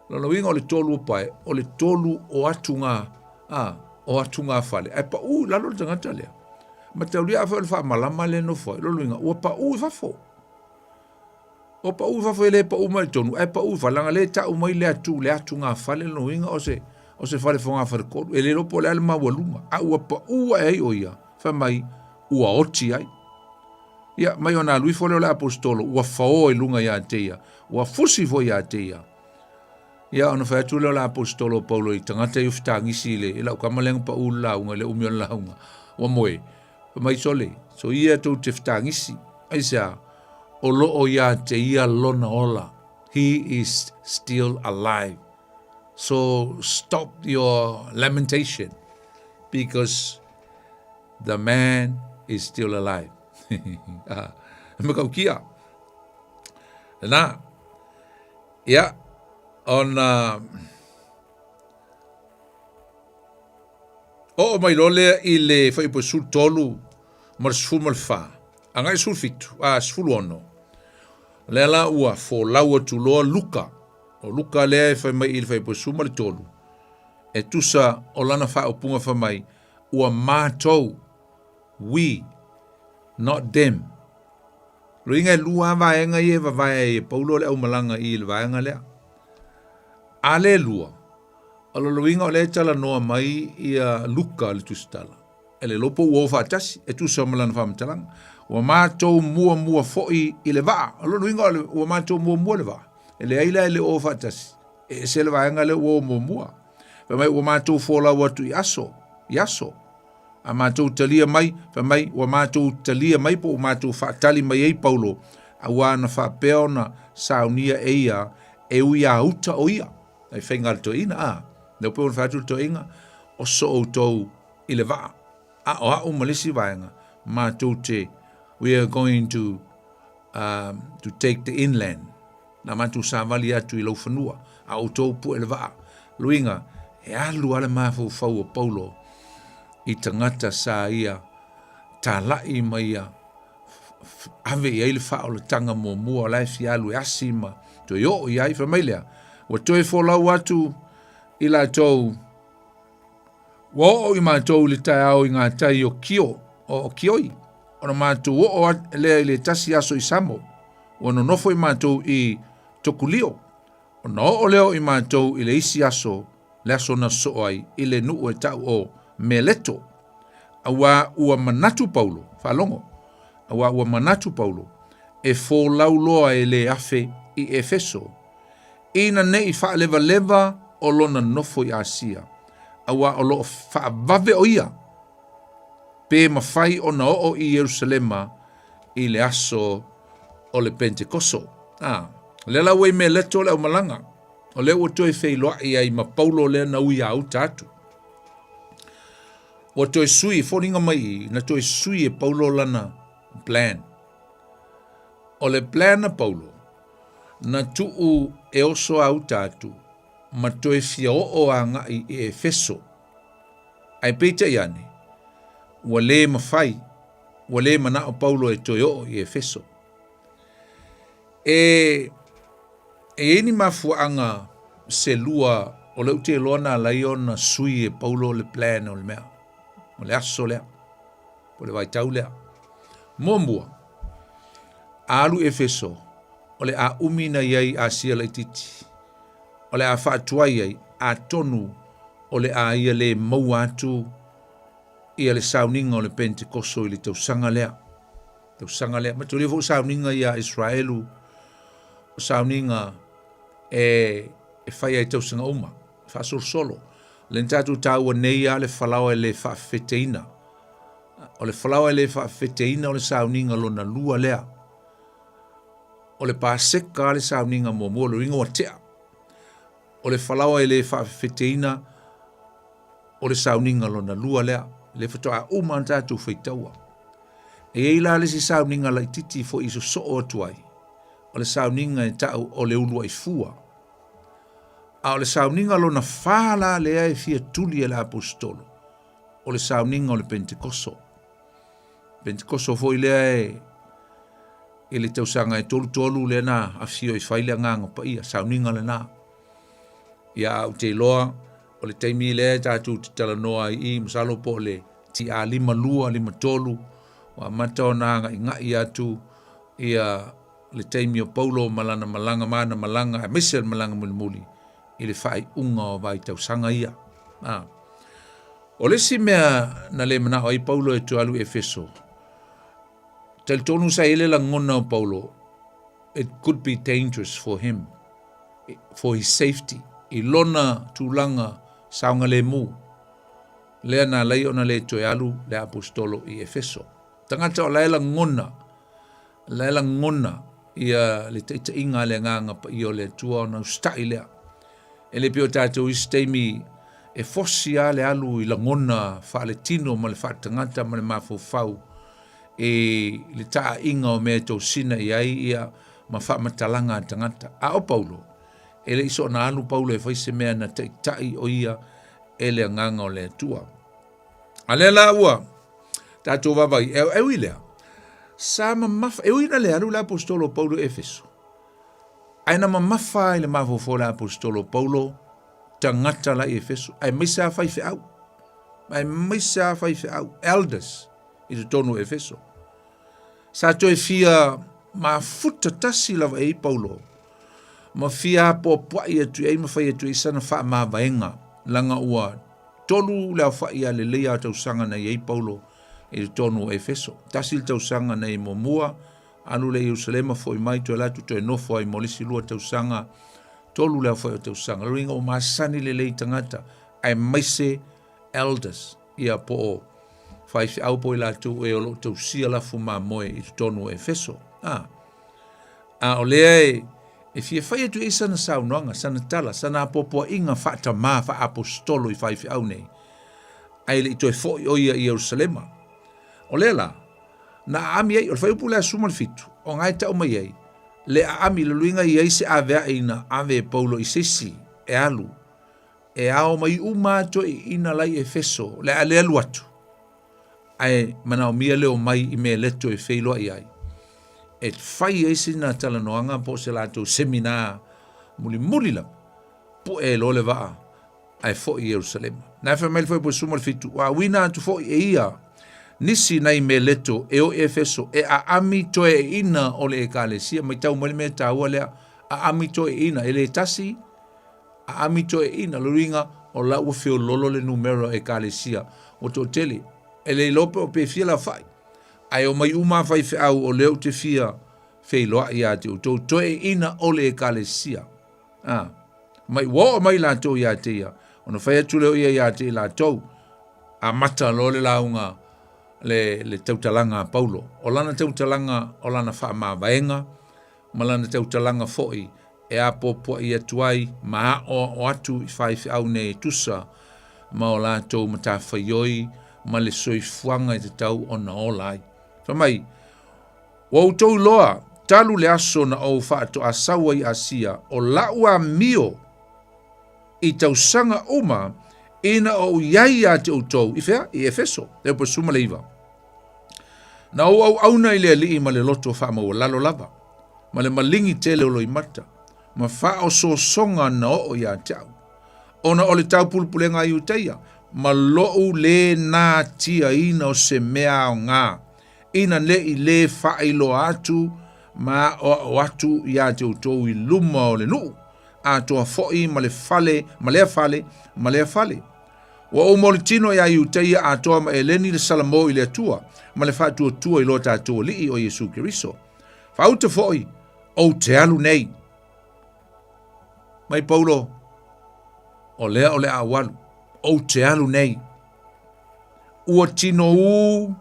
Lona uiga o le tolu o pae, o le tolu o atuga, a, o atuga fale. Ae paū i lalo le tagata lea. Mataulia afai o le faamalama lea e nofo ai, lona uiga, ua paū i fafo. O pau i fafo e le pau mai i totonu, ae pau i fale, leaga lea e tau mai le atu, le atugafale, lona uiga o se, o se fale fogafale tolu, e le iloa po o le a le maualuga, a ua pau ae ai o ia, fai mai, ua oti ai. Ia, mai ona alu ifo lea o le aposetolo, ua faoa i luga ia te ia, ua fusi foi ia te ia. Ia, ona fai atu lea o le aposetolo o Paulo i tagata ia fetagisi i le, i lau tama lea na pau i le lauga, i le umi o le lauga, ua moe, Fai mai sole, so ia tou te fetagisi, aisea, o lo o ia te ia lona ola. He is still alive. So stop your lamentation because the man is still alive. Ah, matautia. Lena, ia, ona Oo mai loa lea i le fuaiupu 13 ma le 14, agai 17, a 16. O lea la ua folau atu loa Luka, o Luka lea e fai mai i le fuaiupu 13, e tusa o lana faaupuga fai mai, ua matou, we, not them. Loiga e lua lava vaega ia e vavae ai e Paulo le aumalaga i le vaega lea. A le lua, o le loiga o lea e talanoa mai ia Luka le tusitala. E le iloa po ua o faatasi, e tusa ma lana faamatalaga. Ua matou muamua foi i le vaa. O lona uiga ua matou muamua le vaa. E leai la e le o faatasi. E ese le vaega lea ua o muamua. Fai mai ua matou folau atu i aso, i aso. A matou talia mai, fai mai ua matou talia mai po ua matou faatali mai ai Paulo, auā na faapea ona saunia e ia e ui a uta o ia. Ai faiga a le toeaina, a. Lea pei ona fai atu le toeaina, oso outou i le vaa, a o au ma le isi vaega, matou te, we are going to, um, to take the inland. Na matou savali atu i laufanua, a outou pue le vaa. Luiga, e alu a le mafaufau o Paulo i tagata sa ia talai ma ia ave i ai le faaolataga muamua o la e fia alu e asi ma toe oo i ai. Fai mai lea, ua toe folau atu i latou Ua oo i matou i le taeao i ngā tai o Kio, o Kioi, ona matou oo lea i le tasi aso i Samo, ua nonofo i matou i Tokulio, ona oo lea o i matou i le isi aso, le aso na sosoo ai, i le nuu e tau o Meleto. Auā ua manatu Paulo, faalogo, auā ua manatu Paulo, e folau loa e le afe i Efeso, ina ne i faalevaleva o lona nofo i Asia, auā o lo o faavave o ia, pe mafai ona oo i Ierusalema i le aso o le Pentekoso. A, lea la ua i Meleto le aumalaga, o lea ua toe feiloai ai ma Paulo lea na ui a uta atu. Ua toe sui, foliga mai na toe sui e Paulo lana plan. O le plan a Paulo, na tuu e oso a uta atu ma toe fia oo agai i Efeso. Ae peitai ane, ua lē mafai, ua lē manao Paulo e toe oo i Efeso. E, e i ai ni mafuaaga se lua o lea ou te iloa na ala ai ona sui e Paulo le plan o le mea, o le aso lea, po o le vaitau lea. Muamua, a alu i Efeso, o le a umi na i ai Asia laitiiti, o le a faatuai ai, atonu o le a ia lē maua atu ia le sauniga o le Pentekoso i le tausaga lea. Tausaga lea. Manatua foi sauniga ia a Israelu, o sauniga e, e fai ai tausaga uma, faasolosolo. Le na tatou taua nei lava le falaoa e le faafefeteina. O le falaoa e le faafefeteina o le sauniga lona lua lea. O le Paseka le sauniga muamua, o le uiga ua tea. O le falaoa e le faafefeteina o le sauniga lona lua lea, le faatoa uma ona tatou faitaua. E i ai la le isi sauniga laitiiti foi i sosoo atu ai, o le sauniga e tau o le uluai fua. A o le sauniga lona fa la lea e fia tuli e le aposetolo, o le sauniga o le Pentekoso. Pentekoso foi lea e i le tausaga e 33 lea na afio i fai le agaga paia, sauniga lena. Ia a ou te iloa o le taimi lea e tatou te talanoa ai i, masalo po o le TA 52, 53, ua amata ona agaigai atu ia le taimi o Paulo ma lana malaga ma ana malaga aemaise le malaga mulimuli i le faaiuga o vaitausaga ia. A. O le isi mea na le manao ai Paulo e toe alu i Efeso, talitonu sa i ai le lagona o Paulo, it could be dangerous for him, for his safety, i lona tulaga saogalemu, lea na alai ona le toe alu le aposetolo i Efeso. Tagata o la e lagona, la e lagona ia le taitaiga a le Agaga Paia o le Atua ona usitai lea. E le pei o tatou isi taimi e fosi lava le alu i lagona faaletino ma le faaletagata ma le mafaufau i le taaiga o mea e tosina i ai ia ma faamatalaga a tagata. A o Paulo, e le i soona alu Paulo e fai se mea na taitai o ia e le Agaga o le Atua. A lea la ua tatou vaavaai, e ui lea, sa mamafa, e ui ina le alu le aposetolo o Paulo i Efeso. Ae na mamafa ai le mafaufau o le Aposetolo o Paulo, tagata la i Efeso, aemaise lava faifeau, aemaise lava faifeau, elders, i totonu o Efeso. Sa toe fia mafuta tasi lava i ai Paulo, ma fia apoapoai atu i ai ma fai atu i ai sana faamavaega, laga ua tolu le aofai a lelei a tausaga na i ai Paulo i totonu o Efeso. Tasi le tausaga na i muamua, Alu lea i Ierusalema, foi mai, toe alu atu, toe nofo ai mo le isi lua tausaga, tolu le aofai o tausaga. Lona uiga ua masani lelei tagata, aemaise elders, ia po o faifeau po o i latou e o lo o tausia lafu mamoe i totonu o Efeso. A, a o lea e, e fia fai atu i ai sana saunoaga, sana tala, sana apoapoaiga faatamā, faaapostolo i faifeau nei, ae le i toe foi o ia i Ierusalema. O lea la, Na aami ai, o le fuaiupu lea 17, o ga e tau mai ai, le aami, le luiga i ai se aveaʻi na ave e Paulo i se isi e alu, e ao mai uma a toeaiina la i Efeso, le a le alu atu, ae manaomia le omai i Meleto e feiloai ai, e fai ai sina talanoaga po o se latou seminar mulimuli lava, puʻe loa le vaa ae foi i Ierusalema. Na e fai mai le fuaiupu 17, ua auina atu foi e ia nisi nai Meleto e o i Efeso e aami toeaiina o le ekalesia. Matau mai le mea taua lea, aami toeaiina, e le tasi, aami toeaiina. Lona uiga, o la ua feololo le numera o ekalesia ua toatele. E le iloa pe o pe fia le aofai, ae omai uma lava faifeau o lea ou te fia feiloai ia te outou, toeaiina o le ekalesia. A, mai ua oo mai latou ia te ia, ona fai atu lea o ia ia te i latou, amata loa le lauga le, le tautalaga a Paulo. O lana tautalaga o lana faamavaega, ma lana tautalaga foi e apoapoai atu ai ma aoao atu i faifeau nei e tusa ma o latou matafaioi ma le soifuaga e tatau ona ola ai. Fai mai, Ua outou iloa, talu le aso na ou faatoasau ai i Asia, o la'u amio i tausaga uma ina ou i ai ia te outou, i fea? I Efeso, le upu 19. Na ou auauna i le Alii ma le loto faamaualalo lava, ma le maligi tele o loimata, ma faaosoosoga na oo ia te au, ona o le taupulepulega a Iutaia, ma lo'u lē natiaina o se mea aoga, ina ne i lē faailoa atu ma aʻoaʻo atu iā te outou i luma o le nuu, atoa foʻi ma le fale ma lea fale ma lea fale. Ua ou molitino iā Iutaia atoa ma Eleni le salamo i le Atua ma le faatuatua i lo tatou Alii o Iesu Keriso. Faauta foʻi, ou te alu nei. Mai Paulo, o lea o le a ou alu, ou te alu nei. Ua tinoū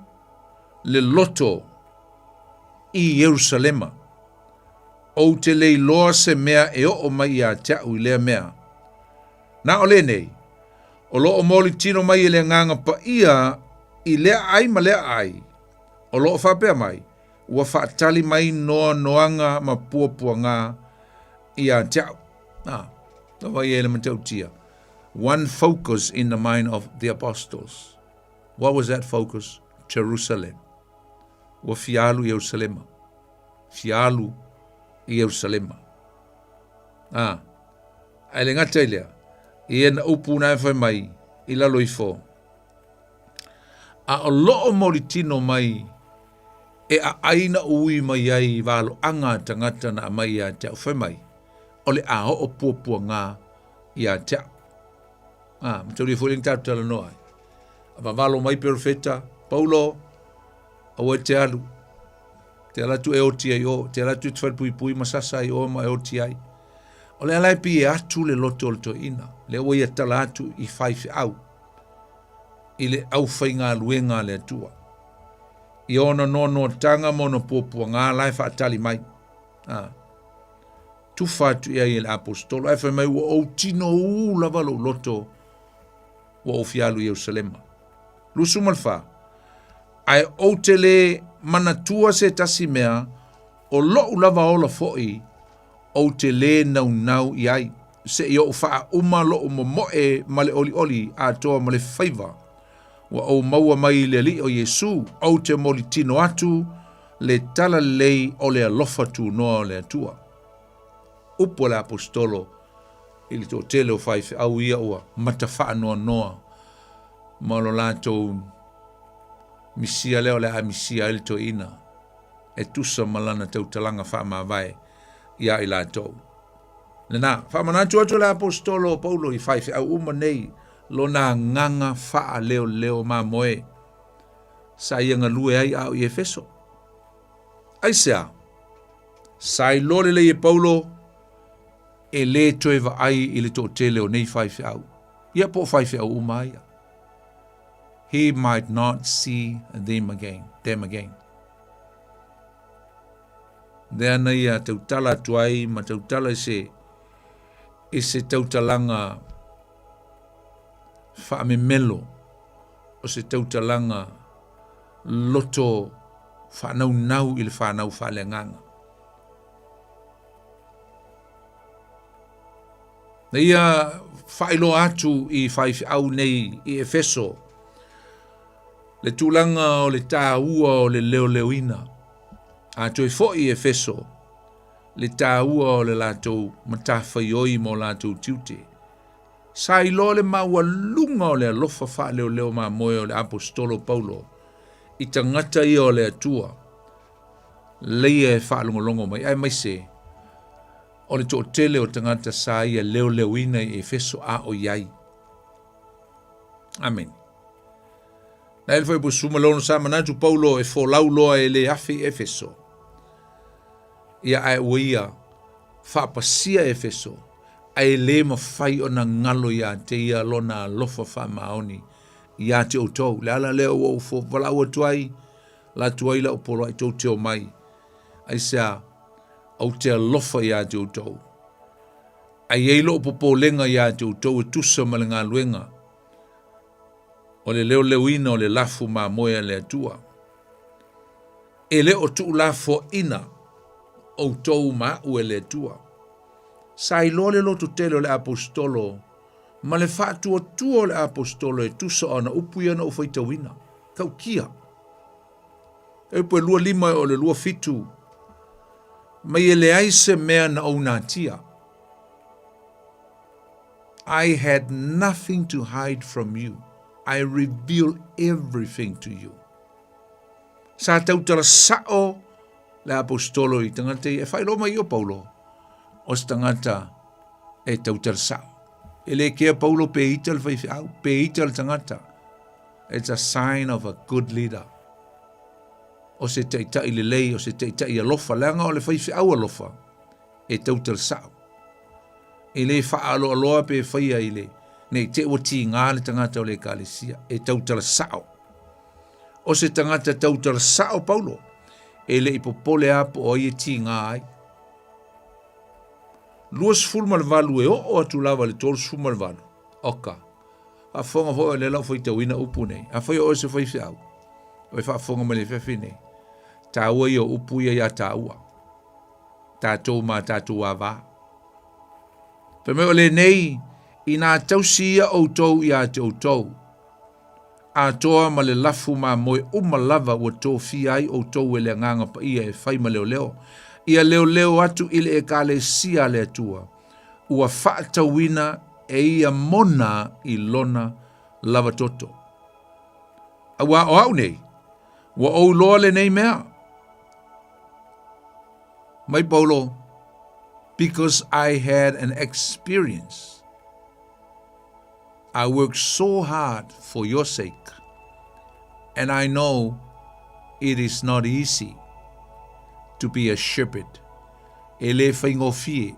le loto i Ierusalema. Ou te le iloa se mea e oo mai ia te au i lea mea. Na o lenei, o lo o moli tino mai e le Agaga Paia i lea aai ma lea aai, o lo o faapea mai, ua faatali mai noanoaga ma puapuaga ia te au. Ah, lava ia e le matautia. One focus in the mind of the apostles. What was that focus? Jerusalem. Ua fia alu i Ierusalema. Fia alu i Ierusalema. Ah, ae le gata i lea, i ena upu na e fai mai i lalo ifo. A o loo molitino mai e aai na ui mai ai i valoaga a tagata na aumai ia te au fai mai, o le a oo puapuaga ia te au. Ah, mataulia foi le ni tatou talanoa ai. A vavalo mai perofeta, Paulo, aua e te alu. Te ala atu e oti ai o, te ala atu e te whalepuipui ma sasa ai o ma e oti ai. O le ala e pi e atu le loto o le toeaina, lea ua ia tala atu i faifeau, i le aufaigaluega a le Atua. I ona noanoatanga ma ona puapuaga la e faatali mai. Ah. Tufa atu i ai e le aposetolo, ae fai mai ua ou tinoū lava lou loto ua ou fia alu i Ierusalema. 24, ae ou te lē manatua se tasi mea, o loʻu lava ola foʻi ou te lē naunau i ai, seʻi oʻu faauma loʻu momoe ma le ʻoliʻoli atoa ma le faiva ua ou maua mai i le Alii o Iesu, ou te molitino atu le talalelei o le alofa tunoa o le Atua. Upu a le Aposetolo i le toatele o faifeau ia ua mata faanoanoa ma lo latou misia lea o le a misia ai le toeaina e tusa ma lana tautalaga faamavae iā i latou. Lena, faamanatu atu le Aposetolo o Paulo i faifeau uma nei lona agaga faaleoleo mamoe sa ia galue ai a o i Efeso. Aisea? Sa iloa lelei e Paulo e lē toe vaai i le toatele o nei faifeau, ia po o faifeau uma ia. He might not see them again, them again. Lea na ia tautala atu ai ma tautala i se, i se tautalaga faamemelo o se tautalaga loto faanaunau i le fanau faaleagaga. Na ia faailoa atu i faifeau nei i Efeso le tulaga o le taua o le leoleoina. A toe foi i Efeso le taua o le latou matafaioi ma o latou tiute. Sa iloa le maualuga o le alofa faaleoleo mamoe o le Aposetolo Paulo i tagata ia o le Atua leia e faalogologo mai, aemaise o le toatele o tagata sa ia leoleoina i Efeso a o i ai. Amene. Na ele foi suma lono sa manatu Paulo e folau loa e le afe i Efeso. Ia ae ua ia faapasia Efeso, ae lē mafai ona galo iā te ia lona alofa faamaoni iā te outou. Le ala lea ua ou valaau atu ai, la atu ai lau poloai tou te omai. Aisea, ou te alofa iā te outou. Ae i ai lou popolega iā te outou e tusa ma le galuega o le leoleoina o le lafu mamoe a le Atua. E le o tuulafoaina outou ma aʻu e le Atua. Sa iloa le loto tele o le Aposetolo ma le faatuatua o le Aposetolo e tusa o ana upu ia na ou faitauina. Taukia. E upu e 25 e o le 27, mai e leai se mea na ou natia. I had nothing to hide from you. I reveal everything to you. Sa tautala sa'o le Aposetolo i tagata ia e faailoa mai i o Paulo, o se tagata e tautala sa'o. E le kea Paulo pe ita le faifeau, pe ita le tagata. It's a sign of a good leader. O se taitai lelei, o se taitai alofa, leaga o le faifeau alofa e tautala sa'o. E le faaaloaloa pe faia i le nei te ua tigā le tagata o le ekalesia, e tautala sa'o. O se tagata tautala sa'o Paulo, e le i popole a po o ai e tigā ai. 28 e oo atu lava i le 38, oka, faafofoga foi o lea la ua faitauina upu nei. Afai o oe se faifeau, o e faafofoga mai le afiafi nei, taua ia o upu ia iā tāua, tatou ma tatou avā. Fai mai o lenei, inā tausi ia outou iā te outou, atoa ma le lafu mamoe uma lava ua tofia ai outou e le Agaga Paia e fai ma leoleo, ia leoleo atu i le Ekalesia a le Atua, ua faatauina e ia mona i lona lava toto. Auā o au nei, ua ou iloa lenei mea. Mai Paulo, because I had an experience. I worked so hard for your sake, and I know it is not easy to be a shepherd. E le faigofie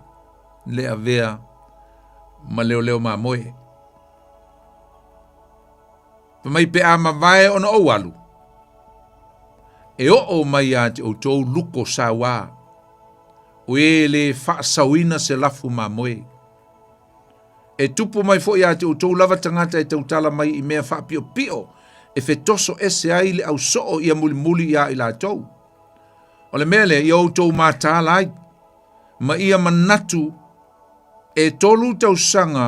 le avea ma leoleo mamoe. Fai mai pe a mavae ona ou alu, e oo mai ia te outou luko sauā, o e le faasaoina se lafu mamoe. E tupu mai foi ia te outou lava tagata e tautala mai i mea faapiopio e fetoso ese ai le ausoo ia mulimuli iā i latou. O le mea lea, ia outou mataala ai, ma ia manatu e tolu tausaga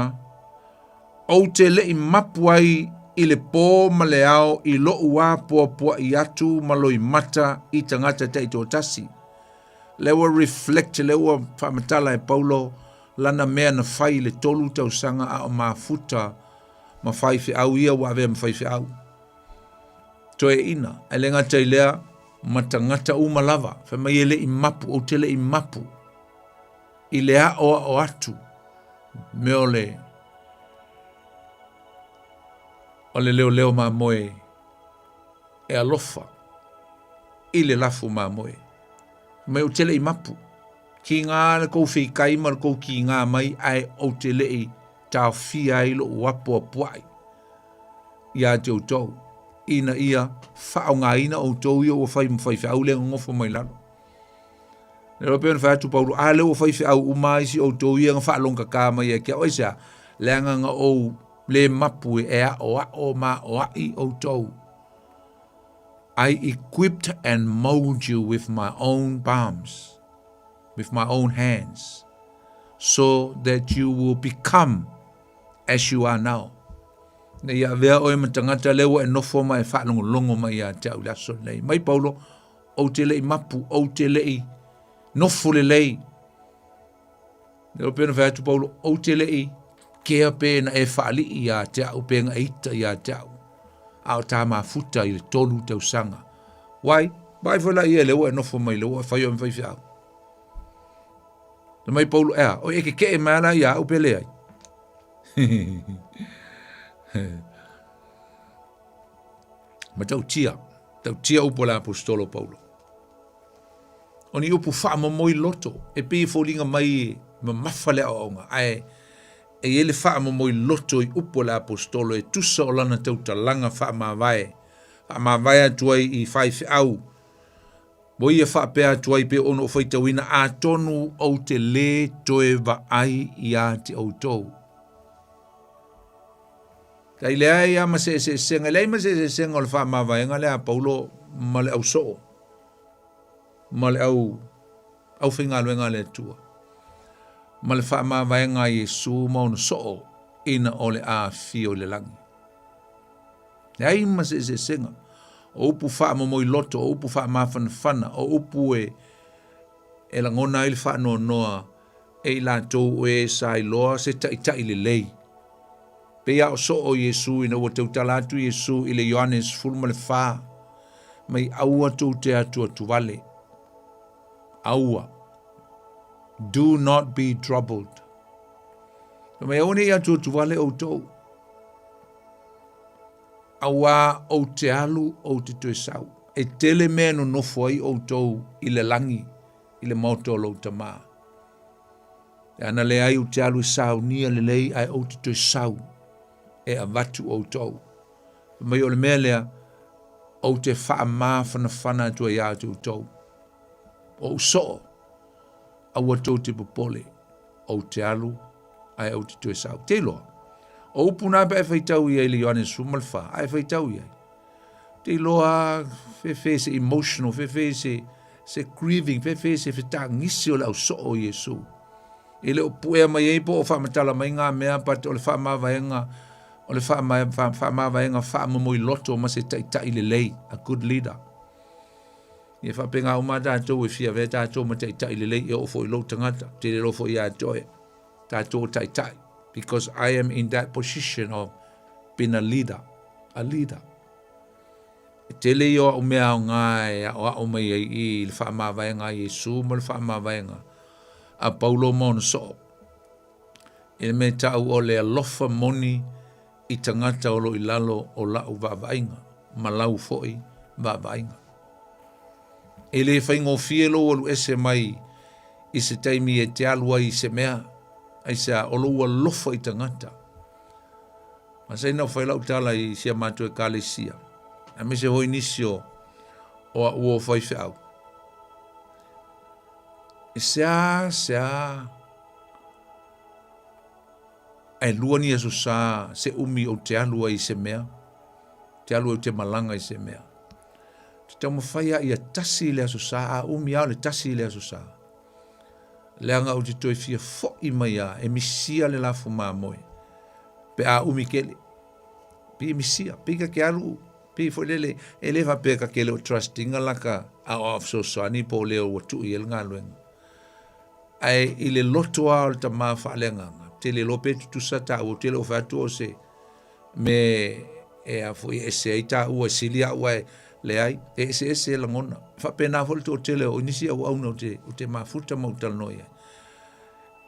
ou te leʻi mapu ai i le pō ma le ao i loʻu apoapoaʻi atu ma loimata i tagata taitoatasi. Lea ua reflect, lea ua faamatala e Paulo lana mea na fai i le 3 tausaga a o mafuta ma faifeau ia ua avea ma faifeau. Toeaina, ae le gata i lea, ma tagata uma lava, fai mai e le i mapu, ou te le i mapu i le aoao atu mea o le o le leoleo mamoe e alofa i le lafu mamoe. Mai ou te le i mapu. Kīgā le kou feikai ma le kou kīgā mai ae ou te le i taofia ai loʻu apoapoaʻi iā te outou, ina ia faaaogaina outou ia ua fai ma faifeau lea gogofo mai lalo. Le loa pei ona fai atu Paulo, a lea ua faifeau uma isi outou ia na faalogakā mai ia te au, aisea? Leaga na ou le mapu e aʻoaʻo ma aʻoaʻi outou. I equipped and mold you with my own palms, with my own hands, so that you will become as you are now. Ina ia avea oe ma tagata lea ua e nofo ma e faalogologo mai ia te au i le aso lenei. Mai Paulo, ou te le i mapu, ou te le i nofo lelei. Le pei ona fai atu Paulo, ou te le i kea pe na e faalii ia te au, pe na e ita ia te au. A o tā mafuta i le 3 tausaga. Wai, vai foi la ia le ua e nofo mai le ua e fai o me fai. Na mai Paulo, ea, o e ke ke e mai ala ia au pe le ai. Ma tautia, tautia upu a le apostolo Paulo. O ni upu faamomoi loto, e pei e foliga mai e mamafa le aoaoga, ae e i ai le faamomoi loto i upu a le apostolo e tusa o lana tautalaga faamavae, faamavae atu ai i faifeau, ua ia faapea atu ai pei ona ou faitauina, atonu ou te lē toe vaai iā te outou. Tai leai lava ma se eseesega, e leai ma se eseesega o le faamavaega lea a Paulo ma le ausoo, ma le au aufaigaluega a le Atua, ma le faamavaega a Iesu ma ona soo ina o le afifio i le lagi. Leai ma se eseesega, o upu faamomoi loto, o upu faamafanafana, o upu e e lagona ai le faanoanoa e i latou o e sa iloa se taitai lelei. Pei a o soo Iesu ina ua tautala atu Iesu i le Ioane 14, mai aua tou te atuatuvale. Aua. Do not be troubled. Mai aua ne i atuatuvale outou. Auā ou te alu ou te toe sau. E tele mea e nonofo ai outou i le lagi, i le maota o lou Tamā. E ana leai ou te alu e saunia lelei ae ou te toe sau e avatu outou. Fai mai o le mea lea, ou te faamafanafana atu ai ia te outou. O ou soo, aua tou te popole, ou te alu ae ou te toe sau. Te iloa, o upu na pe e faitau i ai le Ioane 14, ae faitau i ai. Te iloa, fefe se emotional, fefe se, se grieving, fefe se fetagisi o le au soo o Iesu. E le o puea mai ai po o faamatala mai ngā mea, but o le faamavaega, o le faamavaega faamomoi loto ma se taitai lelei, a good leader. Ia faapena uma tatou e fia avea tatou ma taitai lelei e oo foi i lou tagata, te le iloa foi ia te oe, tatou o taitai, because I am in that position of being a leader, a leader. E tele ia o au mea aoga e aʻoaʻo mai ai i le faamavaega a Iesu ma le faamavaega a Paulo ma ona soo. I le mea ta'u o le alofa moni i tagata o lo i lalo o la'u vaavaaiga ma lau foi vaavaaiga. E le faigofie lou alu ese mai i se taimi e te alu ai i se mea, aisea, o lou alofa i tagata. Masani ona fai lau tala i si a matou ekalesia, aemaise foi nisi o o a'u o faifeau. E seasea ae lua ni aso sa se umi ou te alu ai i se mea, te alu ai ou te malaga i se mea. Te taumafai a ia tasi le aso sa, a umi a o le tasi le aso sa. Leaga ou te toe fia fo'i mai a e misia le lafu mamoe pe a umi kele. Pi e misia, pi ka ke alu. Pei foi lele, e le faapea ka te le o trust ina la ka aoao fesoasoani po o le ua tuu i ai le galuega. Ae i le loto lava o le tama faaleagaga, ou te le iloa pe tutusa taua, ou te le o fai atu o se mea e a foi e ese ai taua e sili au ae leai, e eseese lagona. E faapena foi le toatele o nisi auauna ou te, ou te mafuta ma ou talanoa i ai.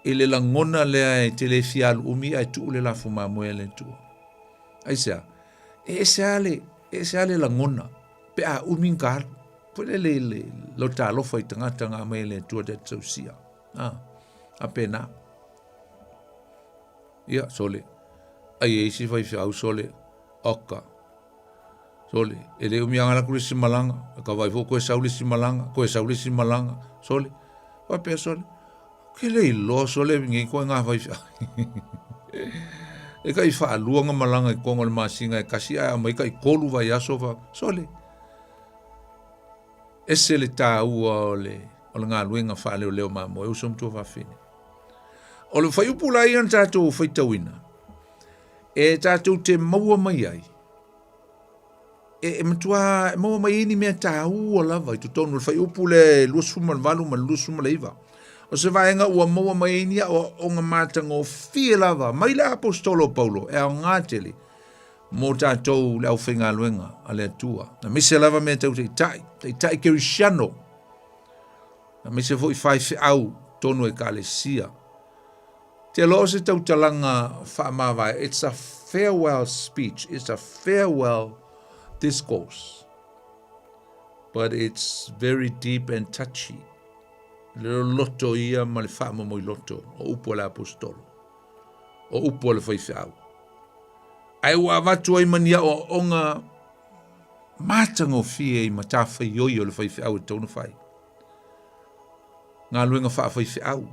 I le lagona lea e te le fia alu umi ae tuu le lafu mamoe a le Atua. Aisea? E ese lava le, e ese lava le lagona pe a umi ni ka alu. Foi lele i le lo talofa i tagata na aumai e le Atua ta te tausia. A, faapena. Ia, sole, ai e isi faifeau sole, oka. Sole, e le umi lava na alu atu le isi malaga, e ka vaai foi koe sau le isi malaga, koe sau le isi malaga, sole. Faapea sole, Ou te le iloa sole nei koe ngā faifeau. E kai whaalua ngā malanga i konga o le masinga e kasi ae aumai kai kolu vaiaso fa sole. Ese le tāua o le, o le galuega faaleoleo mamoe uso matua fafine. O le whaiupu la ia na tātou whaitauina, e tātou te maua mai ai, e, e matua e maua mai ai ni mea tāua lava i totonu o le fuaiupu le 28 ma le 29. O se vaega ua maua mai ai ni aoaoga matagofie lava mai le aposetolo o Paulo e aoga tele mō tātou le aufaigaluega a le Atua. Aemaise lava mea tau taitai, taitai kerisiano, aemaise foi faifeau tonu ekalesia. Te loa o se tautalaga faamavae, it's a farewell speech, it's a farewell discourse. But it's very deep and touchy. Le loloto ia ma le faamomoiloto o upu a le aposetolo, o upu a le faifeau. Ae ua avatu ai ma ni aoaoga matagofie i matafaioi o le faifeau e tatau ona fai. Galuega faafaifeau.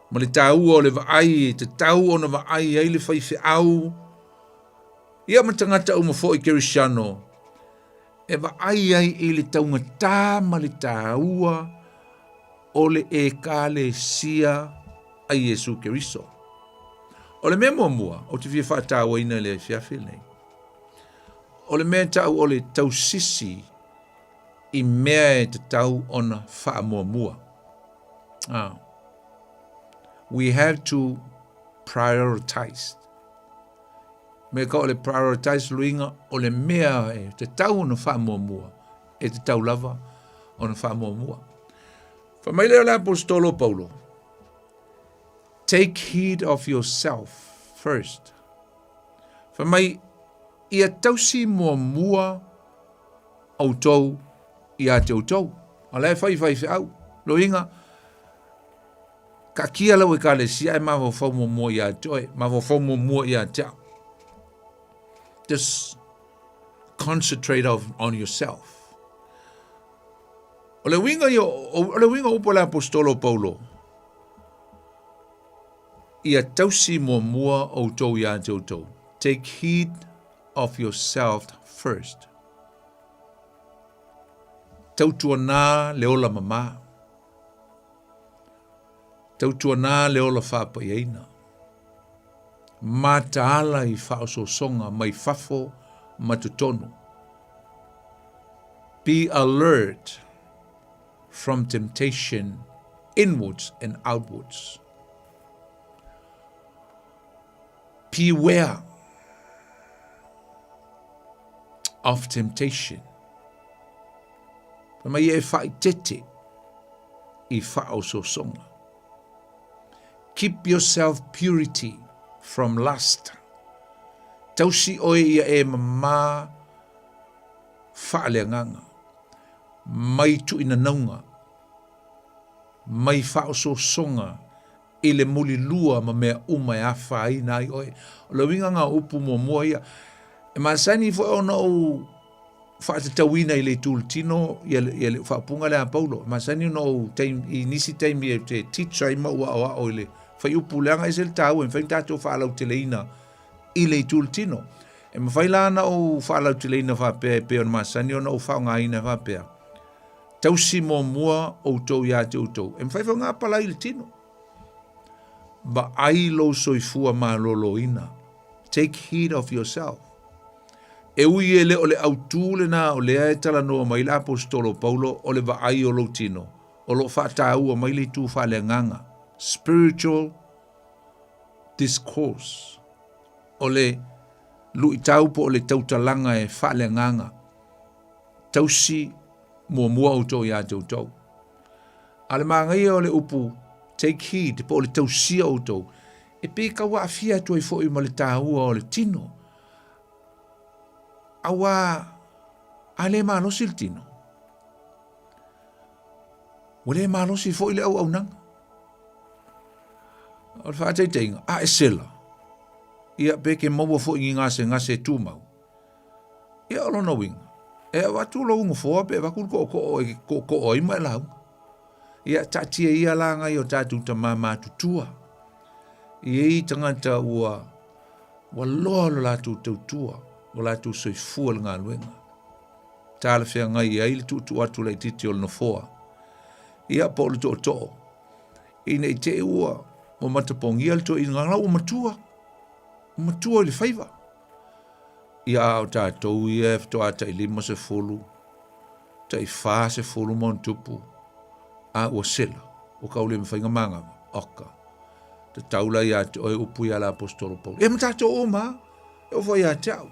Ma le taua o le vaai e tatau ona vaai ai le faifeau ia ma tagata uma foi Kerisiano e vaai ai i le taugatā ma le taua o le Ekalesia a Iesu Keriso. O le mea muamua ou te fia faatauaina i le afiafi lenei, o le mea tau o le tausisi i mea e tatau ona faamuamua. Ah. We have to prioritize. Me ka o le prioritize luiga o le mea e tatau ona faamuamua, e tatau lava ona faamuamua. Fai mai lea o le aposetolo o Paulo, take heed of yourself first. Fai mai, ia tausi muamua outou ia te outou. A la e fai faifeau. Loiga, taatia lau ekalesia ae mafaufau muamua ia te oe, mafaufau muamua ia te au. Just concentrate of, on yourself. O le uiga ia, o le uiga o upu a le aposetolo o Paulo, ia tausi muamua outou ia te outou. Take heed of yourself first. Tautuanā le ola mamā. Tautuanā le ola faapaiaina. Mataala i faaosoosoga mai fafo ma totonu. Be alert from temptation inwards and outwards. Beware of temptation. Fai mai e faaeteete i faaosoosoga. Keep yourself purity from lust. Tausi oe ia e mamā faaleagaga, mai tuuinanauga, mai faaosoosoga i le mulilua ma mea uma e afaina ai oe. O le uiga lena o upu muamua ia. E masani foi ona ou faatatauina i le itu o le tino ia le, ia le faaupuga lea a Paulo. E masani ona ou taimi, i nisi taimi ou te teach ai ma ou aoao i le fuaiupu leaga e ese le taua e mafai ona tatou faalauteleina i le itu o le tino. E mafai la ona ou faalauteleina faapea e pei ona masani ona ou faaaogaina faapea, Tausi muamua outou ia te outou. E mafai foi ona apalai i le tino. Vaai lou soifua maloloina. Take heed of yourself. E ui e le o le autū lenā o lea e talanoa mai le Aposetolo Paulo o le vaai o lou tino, o lo o faataua mai le itu faaleagaga, spiritual discourse, o le luitau po o le tautalaga e faaleagaga, tausi muamua outou iā te outou. A o le manaia o le upu take heed po o le tausia outou, e pei tau aafia atu ai foi ma le taua o le tino. Auā a le malosi le tino, ua le malosi foi le auaunaga. O le faataitaiga, a e sela, ia pe ke maua foi ni gasegase e tumau. Ia o lona uiga, e avatu lou nofoa pe avatu le tootoo e tootoo ai ma e lauga. Ia taatia ia la nai o tatou tama matutua. I ei tagata ua ua loa lo latou tautua, o latou soifua le galuega. Talafeagai ai le tuutuu atu laitiiti o le nofoa. Ia po o le tootoo. Ina i te i ua ua matapogia le toeaina la ua matua. Ua matua i le faiva. Ia a o tatou ia e faatoa tai 50, tai 40 ma ona tupu, a ua sela, ua tau le mafai ona manava, oka, tatau la ia te oe upu ia le Aposetolo Paulo. Ia ma tatou uma lava, e oo foi ia te au.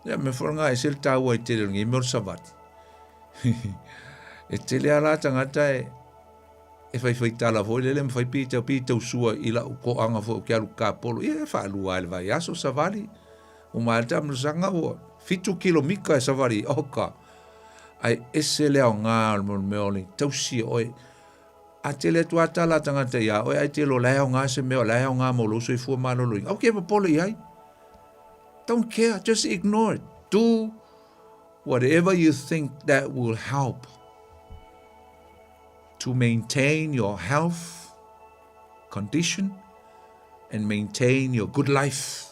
Ia, mea foi lena e ese le taua i tele o lenei mea o le savali. E tele lava la tagata e, e faifai tala foi lele ma fai pita pi tausua i lau toaga foi ou te alu kapolo. Ia e faalua lava i le vaiaso savali. Uma ai le taamilosaga ua 7 kilomita e savali oka. Ae ese le aoga o le mea o le tausi e oe. A tele atu lava tala a tagata iā oe ae te iloa o la e aoga se mea o la e aoga mo lou soifua maloloina. Aua ke popole i ai. Don't care, just ignore it. Do whatever you think that will help to maintain your health condition and maintain your good life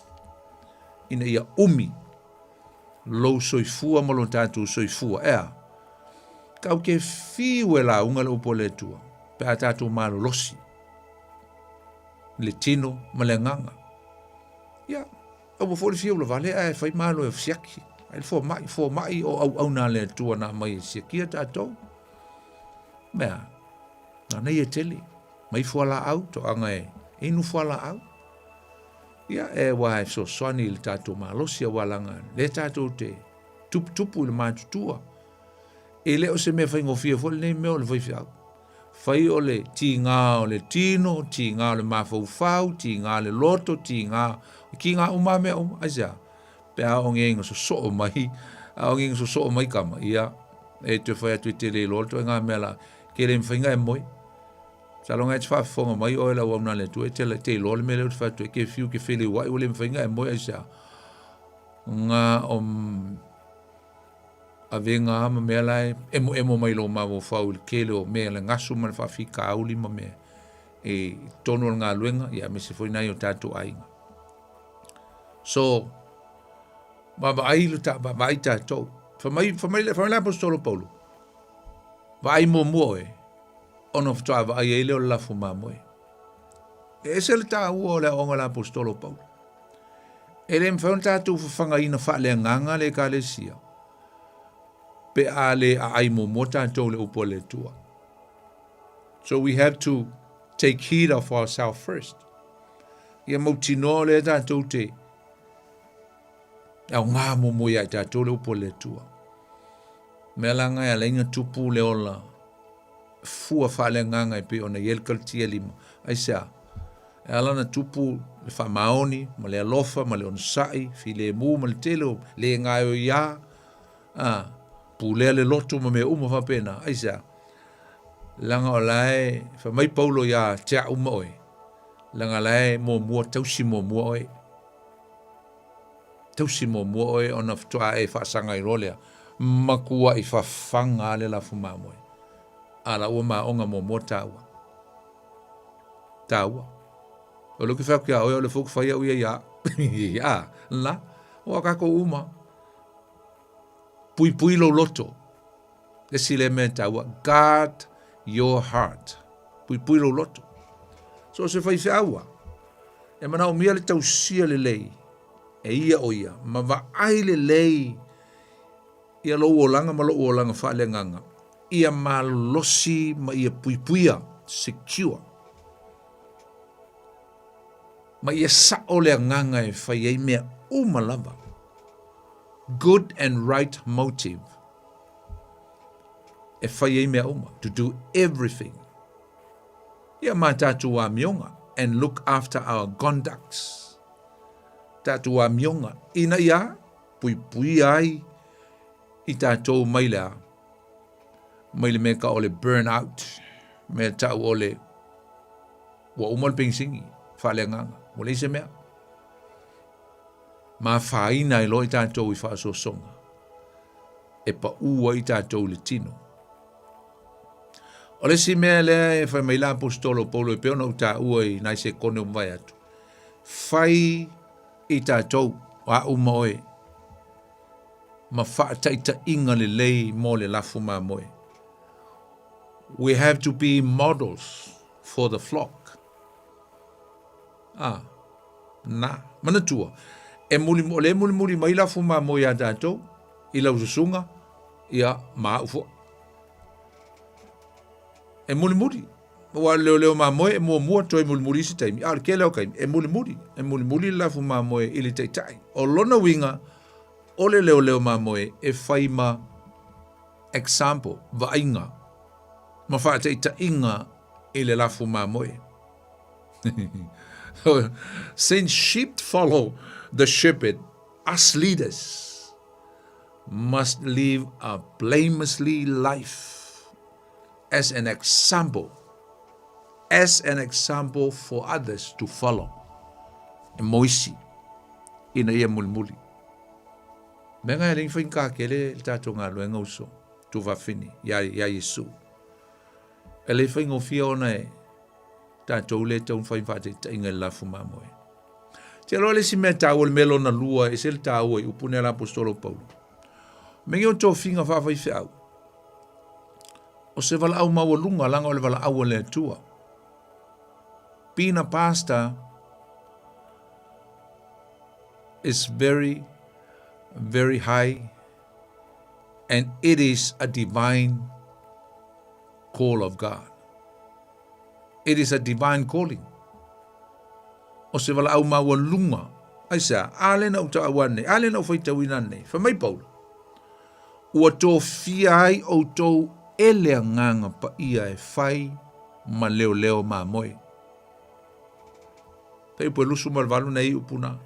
ina ia umi lou soifua ma lo tatou soifua. Ea, kau ke fiu e lauga le upu a le Atua, pe a tatou malolosi le tino ma le agaga. Ia, aua foi le fiu la vale ae fai malo e siaki. Ai le fomai, fomai o auauna a le Atua na aumai e siakia tatou. Mea, nana ia tele, mai fualaau, toaga e inu fualaau. Ia, e wā e fesoasoani i le tatou malosi auā laga lea tatou te tuputupu i le matutua. E le o se mea faigofie foi lenei mea o le faifeau. Fai o le tigā o le tino, tigā o le mafaufau, tigā o le loto, tigā, tigā uma lava mea uma. Aisea? Pe a oo nei ina sosoo mai, a oo nei ina sosoo mai tama, ia, e toe fai atu e te le iloa le ituaiga mea la, ke le mafai ona e moe. Masalo na e te faafofoga mai oe lau auauna a le Atua, e te, te iloa le mea lea ou te fai atu ai, ke fiu ke feliuai ua le mafai ona e moe aisea? Na o avega lava ma mea la e emoemo mai lou mafaufau i le tele o mea, le gasu ma le faafitauli ma mea i totonu o le galuega, ia aemaise foi nai o tatou aiga. So, vaavaai lo ta, vaavaai tatou. Fai mai, fai mai, fai mai le Aposetolo Paulo, vaai muamua oe, ona faatoa vaai ai lea o le lafo mamoe. E ese le taua o le aoaoga a le Aposetolo Paulo. E le mafai ona tatou fafagaina faaleagaga le Ekalesia pe a le aai muamua tatou i le upu a le Atua. So we have to take heed of ourselves first. Ia mautinoa o lea tatou te aoga muamua ia i tatou le upu a le Atua. Mea la nga e ala ai ona tupu le ola fua faaleagaga e pei ona i ai le Kalatia 5. Aisea? E ala ona tupu le faamaoni ma le alofa ma le onosai, filemu ma le tele o le gaoioiā, a, pulea le loto ma mea uma faapena. Aisea? Leaga o la e fai mai Paulo iā te au ma oe, leaga la e muamua tausi muamua oe. Tausi muamua oe ona faatoa e faasaga ai loa lea, matuai fafaga lava le lafu mamoe. A la ua maoga muamua taua. Taua. O lea ou te fai atu ia oe, o lea foi ou te fai au ia ia au. A, la, ua tatou uma. Puipui lou loto. Le isi lea mea taua, guard your heart. Puipui lou loto. So o se faifeau a, e manaomia le tausia lelei. E ia ʻo ia, ma vaai lelei ia lou olaga ma loʻu olaga faaleagaga, ia malosi ma ia puipuia, secure, ma ia saʻo le agaga e fai ai mea uma lava, good and right motive, e fai ai mea uma, to do everything. Ia ma tatou amioga, and look after our conducts, tatou amioga, ina ia puipuia ai i tatou mai le a? Mai le mea ka o le burn out, mea tau o le ua uma le penisini, faaleagaga, ua leai se mea. Ma afaina ai loa i tatou i faasoasoga e paʻū ai i tatou i le tino. O le isi mea lea e fai mai la aposetolo o Paulo e pei ona ou taua i nai sekone ua mavae atu, fai i tatou, o a'u ma oe, ma faataitaiga lelei mo le lafu mamoe. We have to be models for the flock. Ah, na, manatua, e muli, o le mulimuli mai lafu mamoe iā tatou, i lau susuga, ia, ma a'u foi. E mulimuli. Ua leoleo mamoe e muamua toe mulimuli isi taimi, a o le kele o kaimi, e mulimuli, e mulimuli le lafu mamoe i le taitai. O lona uiga, o le leoleo mamoe e fai ma example, vaaiga, ma faataitaiga i le lafu mamoe. Since sheep follow the shepherd, us leaders must live a blamelessly life as an example, as an example for others to follow. E mo isi, ina ia mulimuli. Mea ngai e le whainga kele le tātou galuega uso, tuvafini, ia, ia Iesu. E le whaingofia ona e tātou le tau whai whaataitaiga i le lafu mamoe. Te aloa le isi mea tāua le mea lona lua e se le tāua i upu nei a le aposetolo Paulo. Mea o tofiga faafaifeau. O se valaau maualuga laga o le valaau a le Atua. Being a pastor is very, very high and it is a divine call of God. It is a divine calling. O se valaau maualuga. Aisea, a le na ou taua nei, a le na ou faitauina nei. Fai mai Paulo, Ua tofia ai outou e le Agaga Paia e fai ma leoleo mamoe. Tai upu e lusu ma le valu nei upu na.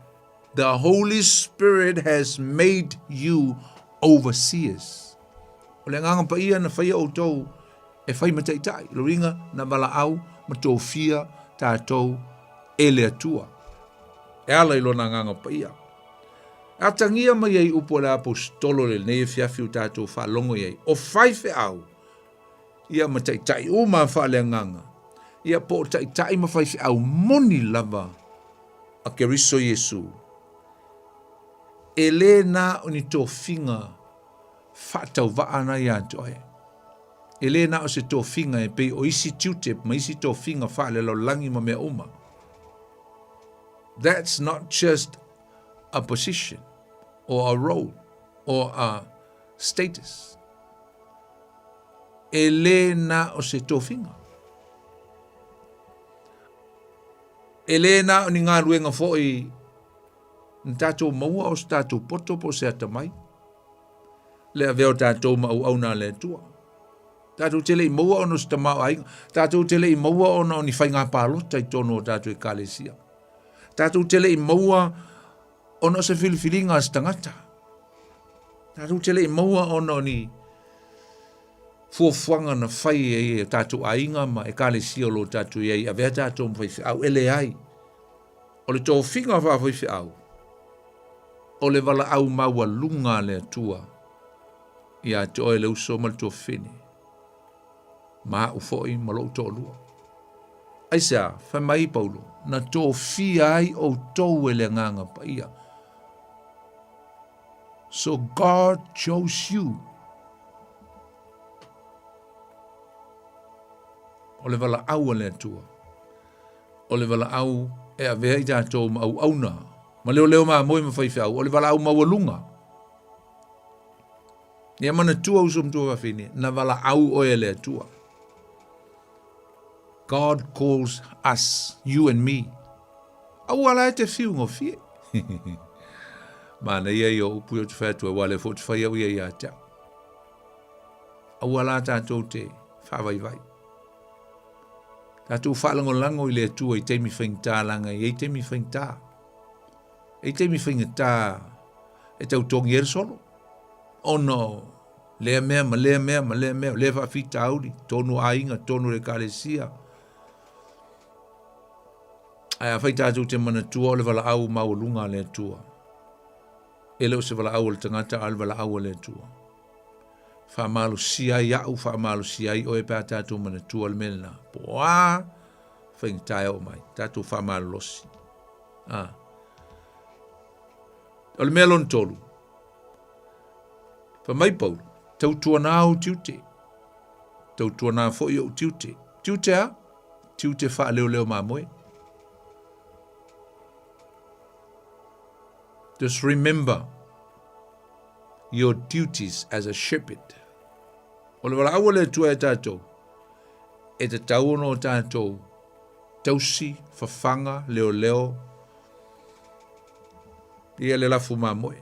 The Holy Spirit has made you overseers. O le Agaga Paia na faia outou e fai ma taitai. Lo uiga na valaau ma tofia tatou e le Atua. E ala i lona Agaga Paia. E atagia mai ai upu a le Aposetolo lenei afiafi ua tatou faalogo i ai, o faifeau, ia ma taitai uma a faaleagaga, ia po o taitai ma faifeau moni lava a Keriso Iesu, e lē na o ni tofiga faatauvaa na ia te oe. E lē na o se tofiga e pei o isi tiute ma isi tofiga faalelalolagi ma mea uma. That's not just a position or a role or a status. E lē na o se tofiga. E lē na o ni galuega foi na tatou maua o se tatou poto po o se atamai. Le avea o tatou ma auauna a le Atua. Tatou te le i maua ona o se tamaoaiga. Tatou te le i maua ona o ni faiga palota i totonu o tatou ekalesia. Tatou te le i maua ona o se filifiliga a se tagata. Tatou te le i maua ona o ni fuafuaga na fai ai e tatou aiga ma ekalesia o lo o tatou i ai, avea tatou ma faifeau, e leai. O le tofiga faafaifeau, o le valaau maualuga a le Atua ia te oe le uso ma le tuafafine, ma a'u foi ma lo'u toalua. Aisea, fai mai Paulo, na tofia ai outou e le Agaga Paia. So God chose you. O le valaau a le Atua. O le valaau e avea i tatou ma auauna. Ma leoleo mamoe ma faifeau, o le valaau maualuga. Ia manatua uso ma tuafafine, na valaau oe e le Atua. God calls us, you and me. Aua la e te fiu gofie. Manaia ia o upu ia ou te fai atu ai, ua lea foi ou te fai au ia ia te au. Aua la tatou te faavaivai. Tatou faalagolago i le Atua i taimi faigata laga e i ai taimi faigata. E i ai taimi faigata e tautogi ai le solo. Ona o lea mea ma lea mea ma lea mea, o lea faafitauli, tonu aiga, tonu le ekalesia. Ae afai tatou te manatua o le valaau maualuga a le Atua. E le o se valaau a le tagata, a o le valaau a le Atua. Faamalosia ai au, faamalosia ai oe pe a tatou manatua le mea lena. Po o a faigata e oo mai, tatou faamalolosi. Ah. O le mea lona tolu, fai mai Paulo, tautuanā ou tiute, tautuanā foi ou tiute. Tiute a? Tiute faaleoleo mamoe. Just remember your duties as a shepherd. O le valaau a le Atua e tatou, e tatau ona o tatou tausi, fafaga, leoleo, ia le lafu mamoe.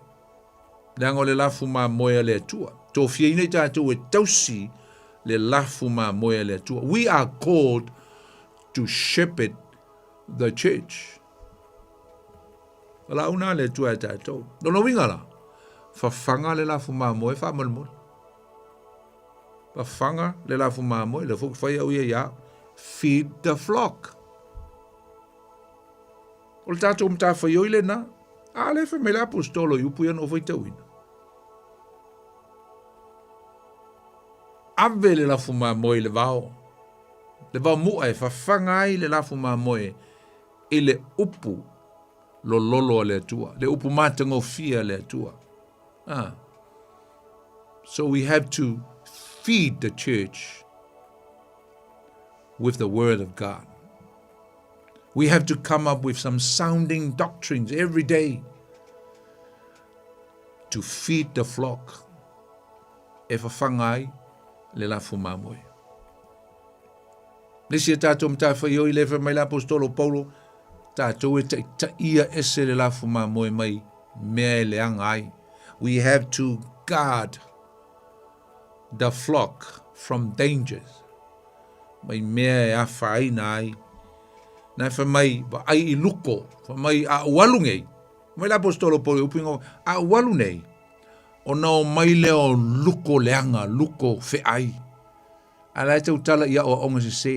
Leaga o le lafu mamoe a le Atua. Tofiaina i tatou e tausi le lafu mamoe a le Atua. We are called to shepherd the church. Valaau na le Atua e tatou. Lona uiga la, fafaga le lafu mamoe faamolemole. Fafaga le lafu mamoe, le foi fai au ia ia. Feed the flock. O le tatou matafaioi lena. A lea fai mai le aposetolo i upu ia na ou faitauina. Ave le lafu mamoe i le vao. Le vao mu'a e fafaga ai le lafu mamoe i le upu lololo a le Atua, le upu matagofie a le Atua. Ah. So we have to feed the church with the word of God. We have to come up with some sounding doctrines every day to feed the flock. E fafaga ai le lafu mamoe. Le isi a tatou matafaioi le fai mai le aposetolo Paulo, tatou e taitaia ese le lafu mamoe mai mea e leaga ai. We have to guard the flock from dangers. Mai mea e afaina ai. Na fai mai, vaai i luko, fai mai a ou alu nei. Mai le aposetolo Paulo i upu ingoa, a ou alu nei, ona o mai lea o luko leaga, luko feai. A la e tautala i aoaoga sesē.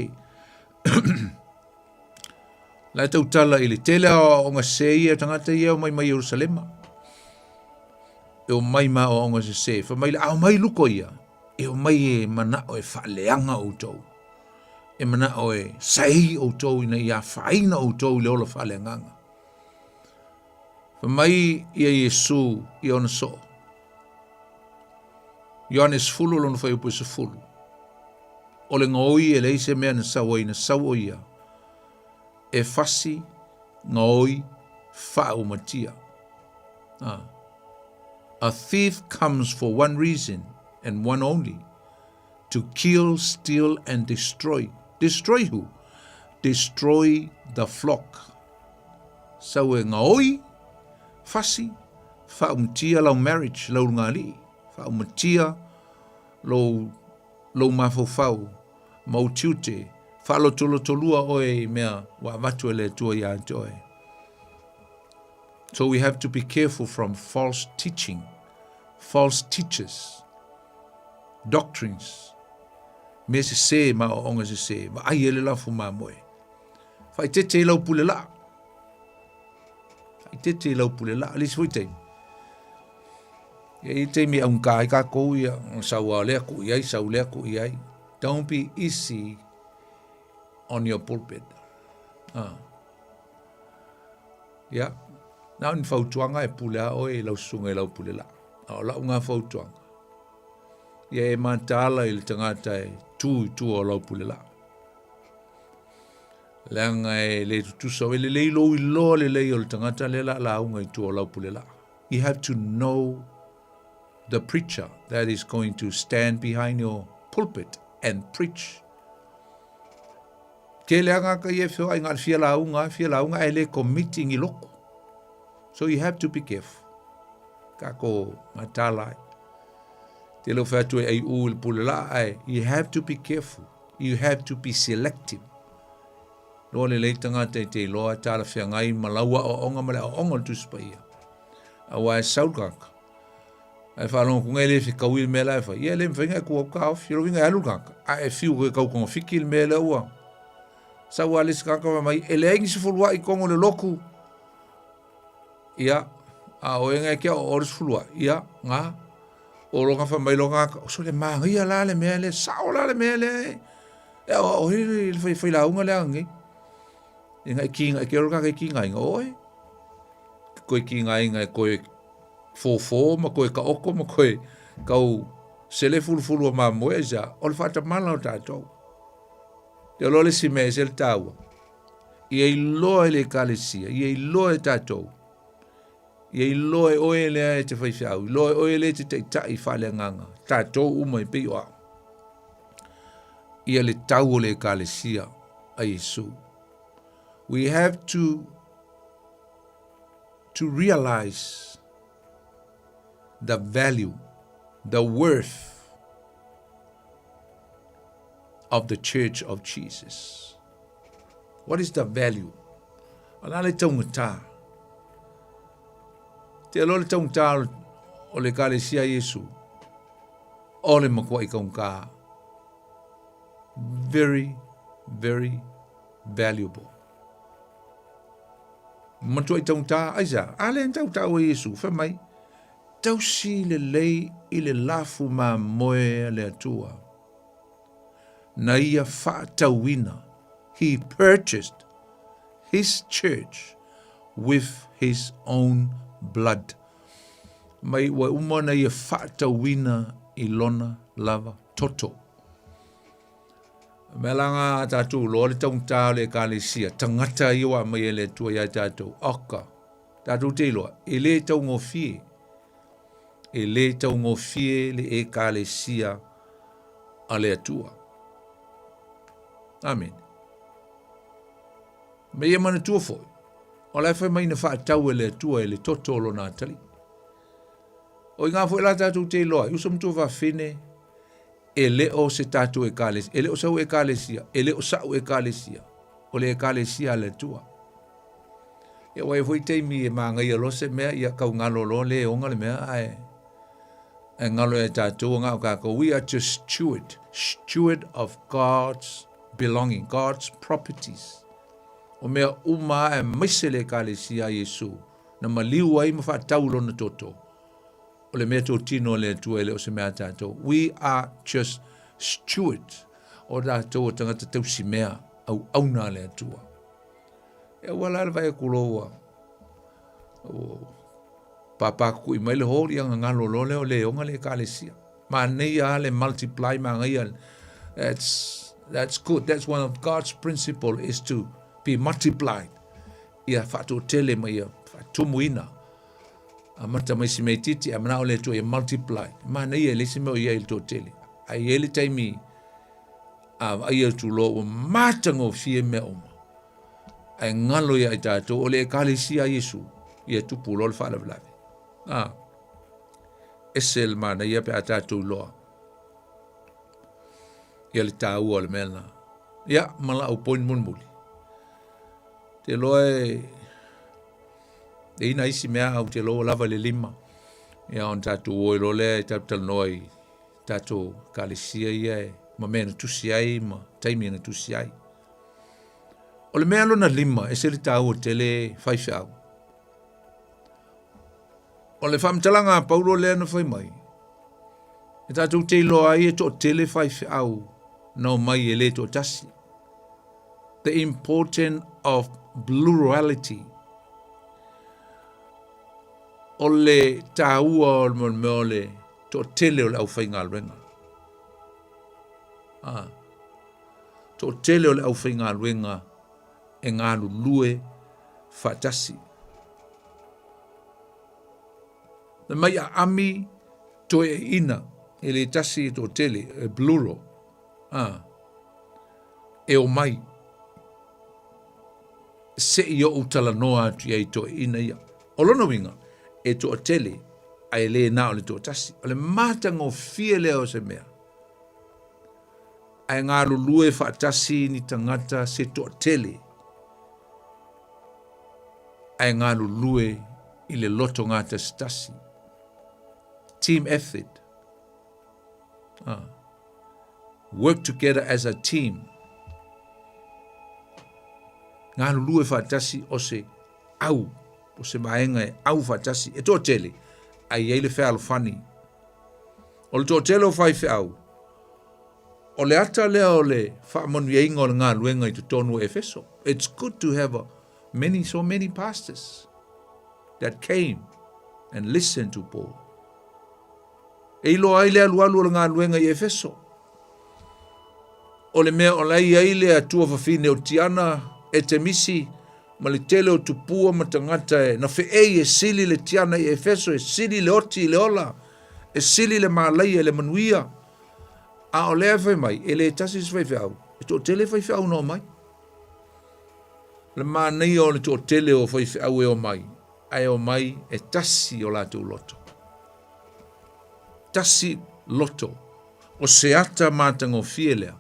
La e tautala i le tele aoaoga sesē ia tagata ia e omai mai Ierusalema. E omai ma aoaoga sesē. Fai mai le, a omai luko ia, e omai e manao e faaleaga outou. E manao e saei outou ina ia afaina outou i le ola faaleagaga. Fai mai ia Iesu i ona soo. Ioane 10 lona fuaiupu e 10. O le gaoi e leai se mea na sau ai, na sau o ia e fasi gaoi faaumatia. Ah. A thief comes for one reason and one only, to kill, steal and destroy. Destroy who? Destroy the flock. Sau e gaoi, fasi, faaumatia lau marriage, lau lugalii, faaumatia lou, lou mafaufau, ma ou tiute, faalotolotolua oe i mea ua avatu e le Atua ia te oe. So we have to be careful from false teaching, false teachers, doctrines, mea sesē ma aoaoga sesē, vaai ai le lafu mamoe. Faaeteete i lau pule laa. Faaeteete i lau pule laa. Le isi foi taimi. E i ai taimi e augata ai kākou ia, sau lava lea tuu i ai, sau lea tuu i ai. Don't be easy on your pulpit. Ah. Ia, na o ni fautuaga e pule a oe i lau susuga i lau pule laa. A o lau ngā fautuaga. Ia e mataala i le tagata e tū i tua o lau pule laa. Leaga e le tutusa e lelei lou iloa lelei o le tagata lea la lauga i tua o lau pule laa. You have to know the preacher that is going to stand behind your pulpit and preach. Ke le anga ka ye feo ai ngal fia lauga, fia lauga ai le committing i loko. So you have to be careful. Ka ko matala. Te lo whatu e ai u le pule la ai. You have to be careful. You have to be selective. Loa lelei tagata i te iloa e talafeagai ma lau aoaoga ma le aoaoga o le Tusi Paia. Aua e sau le tagata, ae faalogo atu e le fetaui le mea la e fai, ia e le mafai ona e tu atu taofi. O lona uiga e alu le tagata, ae e fiu e tau togafiti le mea lea ua sau lava le isi tagata fai mai, e leai ni sefuluai i totonu o le lotu. Ia, a o oe na e te aoao le sefuluai, ia, na, o lona fai mai lona tagata, sole manaia la le mea lea, sao la le mea lea e. E aoao ai le faifai lauga lea nei. E ngai ki ngai ke ora ka ki ngai oe. Koe ki ngai ngai koe fofo ma koe ka oko ma koe kau sele fulufulu o mamoe ia o le faatamala o tatou. Te oloa le si mea e se le taua. Ia iloa e le ekalesia, ia iloa e tatou. Ia iloa e oe lea e te faifeau, iloa e oe lea e te taitai faaleagaga, tatou uma e pei o au. Ia le tau o le ekalesia a Iesu. We have to to realize the value, the worth of the church of Jesus. What is the value? O le a le taugata? Te aloa le taugata o le ekalesia a Iesu, o le matuai taugata. Very, very valuable. Matuai taugata, aisea? A lea na tautau e Iesu, fai mai, tausi lelei i le lafu mamoe a le Atua. Na ia faatauina, he purchased his church with his own blood. Mai ua uma ona ia faatauina i lona lava toto. Mea la ngā tātou loa le taugata o le ekalesia, tagata ia ua aumai e le Atua ia tātou, oka, tātou te iloa, e le taugofie, e le taugofie le ekalesia a le Atua. Amen. Me ia manatua foi, o la e fai mai na faatau e le Atua e le toto o lona atalii. O i ngā foi la tātou te iloa, i uso matua fafine, e le o se tātou ekalesia, e le o sau ekalesia, e le o sa'u ekalesia, o le ekalesia a le Atua. Ia ua e foi taimi e māngaia loa se mea, ia kau ngalo loa le onga le mea, ae, ae ngalo e tātou ngā o kākou. We are just steward, steward of God's belonging, God's properties. O mea uma aemaise le ekalesia a Iesu, na maliu ai ma faatau lona toto. O le mea totino a le Atua e le o se mea a tātou. We are just stewards. O tātou o tangata tausi mea auauna a le Atua. E ua la le vai aku loa. O pāpākukuʻi mai le hōli anga ngalo loa lea o le onga le ekalesia. Manaia a le multiply manaia. That's, that's good. That's one of God's principle is to be multiplied. Ia whaatotele ma ia whaatumuina. Amata mai si mea itiiti, a manao le Atua ia multiply. Manaia e leai se mea o i ai i le toatele. Ae i ai le taimi a vaai atu loa ua matagofie mea uma. Ae galo ia i tatou o le ekalesia a Iesu, ia tupu loa le faalavelave. A, ese le manaia pe a tatou iloa ia le taua o le mea lena. Ia, ma lau point mulimuli. Te loa e E i nai isi mea au te loa lava le lima. Ia ona tatou o i loa lea e talatalanoa i tatou ekalesia ia e ma mea na tusi ai ma taimi na tusi ai. O le mea lona lima, e se le taua tele faifeau. O le faamatalaga a Paulo lea na fai mai, e tatou te iloa ai e toatele faifeau na omai e le toatasi. The important of plurality. O le taua o le mea o le toatele o le aufaigaluega. Ah. Toatele o le aufaigaluega E galulue faatasi. Na mai a ami toeaina e le tasi e toatele, e plural, a, e o mai, se i ou talanoa atu i ai toeaina ia. O lona uiga, e toatele, ae le na o le toatasi. O le matagofie lea o se mea. Ae galulue faatasi ni tagata se toatele, ae galulue i le loto gatasitasi. Team effort. Ah. Work together as a team. Galulue faatasi o se au, o se vaega e au faatasi, e toatele, ae i ai le fealofani. O le toatele o faifeau, o le ata lea o le faamanuiaina o le galuega i totonu o Efeso. It's good to have a many, so many pastors that came and listened to Paul. E iloa ai le alualu o le galuega i Efeso. O le mea o la i ai le atua fafine o Tiana, Etemisi, ma le tele o tupua ma tagata e na feei e sili le Tiana i Efeso, e sili le oti i le ola, e sili le malaia i le manuia. A o lea e fai mai, e le tasi se faifeau, e toatele faifeau na omai. Le manaia o le toatele o faifeau e omai, ae omai e tasi o latou loto. Tasi loto. O se ata matagofie lea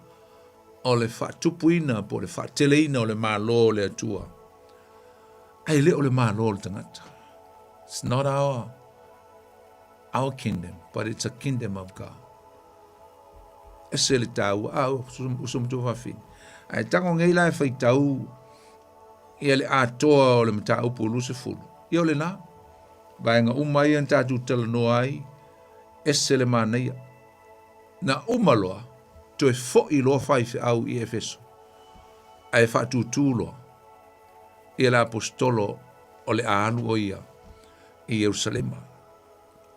o le faatupuina po o le faateleina o le Malo o le Atua. Ae le o le Malo o le tagata. It's not our, our kingdom, but it's a kingdom of God. Ese le tāua, a uso matua fafine. Ae tango nei la e faitau ia le atoa o le mataupu 20. Ia o lena, vaega uma ia na tatou talanoa ai, ese le manaia. Na uma loa, toe foi loa faifeau i Efeso, ae faatūtū loa ia le aposetolo o le a alu o ia i Ierusalema.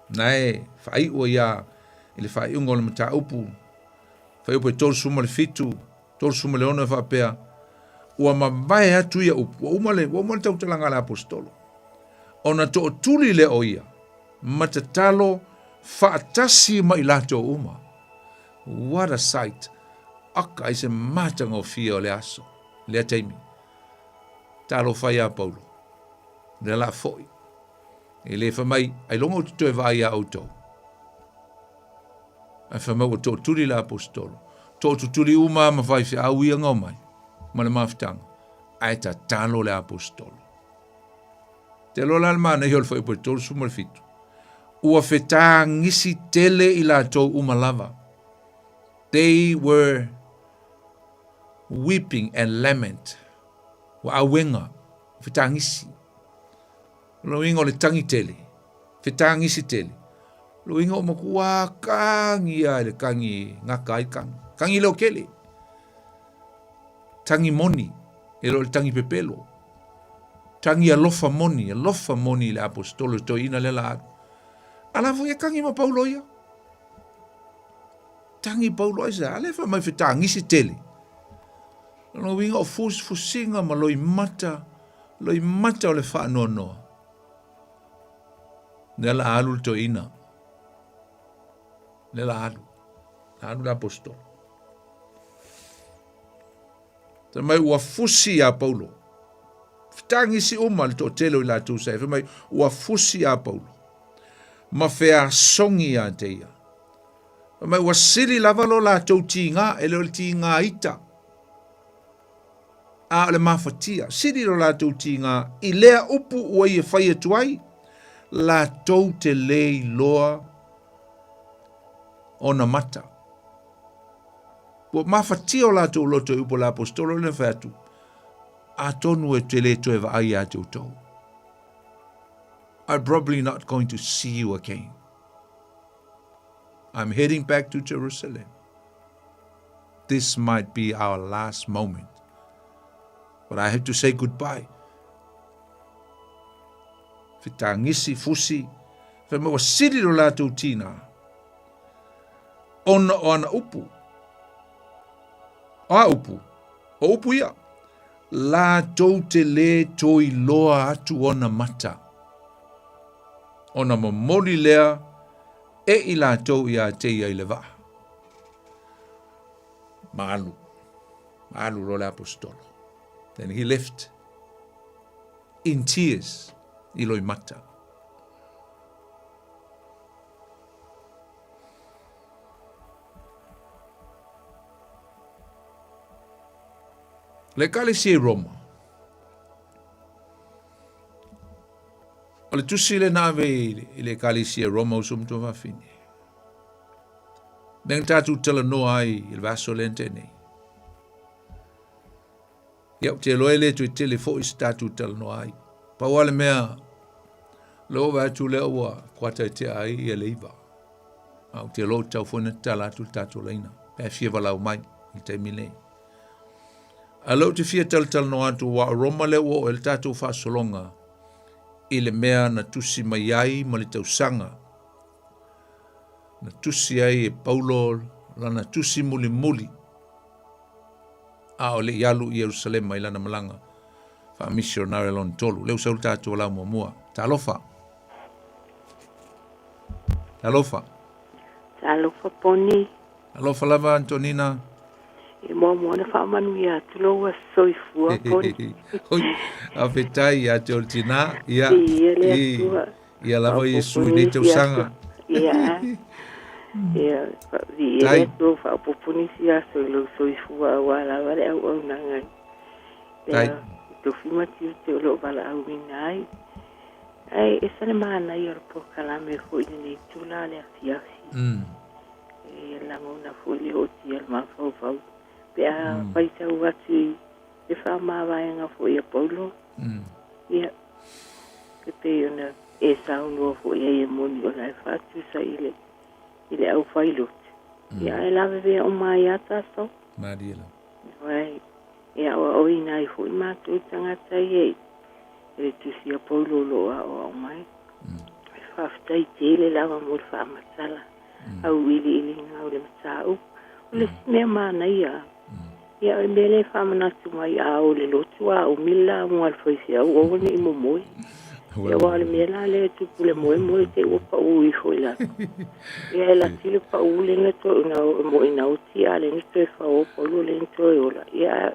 Na e faaiu ai a i le faaiuga o le mataupu, fuaiupu e 37, 36 e faapea, ua mavae atu ia upu, ua uma le, ua uma le tautalaga a le aposetolo, ona tootuli lea o ia, ma tatalo faatasi ma i latou uma. What a sight! Aka i se matagofie o le aso, lea taimi. Talofa iā Paulo, lea la foi. E le fai mai, ailoga ou te toe vaai iā outou. Ae fai mai ua tootuli le aposetolo. Tootutuli uma ma faifeau ia na omai, ma le mafutaga, ae tatalo le aposetolo. Te loa la le manaia o le fuaiupu e 37. Ua fetagisi tele i latou uma lava. They were weeping and lament. Ua auega, fetagisi. O lona uiga o le tangi tele, fetagisi tele. O lona uiga o matua kangi lava i le kangi gata ai kangi. Kangi leo kele. Tangi moni, e le o le tangi pepelo. Tangi alofa moni, alofa moni i le aposetolo i toeaina lea la alu. A la foi e tangi ma Paulo ia. Tangi Paulo ai sa, ale fa mai fetagisi tele. Lona uiga o fusifusiga ma loimata, loimata o le faanoanoa. Lea la alu le toeaina. Lea la alu. La alu le aposetolo. Fai mai ua fusi iā Paulo. Fetagisi uma le toatele o i latou sa i. Fai mai ua fusi iā Paulo. Ma feasogi ia te ia. Fai mai ua sili lava lo latou tiga, e le o le tiga ita. A o le mafatia, sili lo latou tiga i lea upu ua ia fai atu ai, latou te le iloa ona mata. Ua mafatia o latou loto i upu a le aposetolo lea na fai atu, Atonu e te le toe vaai ia te outou. I'm probably not going to see you again. I'm heading back to Jerusalem. This might be our last moment. But I have to say goodbye. Fetagisi, fusi, fai mai ua sili lo latou tina. Ona o ana upu. O a upu? O upu ia. Latou te lē toe iloa atu ona mata. Ona momoli lea e i latou iā te ia i le vaa. Ma alu. Ma alu loa le Aposetolo. Then he left in tears i loimata. Le Ekalesia i Roma. O le tusi le na ave i le Ekalesia i Roma uso matua fafine. Lea na tatou talanoa ai i le vaiaso lea na tea nei. Ia, ou te iloa e le toe tele foi se tatou talanoa ai. Pau lava le mea, le oo atu lea ua kuata i tea ai ia le 9. A ou te iloa ua tatau foi ona tatala atu le tatou laina pe a fia valaau mai i le taimi lenei. A o lea ou te fia talatalanoa atu aua o Roma lea ua oo i ai le tatou faasologa i le mea na tusi mai ai ma le tausaga na tusi ai e Paulo lana tusi mulimuli a o le i alu i Ierusalema i lana malaga faamisionare lona tolu. Lea ua sau le tatou valaau muamua. Talofa. Talofa. Talofa Poni. Alofa lava Antonina. E muamua ona faamanuia atu lou aso soifua Poni. Oi, faafetai ia te oe le tina. Ia, Viia le Atua. Ia lava Iesu i nei tausaga. Ia. Ia, viia le Atua ua faaopoopo nisi aso i lou soifua aua lava le auaunaga i lea tofi ma tiute o lo o valaauina ai. Ae ese le manaia o le polokalame foi i lenei itula le afiafi. E lagona foi le ootia o le mafaufau pe a faitau atu i le faamavaega foi a Paulo. Ia, e pei ona e saunoa foi ai e moni o la e faatusa i le, i le aufailotu. Ia, ae lavevea uma ai lava tatou. Malie lava. Ioe, e aoaoina ai foi matou tagata ia i le tusi a Paulo o lo o aoao mai. Faafetai tele lava mo le faamatala. auiliiliga o le mataupu. O le isi mea manaia, ia o le mea lea e faamanatu mai a o le lotu a umi le lauga a le faifeau aua ne i momoe. Ia aua o le mea la lea e tupu le moemoe te i ua pau ifo i lalo. Ia e laki le pau lea na toe na moe na oti a lea na toe fao pau lea na toe ola. Ia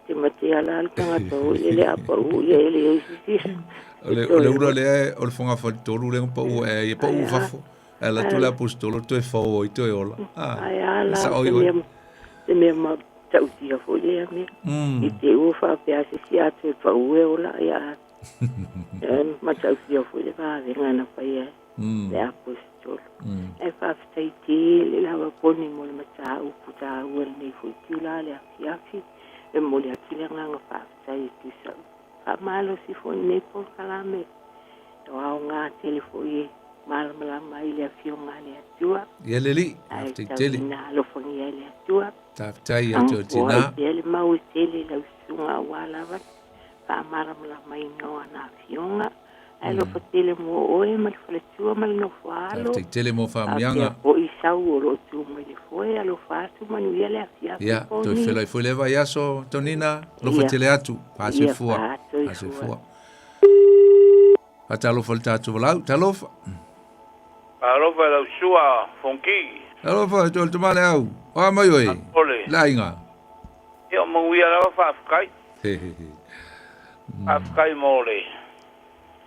te matea la le tagata foi lele a pau ia e leai se isi. O le ula lea o le fogafale-tolu lea na pau ae ai, pau i fafo. E alu atu le aposetolo toe fao ai toe ola. Ah, Ae a la, sao se i oe. mea, se mea matautia foi lea mea. I te ua faapea se isi a toe pau e ola, ia a. E matautia foi le vavega na fai ai le aposetolo. Ae faafetai tele lava Poni mo le mataupu taua lenei foi itula le afiafi. E momoli atu le agaga faafetai e tusa faamalosi foi lenei polokalame. O aoga tele foi e malamalama ai le Afioga a le Atua. Ia le Alii, Ae faafetai tele. tauina alofagia e le Atua. Faafetai ia te oe Aopoa tina. ai pea le mau e tele i lau susuga aua lava le faamalamalamaina o ana Afioga. Ae alofa tele mo oe ma le faletua ma le nofo alo. Faafetai tele mo Faapea faamanuiaga. foi sau o lo o tu mai le foe, alofa atu manuia le afiafi Ia, toe Poni. feiloai foi lea vaiaso, Tonina, alofa Ia, tele atu. ia, Fasoifua, fasoifua. fasoifua. Faatalofa i le tatou valaau. Talofa. Alofa i lau sua Fonki. Talofa i le tama le au. O a mai oe? Ole. Le aiga. Ia o manuia lava faafetai. He he he. Faafetai mo le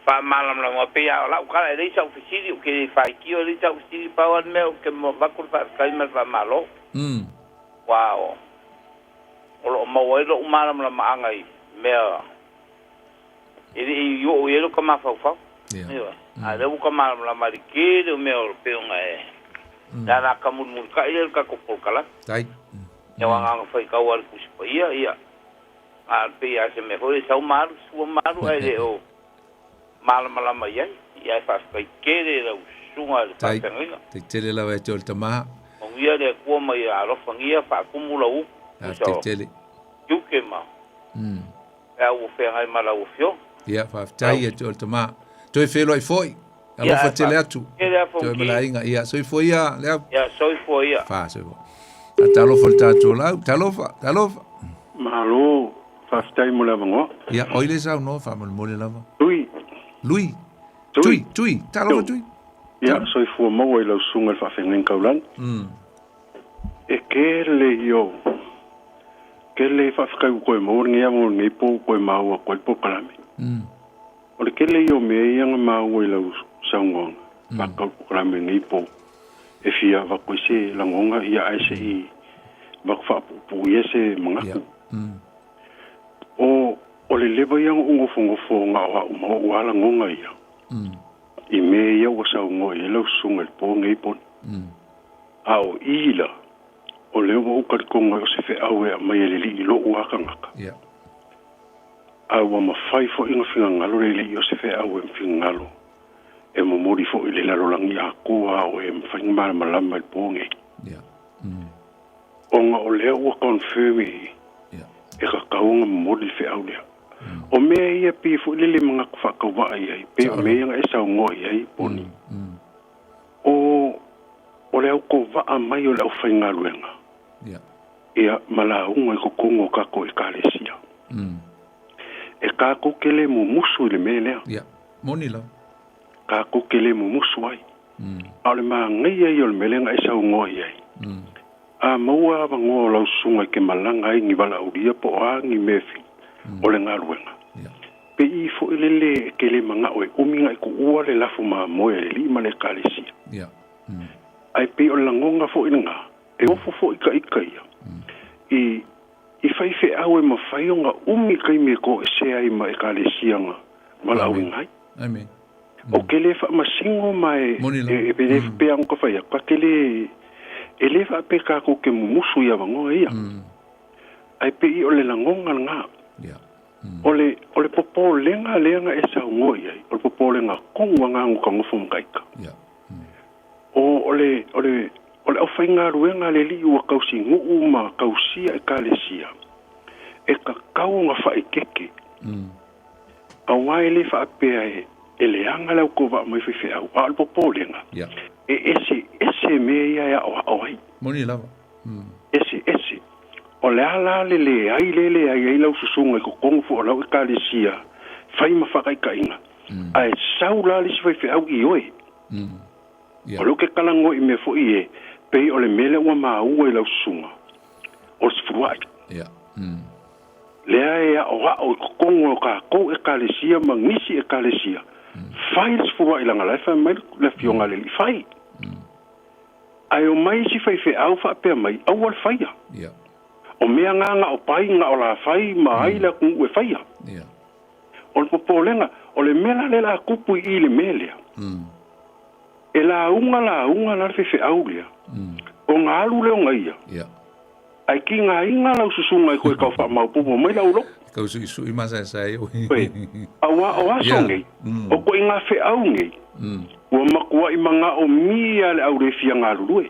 faamalamalamaga pei lava o lau tala e leai sau fesili ou te le faitio e leai sau fesili pau lava le mea ou te avatu le faafetai ma le faamalo. Aua o o lo o maua ai lou malamalamaaga i mea E le i oo i ai lota mafaufau. Ioe. A o lea ua ta malamalama i le tele o mea o pei ona e le ala tamulimulitai lea i le tatou polokalame. Tai. Ia aua na ona faitau lava i le Tusi Paia, ia, a pei lava o se mea foi lea e sau ma alu, sua ma alu ae le o malamalama i ai. Ia ae faafetai tele i lau susuga i le Tai. faafeagaiga. Tai tele lava ia te oe le tama. Manuia le Atua ma ia alofagia faatumu lau upu, tusa Faafetai o tele. tiute ma Pe a ua feagai ma lau Afioga. Ia, faafetai ia te oe le tama. Toe feiloai foi. Ia, Alofa ae tele atu. faafetai a Toe ma Fonoti. le aiga. Ia, soifua ia, Leau. Ia, soifua ia. Fa, soifua. A talofa i le tatou lau. Talofa, talofa. Malo, Faafetai mo le avanoa. Ia, o ai le saunoa faamolemole lava? Tui. Lui. Tui, Tui. Talofa Tui. Ia, soifua maua i lau susuga i le faafeagaiga taulagi. E tele ia o tele faafetai ua toe maua lenei avanoa i lenei po ua toe maua atu ai le polokalame. O le tele ia o mea ia na maua i lau saunoaga faatatau i le polokalame i lenei po e fia avatu ai se lagona ia ae se i avatu faapuupuuia se manatu. O o le leva ia ona ou nofonofo na o au ma o'u lava lagona ia i mea ia ua saunoa i ai lau susuga i le po nei poni. A o i la, o lea ua ou talitonu ai o se feau e aumai e le Alii i lo'u lava tagata. A ua mafai foi ona finagalo le Alii o se feau e finagalo e momoli foi i le lalolagi atoa a o e mafai ona malamalama i le po nei. Ona o lea ua confirm i i, e tatau ona momoli le feau lea. O mea ia pei foi lele manatu faatauvaa i ai, pei o mea ia na e saunoa i ai, Poni. O, o le autovaa mai o le aufaigaluega, ia, ma lauga i totonu o tatou Ekalesia. E tatou te le mumusu i le mea lea. Ia, moni lava. Tatou te le mumusu ai. A o le manaia ia o le mea lea na e saunoa i ai, a maua avanoa o lau susuga e te malaga ai ni valaaulia po o a ni mea o le galuega, pe i foi lele e te le manao e umi na e tuua le lafo mamoe a le alii ma le ekalesia. Ae pei o le lagona foi lena, e ofo foi ka ita ia i i faifeau e mafai ona umi taimi e toesea ai ma ekalesia na valaauina ai. Amen. Ou te le faamasino ma e e e le faapea ona fai atu, ta te le e le faapea tatou te mumusu i avanoa ia. Ae pei o le lagona lena. O le o le popolega lea na e saunoa i ai, o le popolega tonu lena na ta nofo ma ta ita. O o le o le o le aufaigaluega a le Alii ua tausinuu ma tausia Ekalesia, e tatau ona faaeteete. Aua e le faapea e e leaga le autovaa mai faifeau, a o le popolega, e eseese mea ia e aoao ai. Moni lava. Eseese. O le a la le leai lea e leai ai lau susuga i totonu foi o lau Ekalesia fai ma faataitaiga, ae sau la le isi faifeau i oe. O lea ou te talanoa i mea foi e pei o le mea lea ua maua i lau susuga, o le sefuluai. Lea e aoao i totonu o tatou Ekalesia ma nisi Ekalesia, fai le sefuluai leaga la e fai mai le Afioga a le Alii, fai. Ae omai isi faifeau faapea mai, aua le faia. O mea na na o pai, na o lafai ma ai le atunuu e faia. O le popolega, o le mea la lea o le a tupu i i le mea lea, e lauga lauga la le faifeau lea, ona alu lea ona ia, ae tigaina lau susuga e toe tau faamaopoopo mai lau loto. Tau suisui ma saesae oe. Oe, auā o aso nei, o koʻiga feau nei, ua matuaʻi manaʻomia le au le fia galulue.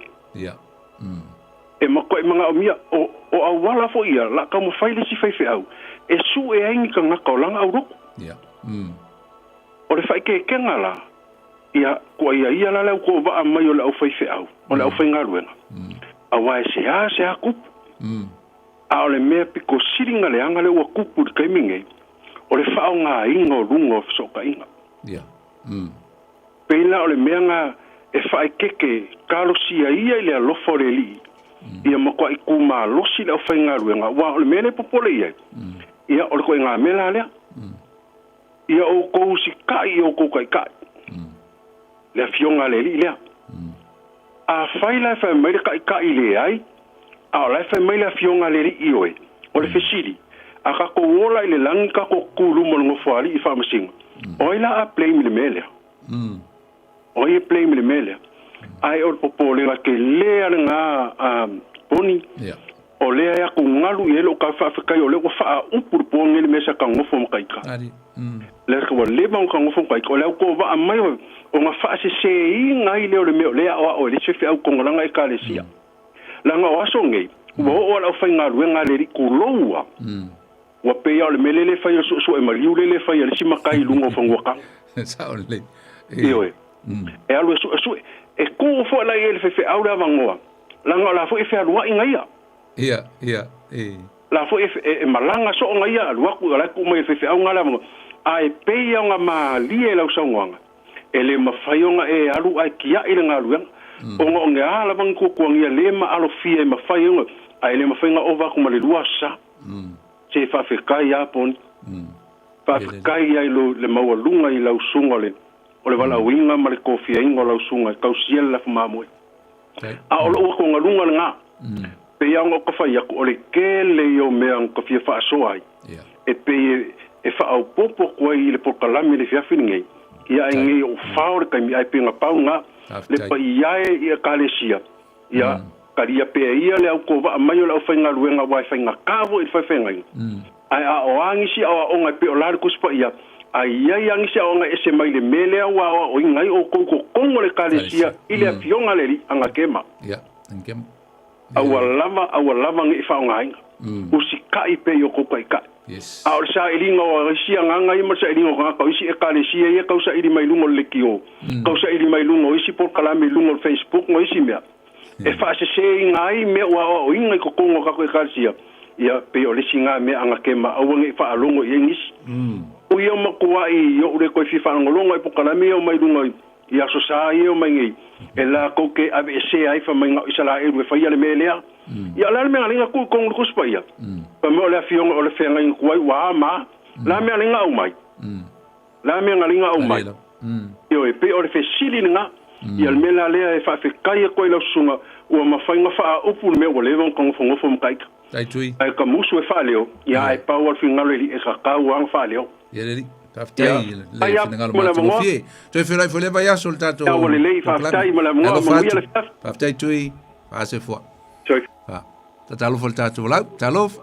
E matuaʻi manaʻomia, o, o auala foi ia, la taumafai le isi faifeau e suʻe ai ni tagata o lana aulotu. O le faaikeekega la, ia, kua ia ia la le autovaa mai o le aufaifeau, o le aufaigaluega, auā e seāseā tupu. A o le mea pito sili na leaga lea ua tupu i le taimi nei, o le faaaogaina o luga o fesootaiga. Pei la o le mea na e faaeteete talosia ia i le alofa o le Alii, ia matuai tumalosi le aufaigaluega, aua o le mea lea e popole i ai, ia o le ituaiga mea la lea. Ia outou usitai i outou taitai, le Afioga a le Alii lea. Afai la e fai mai le taitai leai, a o la e fai mai le Afioga a le Alii ioe, o le fesili, a tatou ola i le lagi tatou tutu i luma o le Nofoalii i Faamasino, o ai la a blame i le mea lea? O ai e blame i le mea lea? Ae o le popolega tele a lena poni, o lea e atugalu i ai lou tau faafetai o lea ua faaupu le poa nei le mea sa tagofo ma taita. Lea ua leva ona tagofo ma taita, o le autovaa mai ona faaseseina ai lea o le mea o lea e aoao ai le isi faifeau togalaga Ekalesia. Leaga o aso nei, ua oo lava le aufaigaluega a le alii tulou lava, ua pei lava o le mea lea e fai o le suesue maliu lea e fai a le isi matai i luga o fanua tanu. Sao lelei. Ioe. E alu e suesue. E tuu foi la i ai le faifeau le avanoa, leaga o la foi e fealuai na ia. Ia, ia, e. La foi e, e malaga so'oga ia alu aku o la e ku'u mai e le faife'auga le avanoa ae pei ona malie i lau saunoaga e le mafai ona e alu ae tia'i le galuega ona o ge a lava ni tuatuagia lē ma'alofia e mafai ai ona ae le mafai ona ova atu ma le lua aso sa. Se faafetai a poni. Faafetai ai lo le maualuga i lau susuga o le o le valaauina ma le tofiaina o lau susuga e tausia le lafo mamoe. A o lou atugaluga lena, pei lava ona ou ta fai atu, o le tele ia o mea na ta fia faasoa ai, e pei e faaopoopo atu ai i le polokalame i le afiafi lenei, ia ae nei ou fao le taimi, ae pei na pau lena, le paia e i Ekalesia, ia talia pea ia le autovaa mai o le aufaigaluega aua e faigata foi i le faifeagaiga. Ae a o a nisi aoaoga e pei o la le Tusi Paia, a i ai a nisi aoaoga e ese mai le mea lea ua aoaoina ai outou i totonu o le Ekalesia i le Afioga a le Alii, Anakema. Aua lava, aua lava ne i faaaogaina. Usikai pea i o tou taitai. A o le sailiga o isi agaga ia ma le sailiga o tagata o isi Ekalesia ia tau saili mai luga o le leitio, tau saili mai luga o isi polokalame i luga o le Facebook ma isi mea, e faaseseina ai mea ua aoaoina i totonu o tatou Ekalesia, ia, pei o le isi na mea anakema aua ne i faalogo i ai nisi. O ia matuai i ou le toe fia faalogologo i polokalame ia o mai luga i Aso Sa ia e omai nei, e latou te aveesea ai fai mai na o Isaraelu e faia le mea lea. Ia o le a le mea na ala ai ona tuu i totonu o le Tusi Paia? Fai mai o le afioga o le feagaiga tuai ua a ma a. O le a le mea na ala ai ona aumai? O le a le mea na ala ai ona aumai? Ioe, pei o le fesili lena. Ia o le mea la lea e faafetai atu ai i lau susuga ua mafai ona faaupu le mea ua leva ona tanofonofo ma taita. Ae ka musu e faaleo, ia ae pau lava le finagalo e le i tatau lava ona faaleo. Ia le alii, faafetai i le finagalo matagofie. Toe feiloai foi i lea vaiaso le tatou Ua lelei, faafetai ma le avanoa, manuia le afiafi. Faafetai Tui, faasefua. Fa. Tatalofa le tatou lau, talofa.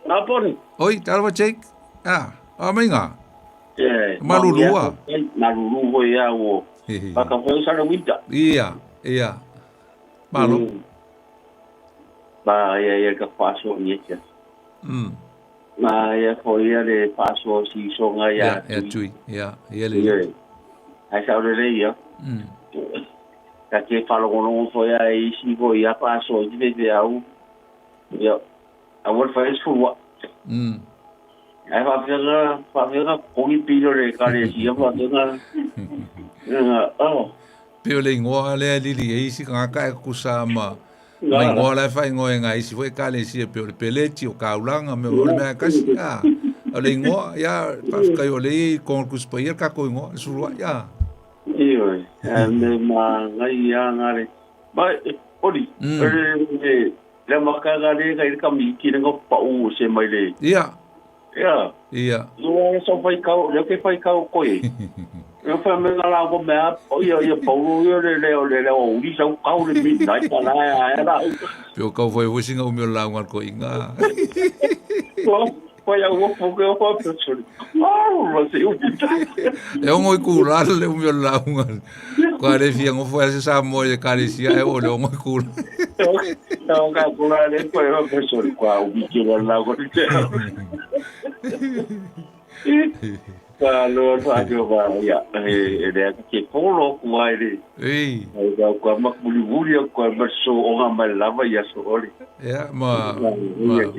Aponi. Oi, talofa Jake. Ah, o maiga. Yeah, Malulu ah. Malulu foi ia o. Waka foi sa le winter. Ia, ia. Malo. Ba ia ia ka faso ni ia. Ma ia foi ia le faasoa o sisoga ia Ia Tui. Ia, ia le. Ia. Ai sa le le ia. Ka te faalogologo foi a e isi foi ia faasoa i te feau. Ia. Aua le fai sefulu aʻa. Ae faafefea na faafefea na totogi pili o le ekalesia faafefea na na oh. Pei o le igoa lea e lili ai isi tagata ae tutusa ma ma igoa la e faaigoa e nai isi foi ekalesia e pei o le peleti, o kaulaga, mea o le mea e tasi. A, o le igoa, ia, faafetai o lea e i ai i totonu o le Tusi Paia le tatou igoa, le sefulu aʻa, ia. Ioe, ae mea manaia lava le, ma, oli, le, le amataga lea na i le kamiti lea na pau ese mai le. Ia. Ia. Ia. Ia sa fai kau, lea ke fai kau koe. Ia fa me nga la ko mea, ia ia Paulo ia le le le le o uli sau kau le midnight pa la ya la. Pe o kau foi foi singa umi o la ngal ko inga. Ko ko ia ua po ke o pa suri. Ah, ma se u. E ongo i kula le umi o la ngal. Ko are fia ngofo ya se sa mo e kalesia e o le ongo i kula. O ka kula le ko e pa suri kwa u ki la la ko te. Ka lo fa ke ba ya e le ke polo ku ai le. Ei. Ai ka kwa makuli wuli kwa ma so o nga mai lava ia so ole. Ia ma ma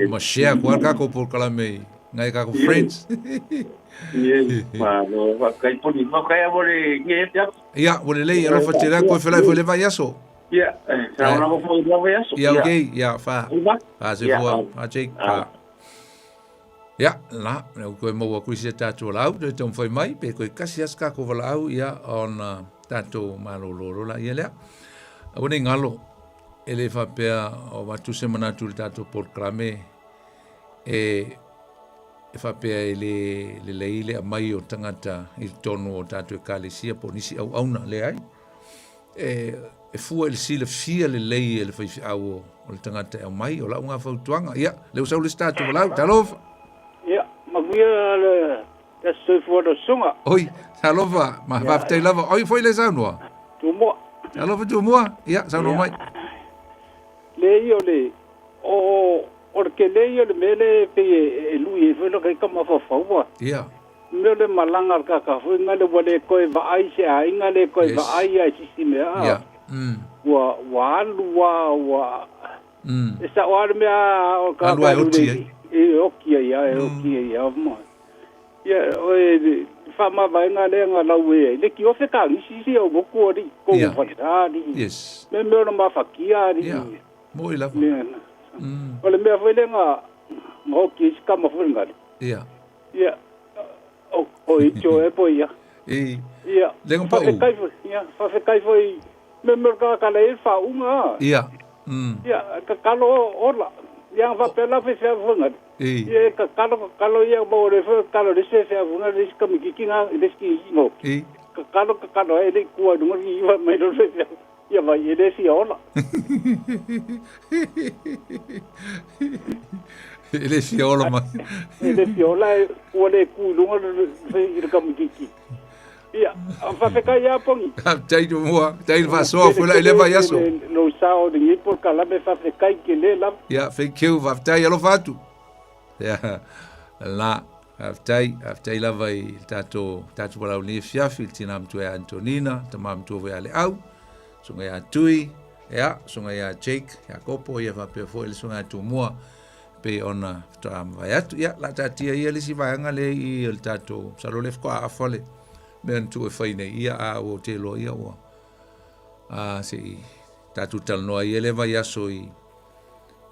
ma share kwa ka ko por kala me ngai ka ko friends. Ie, ma lo fa kai poni fa kai amo le nge ia. Ia, ua lelei alofa tele atu e felai foi le vaiaso. Ia, sa ona ko foi le vaiaso. Ia, okay, ia, fa. Fa se fua, fa Jake, fa. Ia, la, le koe maua aku i se tatou valaau, toe taumafai mai, pe koe kasi lava se tatou valaau, ia, ona tatou malolo loa laia lea. Aua ne i galo, e le faapea o avatu se manatu i le tatou polokalame e e faapea e le lelei le aumai o tagata i totonu o tatou ekalesia po o nisi auauna, leai. E, e fua i le silafia lelei e le faifeau o, o le tagata e aumai, o lau ngā fautuaga. Ia, lea ua sau le isi tatou valaau, talofa. Ia, manuia le le aso soifua lau susuga. Oi, talofa, ma faafetai lava. Oi, foi le saunoa. Tumua. Talofa Tumua, ia, saunoa mai. Le ia o le, o, o le tele ia o le mea lea e pei e, e lui ai foi lota ita mafaufau. Ia. Mea o le malaga a le tagata foi lena ua le toe vaai se aiga, le toe Yes. vaai lava i se isi mea. Ia. Ua, ua alu lava, ua... E sao lava le mea o le Alu tagata ae e alu oti i ai. E oki ai a, e oki ai a ma. Ia, o e faamavaega lea na lau e ai le kiofe kagisi isi au moku alii kou falesa alii. Yes. Me mea o na mafakia alii. Ia. Moʻi lava. Mea na. O le mea foi lea na na oki ai si kama foi le Ia. Ia, o o i tio e po ia. I. Ia. Le nga pa'u. Faafetai foi, ia, faafetai foi me mea o le tagata la e i ai le faauuga a. Ia. Ia, tatalo ola. Ia, faapea la faifeau foi gale. I. Ia, e tatalo, tatalo ia, maua le foi tatalo le isi faifeau foi gale, le isi kamikiki na, le isi kikiki na oki. I. Tatalo, tatalo ai, e le i kua i luga le iva mai loa le faifeau. Ia vai, e le fia ola. E le fia ola mai. E le fia ola, e, ua le ku i luga le, le, le kamikiki. Ia, faafetai ia Pongi. Faafetai Tumua, faafetai le faasoa foi la i le vaiaso. Lou sao lenei polokalame faafetai tele lava. Ia, thank you, faafetai, alofa atu. Ia, la, faafetai, faafetai lava i le tatou, tatou valaau nei afiafi, le tina matua ia Antonina, tama matua foi ia Leau, susuga ia Tui, ia, susuga ia Jake, Iakopo, ia faapea foi le susuga ia Tumua, pei ona faatoa mavae atu. Ia, la taatia ia le isi vaega lea i o le tatou, masalo o lea faatoa afa le mea na tuu e fai nei, ia, a ua ou te iloa ia ua, a, se i tatou talanoa ai ia lea vaiaso i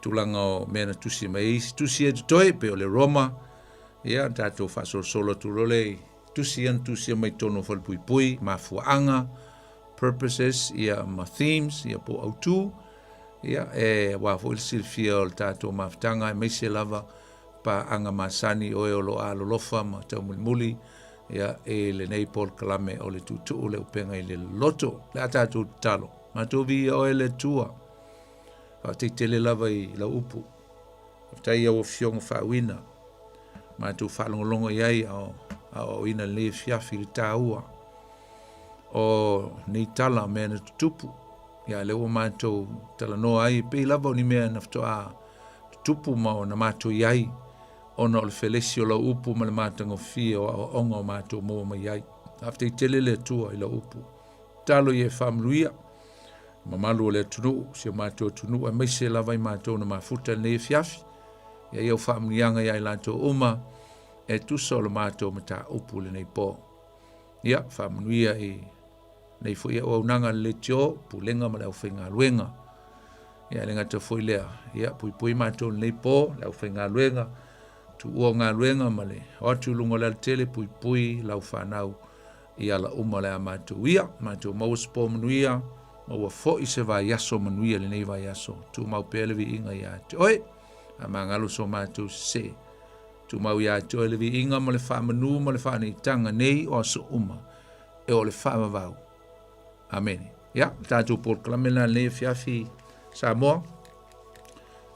tulaga o mea na tusi mai ai isi tusi ia totoe, pei o le Roma, ia, tatou faasolosolo atu loa lea i tusi ia na tusia mai totonu o Falepuipui, mafuaaga, purposes, ia, ma themes, ia, po o autū, Ia, e aua foi le silafia o le tatou mafutaga aemaise lava paaga masani o e o lo o alolofa ma taumulimuli ia, i lenei polokalame o le Tuutuu le Upega i le Loto. O le a tatou tatalo. Matou viia oe le Atua. Faafetai tele lava i lau upu. Faafetai i au afioga faauina. Matou faalogologo i ai a o aoaoina lenei afiafi i le taua o nei tala o mea na tutupu. Ia, lea ua matou talanoa ai, e pei lava o ni mea na faatoa tutupu ma ona matou i ai, ona o le felesi o lau upu ma le matagofie o aoaoga o matou maua mai ai. Faafetai tele le Atua i lau upu. Tatalo ia e faamanuia mamalu o le atunuu, si o matou atunuu, aemaise lava i matou na mafuta i lenei afiafi. Ia i au faamanuiaga ia i latou uma, e tusa o le matou mataupu i lenei po. Ia, faamanuia i Nei foi auaunaga a le leitio, pulega ma le aufaigaluega. Ia, e le gata foi lea, ia, puipui matou i lenei po, le aufaigaluega, tuua o galuega ma le o atu i luga o le alatele, puipui lau fanau i ala uma o le a matou ia. Matou maua se po manuia, maua foi se vaiaso manuia i lenei vaiaso. Tumau pea le viiga ia te oe, a magalo so matou sesee. Tumau ia te oe le viiga ma le faamanu ma le faaneitaga nei o aso uma. e o le faavavau. Amene. Ia, le tatou polokalame lena lenei afiafi Samoa.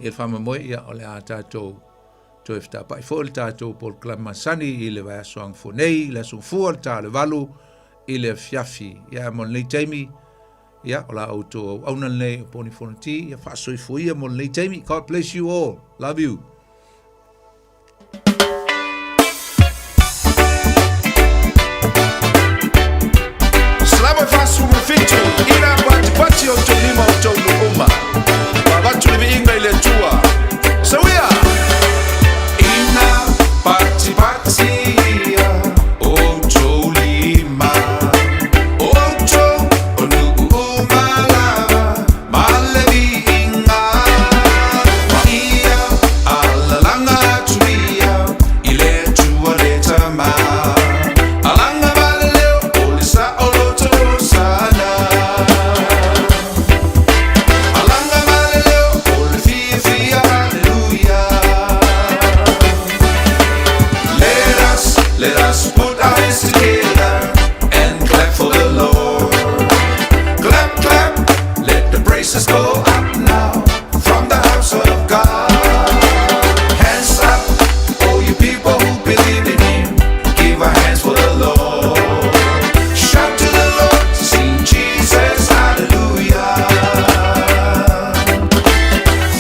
Ia le faamoemoe, ia, o le a tatou toe fetapai foi le tatou polokalame masani i le vaiaso agafua nei, le aso gafua, le ta o le 8 i le afiafi. Ia, mo lenei taimi, ia, o la outou auauna lenei o Poni Fonoti, ia faasoifua ia mo lenei taimi. God bless you all. Love you. Salama e 47 ina patipati o tou lima o tou nuu uma. Avatu le viiga i le Atua. Sauia! Ina patipati ia o tou lima, o outou o nuu uma lava, ma le viiga. Ma ia alalaga atu ia i le Atua le Tama. Alaga ma le leo o le saoloto sana. Alaga ma le leo o le fiafia, hallelujah. Let us, let us put our hands together and clap for the Lord. Clap, clap, let the praises go up now from the house of God. Hands up, all you people who believe in Him, give a hands for the Lord. Shout to the Lord, sing Jesus, hallelujah.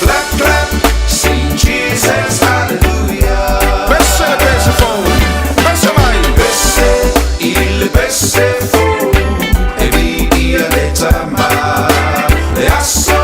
Clap, clap, sing Jesus, hallelujah. Pese le pese fou, pese mai. Pese i le pese fou, e viia le Tama. Le aso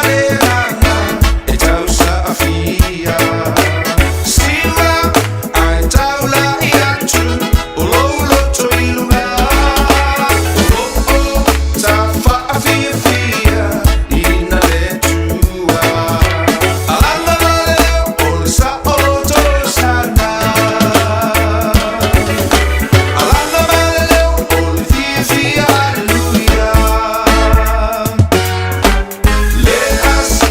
le agaga e tausaafia. Siva ae taulai atu o lou loto i luga, o loo tafaafiafia ina le Atua. Alaga ma le leo o le saoloto sana. Alaga ma le leo o le fiafia, aleluia. Le aso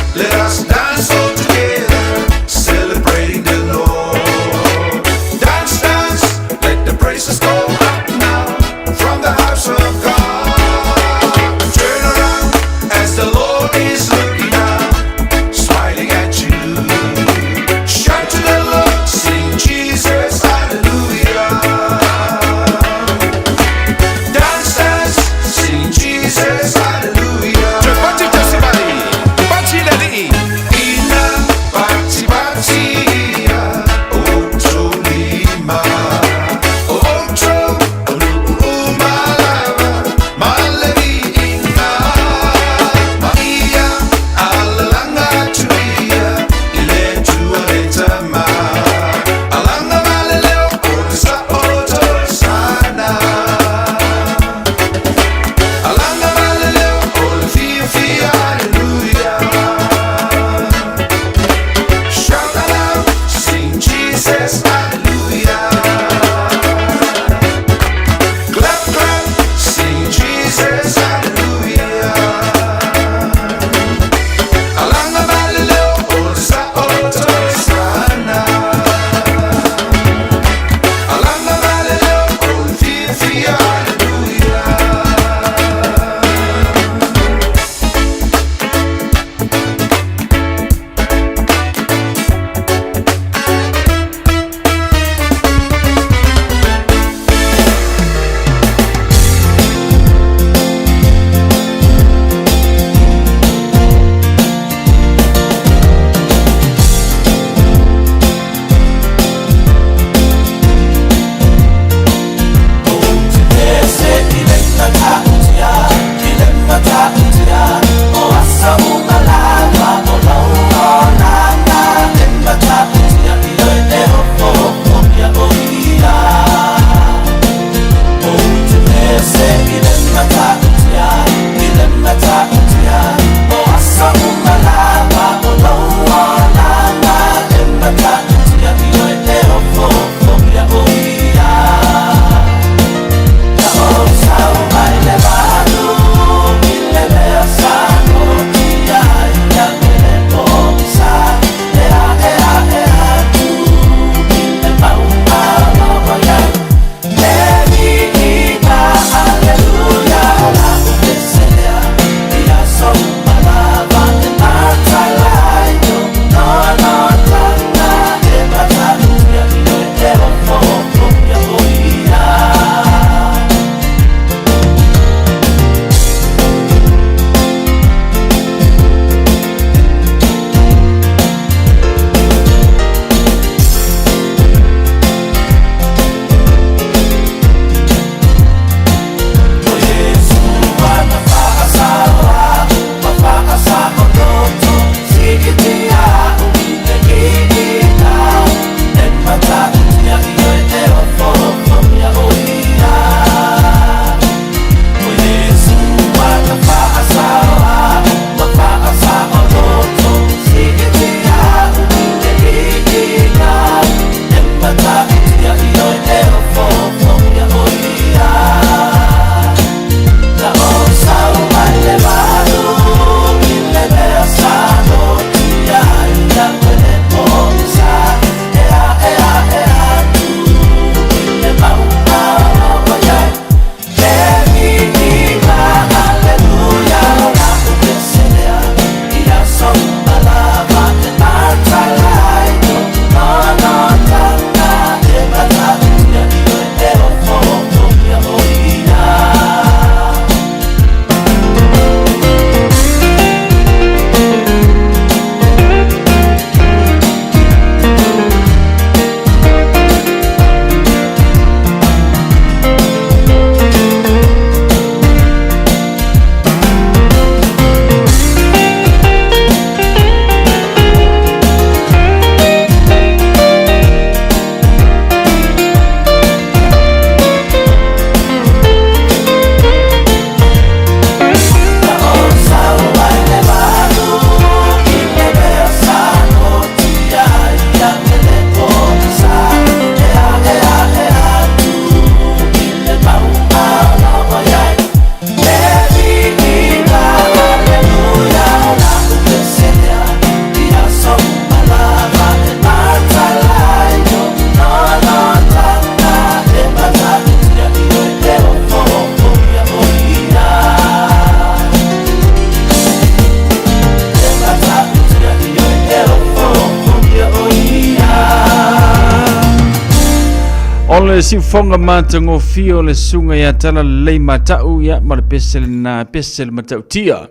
O le siufoga matagofie o le susuga ia Talalelei Mata'u, ia ma le pese lena, pese le matautia.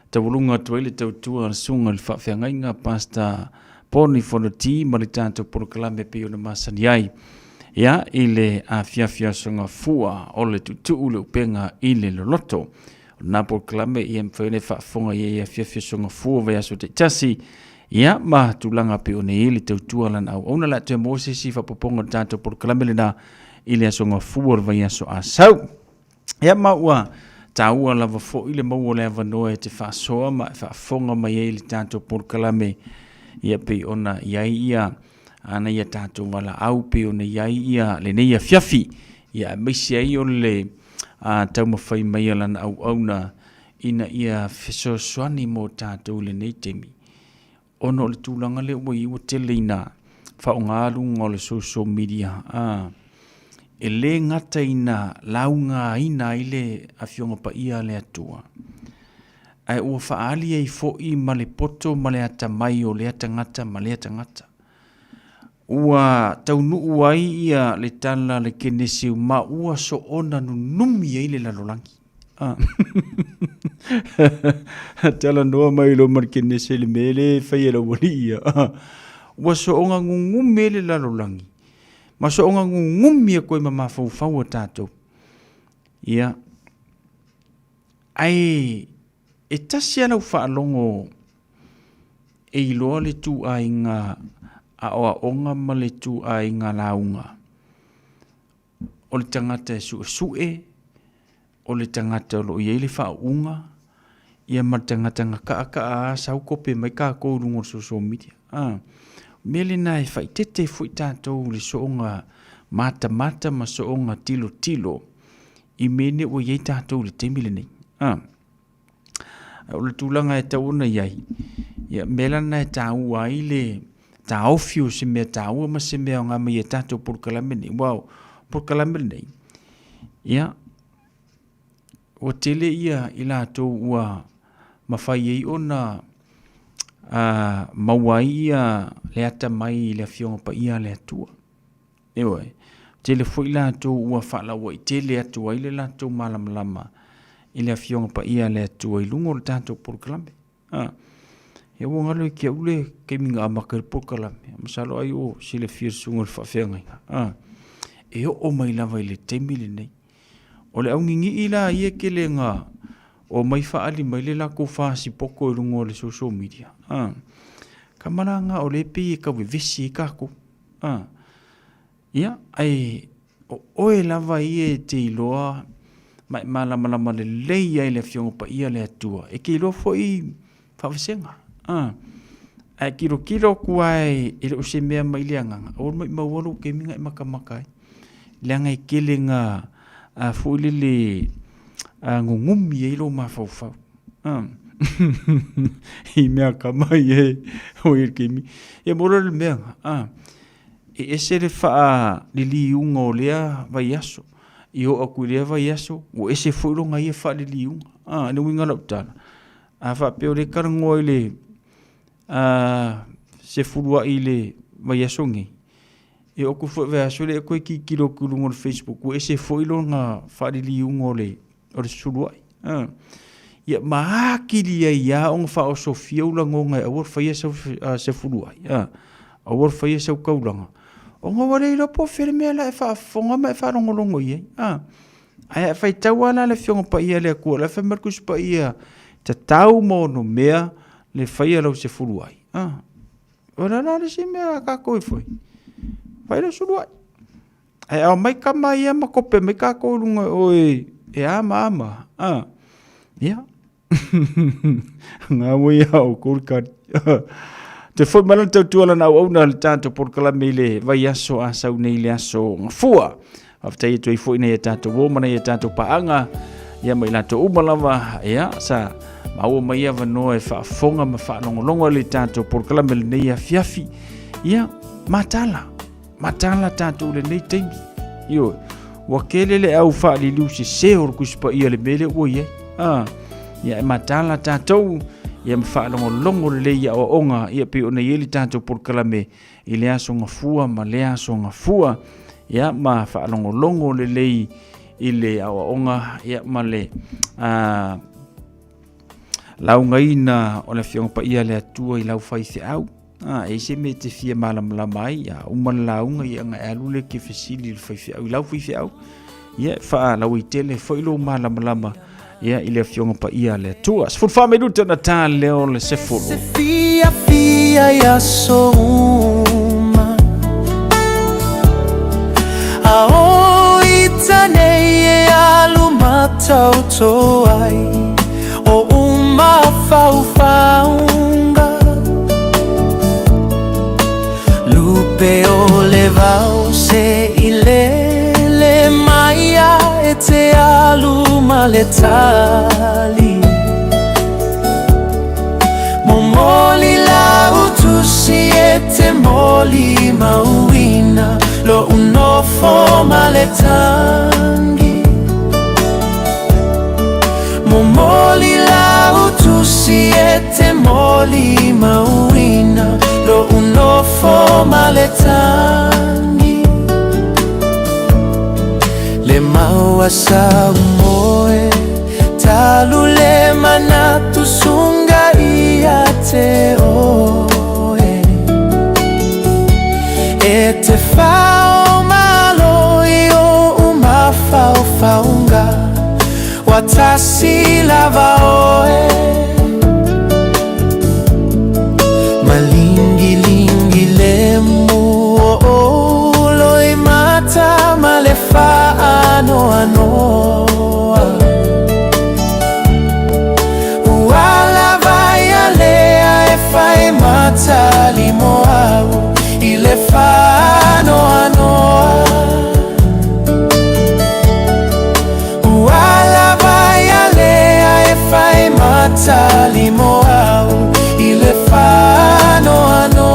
Taualuga atu ai le tautua a le susuga i le faafeagaiga Pastor Poni Fonoti ma le tatou polokalame pei ona masani ai. Ia, i le afiafi aso Gafua o le tuutuu le upega i le loloto. O lena polokalame ia mafai ona e faafofoga i ai afiafi aso Gafua vaiaso taitasi. Ia, ma tulaga pei ona i ai le tautua a lana auauna. O le a toe maua se isi faaopoopoga o le tatou polokalame lena i le aso Gafua o le vaiaso Asau. Ia ma ua taua lava foi le maua o le avanoa e te faasoa ma e faafofoga mai ai i le tatou polokalame ia pei ona i ai ia ana ia tatou valaau pei ona i ai ia lenei afiafi ia aemaise ai o le taumafai mai a lana auauna ina ia fesoasoani mo tatou i lenei taimi ona o le tulaga lea ua i ai ua tele ina faaaoga luga o le social media a e le gata ina laugaina ai le Afioga Paia a le Atua, ae ua faaali ai foi ma le poto ma le atamai o lea tagata ma lea tagata. Ua taunuu ai ia le tala a le Kenesi ma ua soona nunumi ai le lalolagi. Ah. Talanoa mai loa ma le Kenese i le mea lea e fai e lau alii ia. Ah. Ua soona gugumi ai le lalolagi. Ma soona gugumi aku ai ma mafaufau o tatou. Ia. Ae e tasi lava lau faalogo e iloa le ituaiga aoaoga ma le ituaiga lauga o le tagata e suesue, o le tagata o lo o i ai le faauuga, ia ma le tagata na kaakaa lava sau kope mai tatou i luga o le social media. A, o le mea lena e faaeteete ai foi tatou i le soona matamata ma soona tilotilo i mea nei ua i ai tatou i le taimi lenei. A, o le tulaga e tatau ona i ai, ia, mea la lena e taua ai le taofi o se mea taua ma se mea aoga mai i a tatou polokalame nei. Aua o polokalame lenei, ia, ua tele ia i latou ua mafai ai ona maua ai ia le atamai i le Afioga Paia a le Atua. Ioe. Tele foi latou ua faalauaitele atu ai le latou malamalama i le Afioga Paia a le Atua i luga o le tatou polokalame. A, ia ua galo ia te au le taimi na amata ai le polokalame, masalo ai o silafia e le susuga i le faafeagaiga. A, e oo mai lava i le taimi lenei. O le auninii la ia e tele na omai faaali mai le latou fasipoto i luga o le social media. A, tama la na o lea e pei e tau vevesi ai tatou. A, ia, ae o oe lava ia e te iloa ma e malamalama lelei ai i le Afioga Paia a le Atua, e te iloa foi faavasega. A, ae tilotilo atu lava e le o se mea mai le agaga, aua le maumau lou taimi na e matamata ai. Leaga e tele ina a foi lele a gugumi ai lou mafaufau. A, i mea atamai e oi le taimi. Ia mo le mea, a, e ese le faaliliuga o lea vaiaso. I oo atu i lea vaiaso, ua ese foi lona ia faaliliuga. A, le uiga o lau tala, a faapea o lea e talanoa i le a, sefuluai i le vaiaso nei, e oo atu foi i le vaiaso lea e toe tilotilo atu i luga o le Facebook, ua ese foi lona faaliliuga o le o le suluai. A. Ia ma atili ai lava ona faaosofia ou lagona e aua le faia sau sefuluai. A. Aua le faia sau taulaga. Ona ua le iloa po o fea le mea la e faafofoga ma e faalogologo i ai. A. Ae a faitau lava la le Afioga Paia a le Atua, o la e fai mai le Tusi Paia, tatau ma onomea le faia lau sefuluai. A. O le a la le isi mea a tatou e fai? Fai lau suluai. Ae ao mai kama ia ma kope mai tatou i luga o e, e a ma a ma. A. Ia. Ngā wai a o kou kari. Te foi mai lana tautua lana auauna le tatou polokalame i le vaiaso a sau nei le aso Gafua. Faafetai atu ai foi nei a tatou uo ma nei a tatou paaga ia ma i latou uma lava ia sa maua mai avanoa e faafofoga ma faalogologo le tatou polokalame lenei afiafi. Ia, matala. Matala tatou i lenei taimi. Ioe, ua tele le au faaliliu sese o le Tusi Paia i le mea lea ua i ai. Ah, ia e matala tatou, ia ma faalogologo lelei i aoaoga, ia pei ona i ai le tatou polokalame i le aso Gafua ma le aso Gafua. ia ma faalogologo lelei i le aoaoga ia ma le laugaina o le Afioga Paia a le Atua i lau faifeau. A, e i ai se mea e te fia malamalama ai, a uma le lauga, ia ona e alu lea e te fesili i le faifeau, i lau faifeau, ia e faalauaitele foi lou malamalama ia i le Afioga Paia a le Atua. 14 minute ona ta lea o le 10. Se fia fia i aso uma A o ita nei e alu matauto ai O uma faufaunga Lupe o le vao se i lele mai a e te alu ma le tali Momoli lau tusi e te moli mauina Lo'u nofo ma le tangi Momoli lau tusi e te moli mauina Lo'u nofo ma le tangi Le maua sau moe Talu le manatu sunga ia te oe E te whao malo i o mafaofaunga Watasi lava oe Malingilingi le mu o o loi mata ma le whaanoanoa Ua lava ia lea e whai matali mo au I le whaanoanoa Ua lava ia lea e whai matali mo au I le whaanoanoa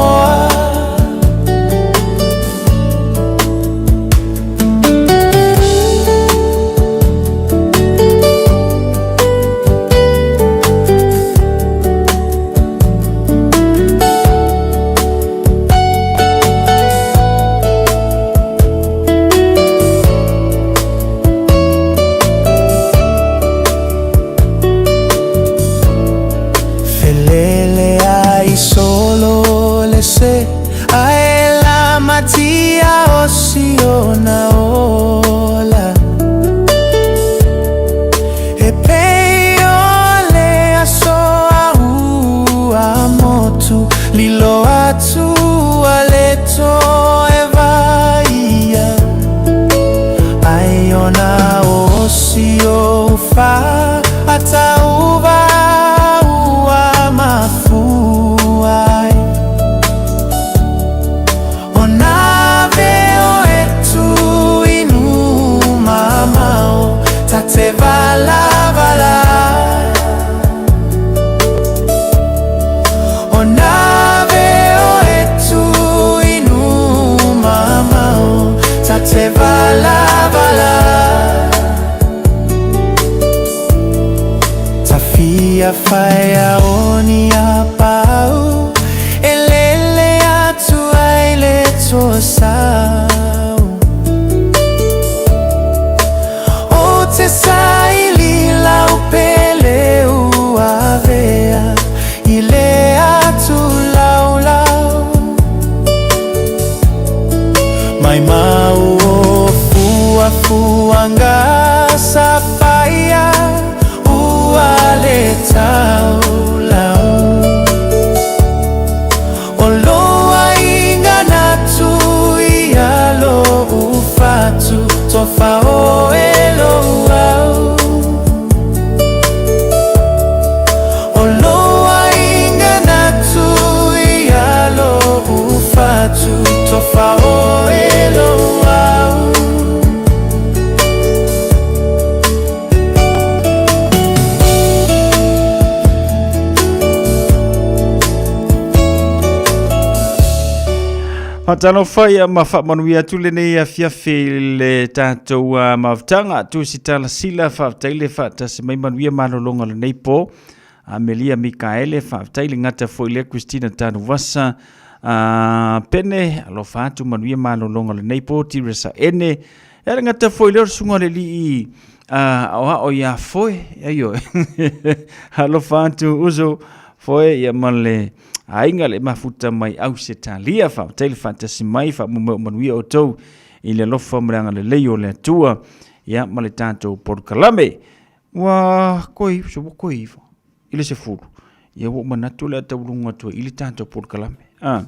Felele ai solo le se ae la matia o siona ola E pei o le aso a ua motu Lilo atu a le toe vaia Ai ona o si o fa atauva ua mafua ai Ona veo e tu inu mamao Ta te vala vala Ona veo e tu inu mamao Ta te vala vala Tafia whaia o ni a pau E lele atu ai le toa sau O te saili lau pele ua vea I le atu lau lau Mai mau o fua fuanga sapaia ua le tau lau O loa inga natu ia lo ufatu Tofa o e lo au O loa inga natu ia lo ufatu Tofa o e lo au Faatalofa ia ma faamanuia atu lenei afiafi i le tatou mafutaga. Tusi Talasila, faafetai le faatasi mai manuia malologa lenei po. Amelia Mikaele, faafetai le gata foi lea Christina Tanuvasa, Pene, alofa atu manuia malologa o lenei po, Tiresa Ene. E le gata foi lea o le susuga i le alii aoao ia Foe, aioe. Alofa atu uso Foe ia ma le aiga le mafuta mai Ausetalia. Faafetai le faatasi mai, faamoemoe o manuia outou i le alofa ma le agalelei o le Atua ia ma le tatou polokalame. Ua koi, so ua koi iwa i le 10. Ia ua ou manatu o le a tauluga atu ai i le tatou polokalame. Ah,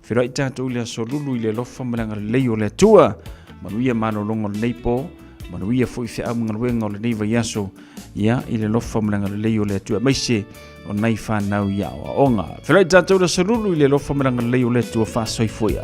feiloai tatou i le aso lulu i le alofa ma le agalelei o le Atua. Manuia malologa o lenei po, manuia foi feau ma galuega o lenei vaiaso, ia i le alofa ma le agalelei o le Atua, aemaise o nai fanau i aoaoga. Feiloai tatou i le aso lulu i le alofa ma le agalelei o le Atua. Faasoifua ia.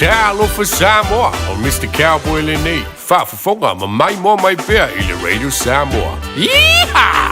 Talofa Samoa, o Mr. Cowboy lenei, faafofoga ma maimoa mai pea i le Radio Samoa. Yeehaw!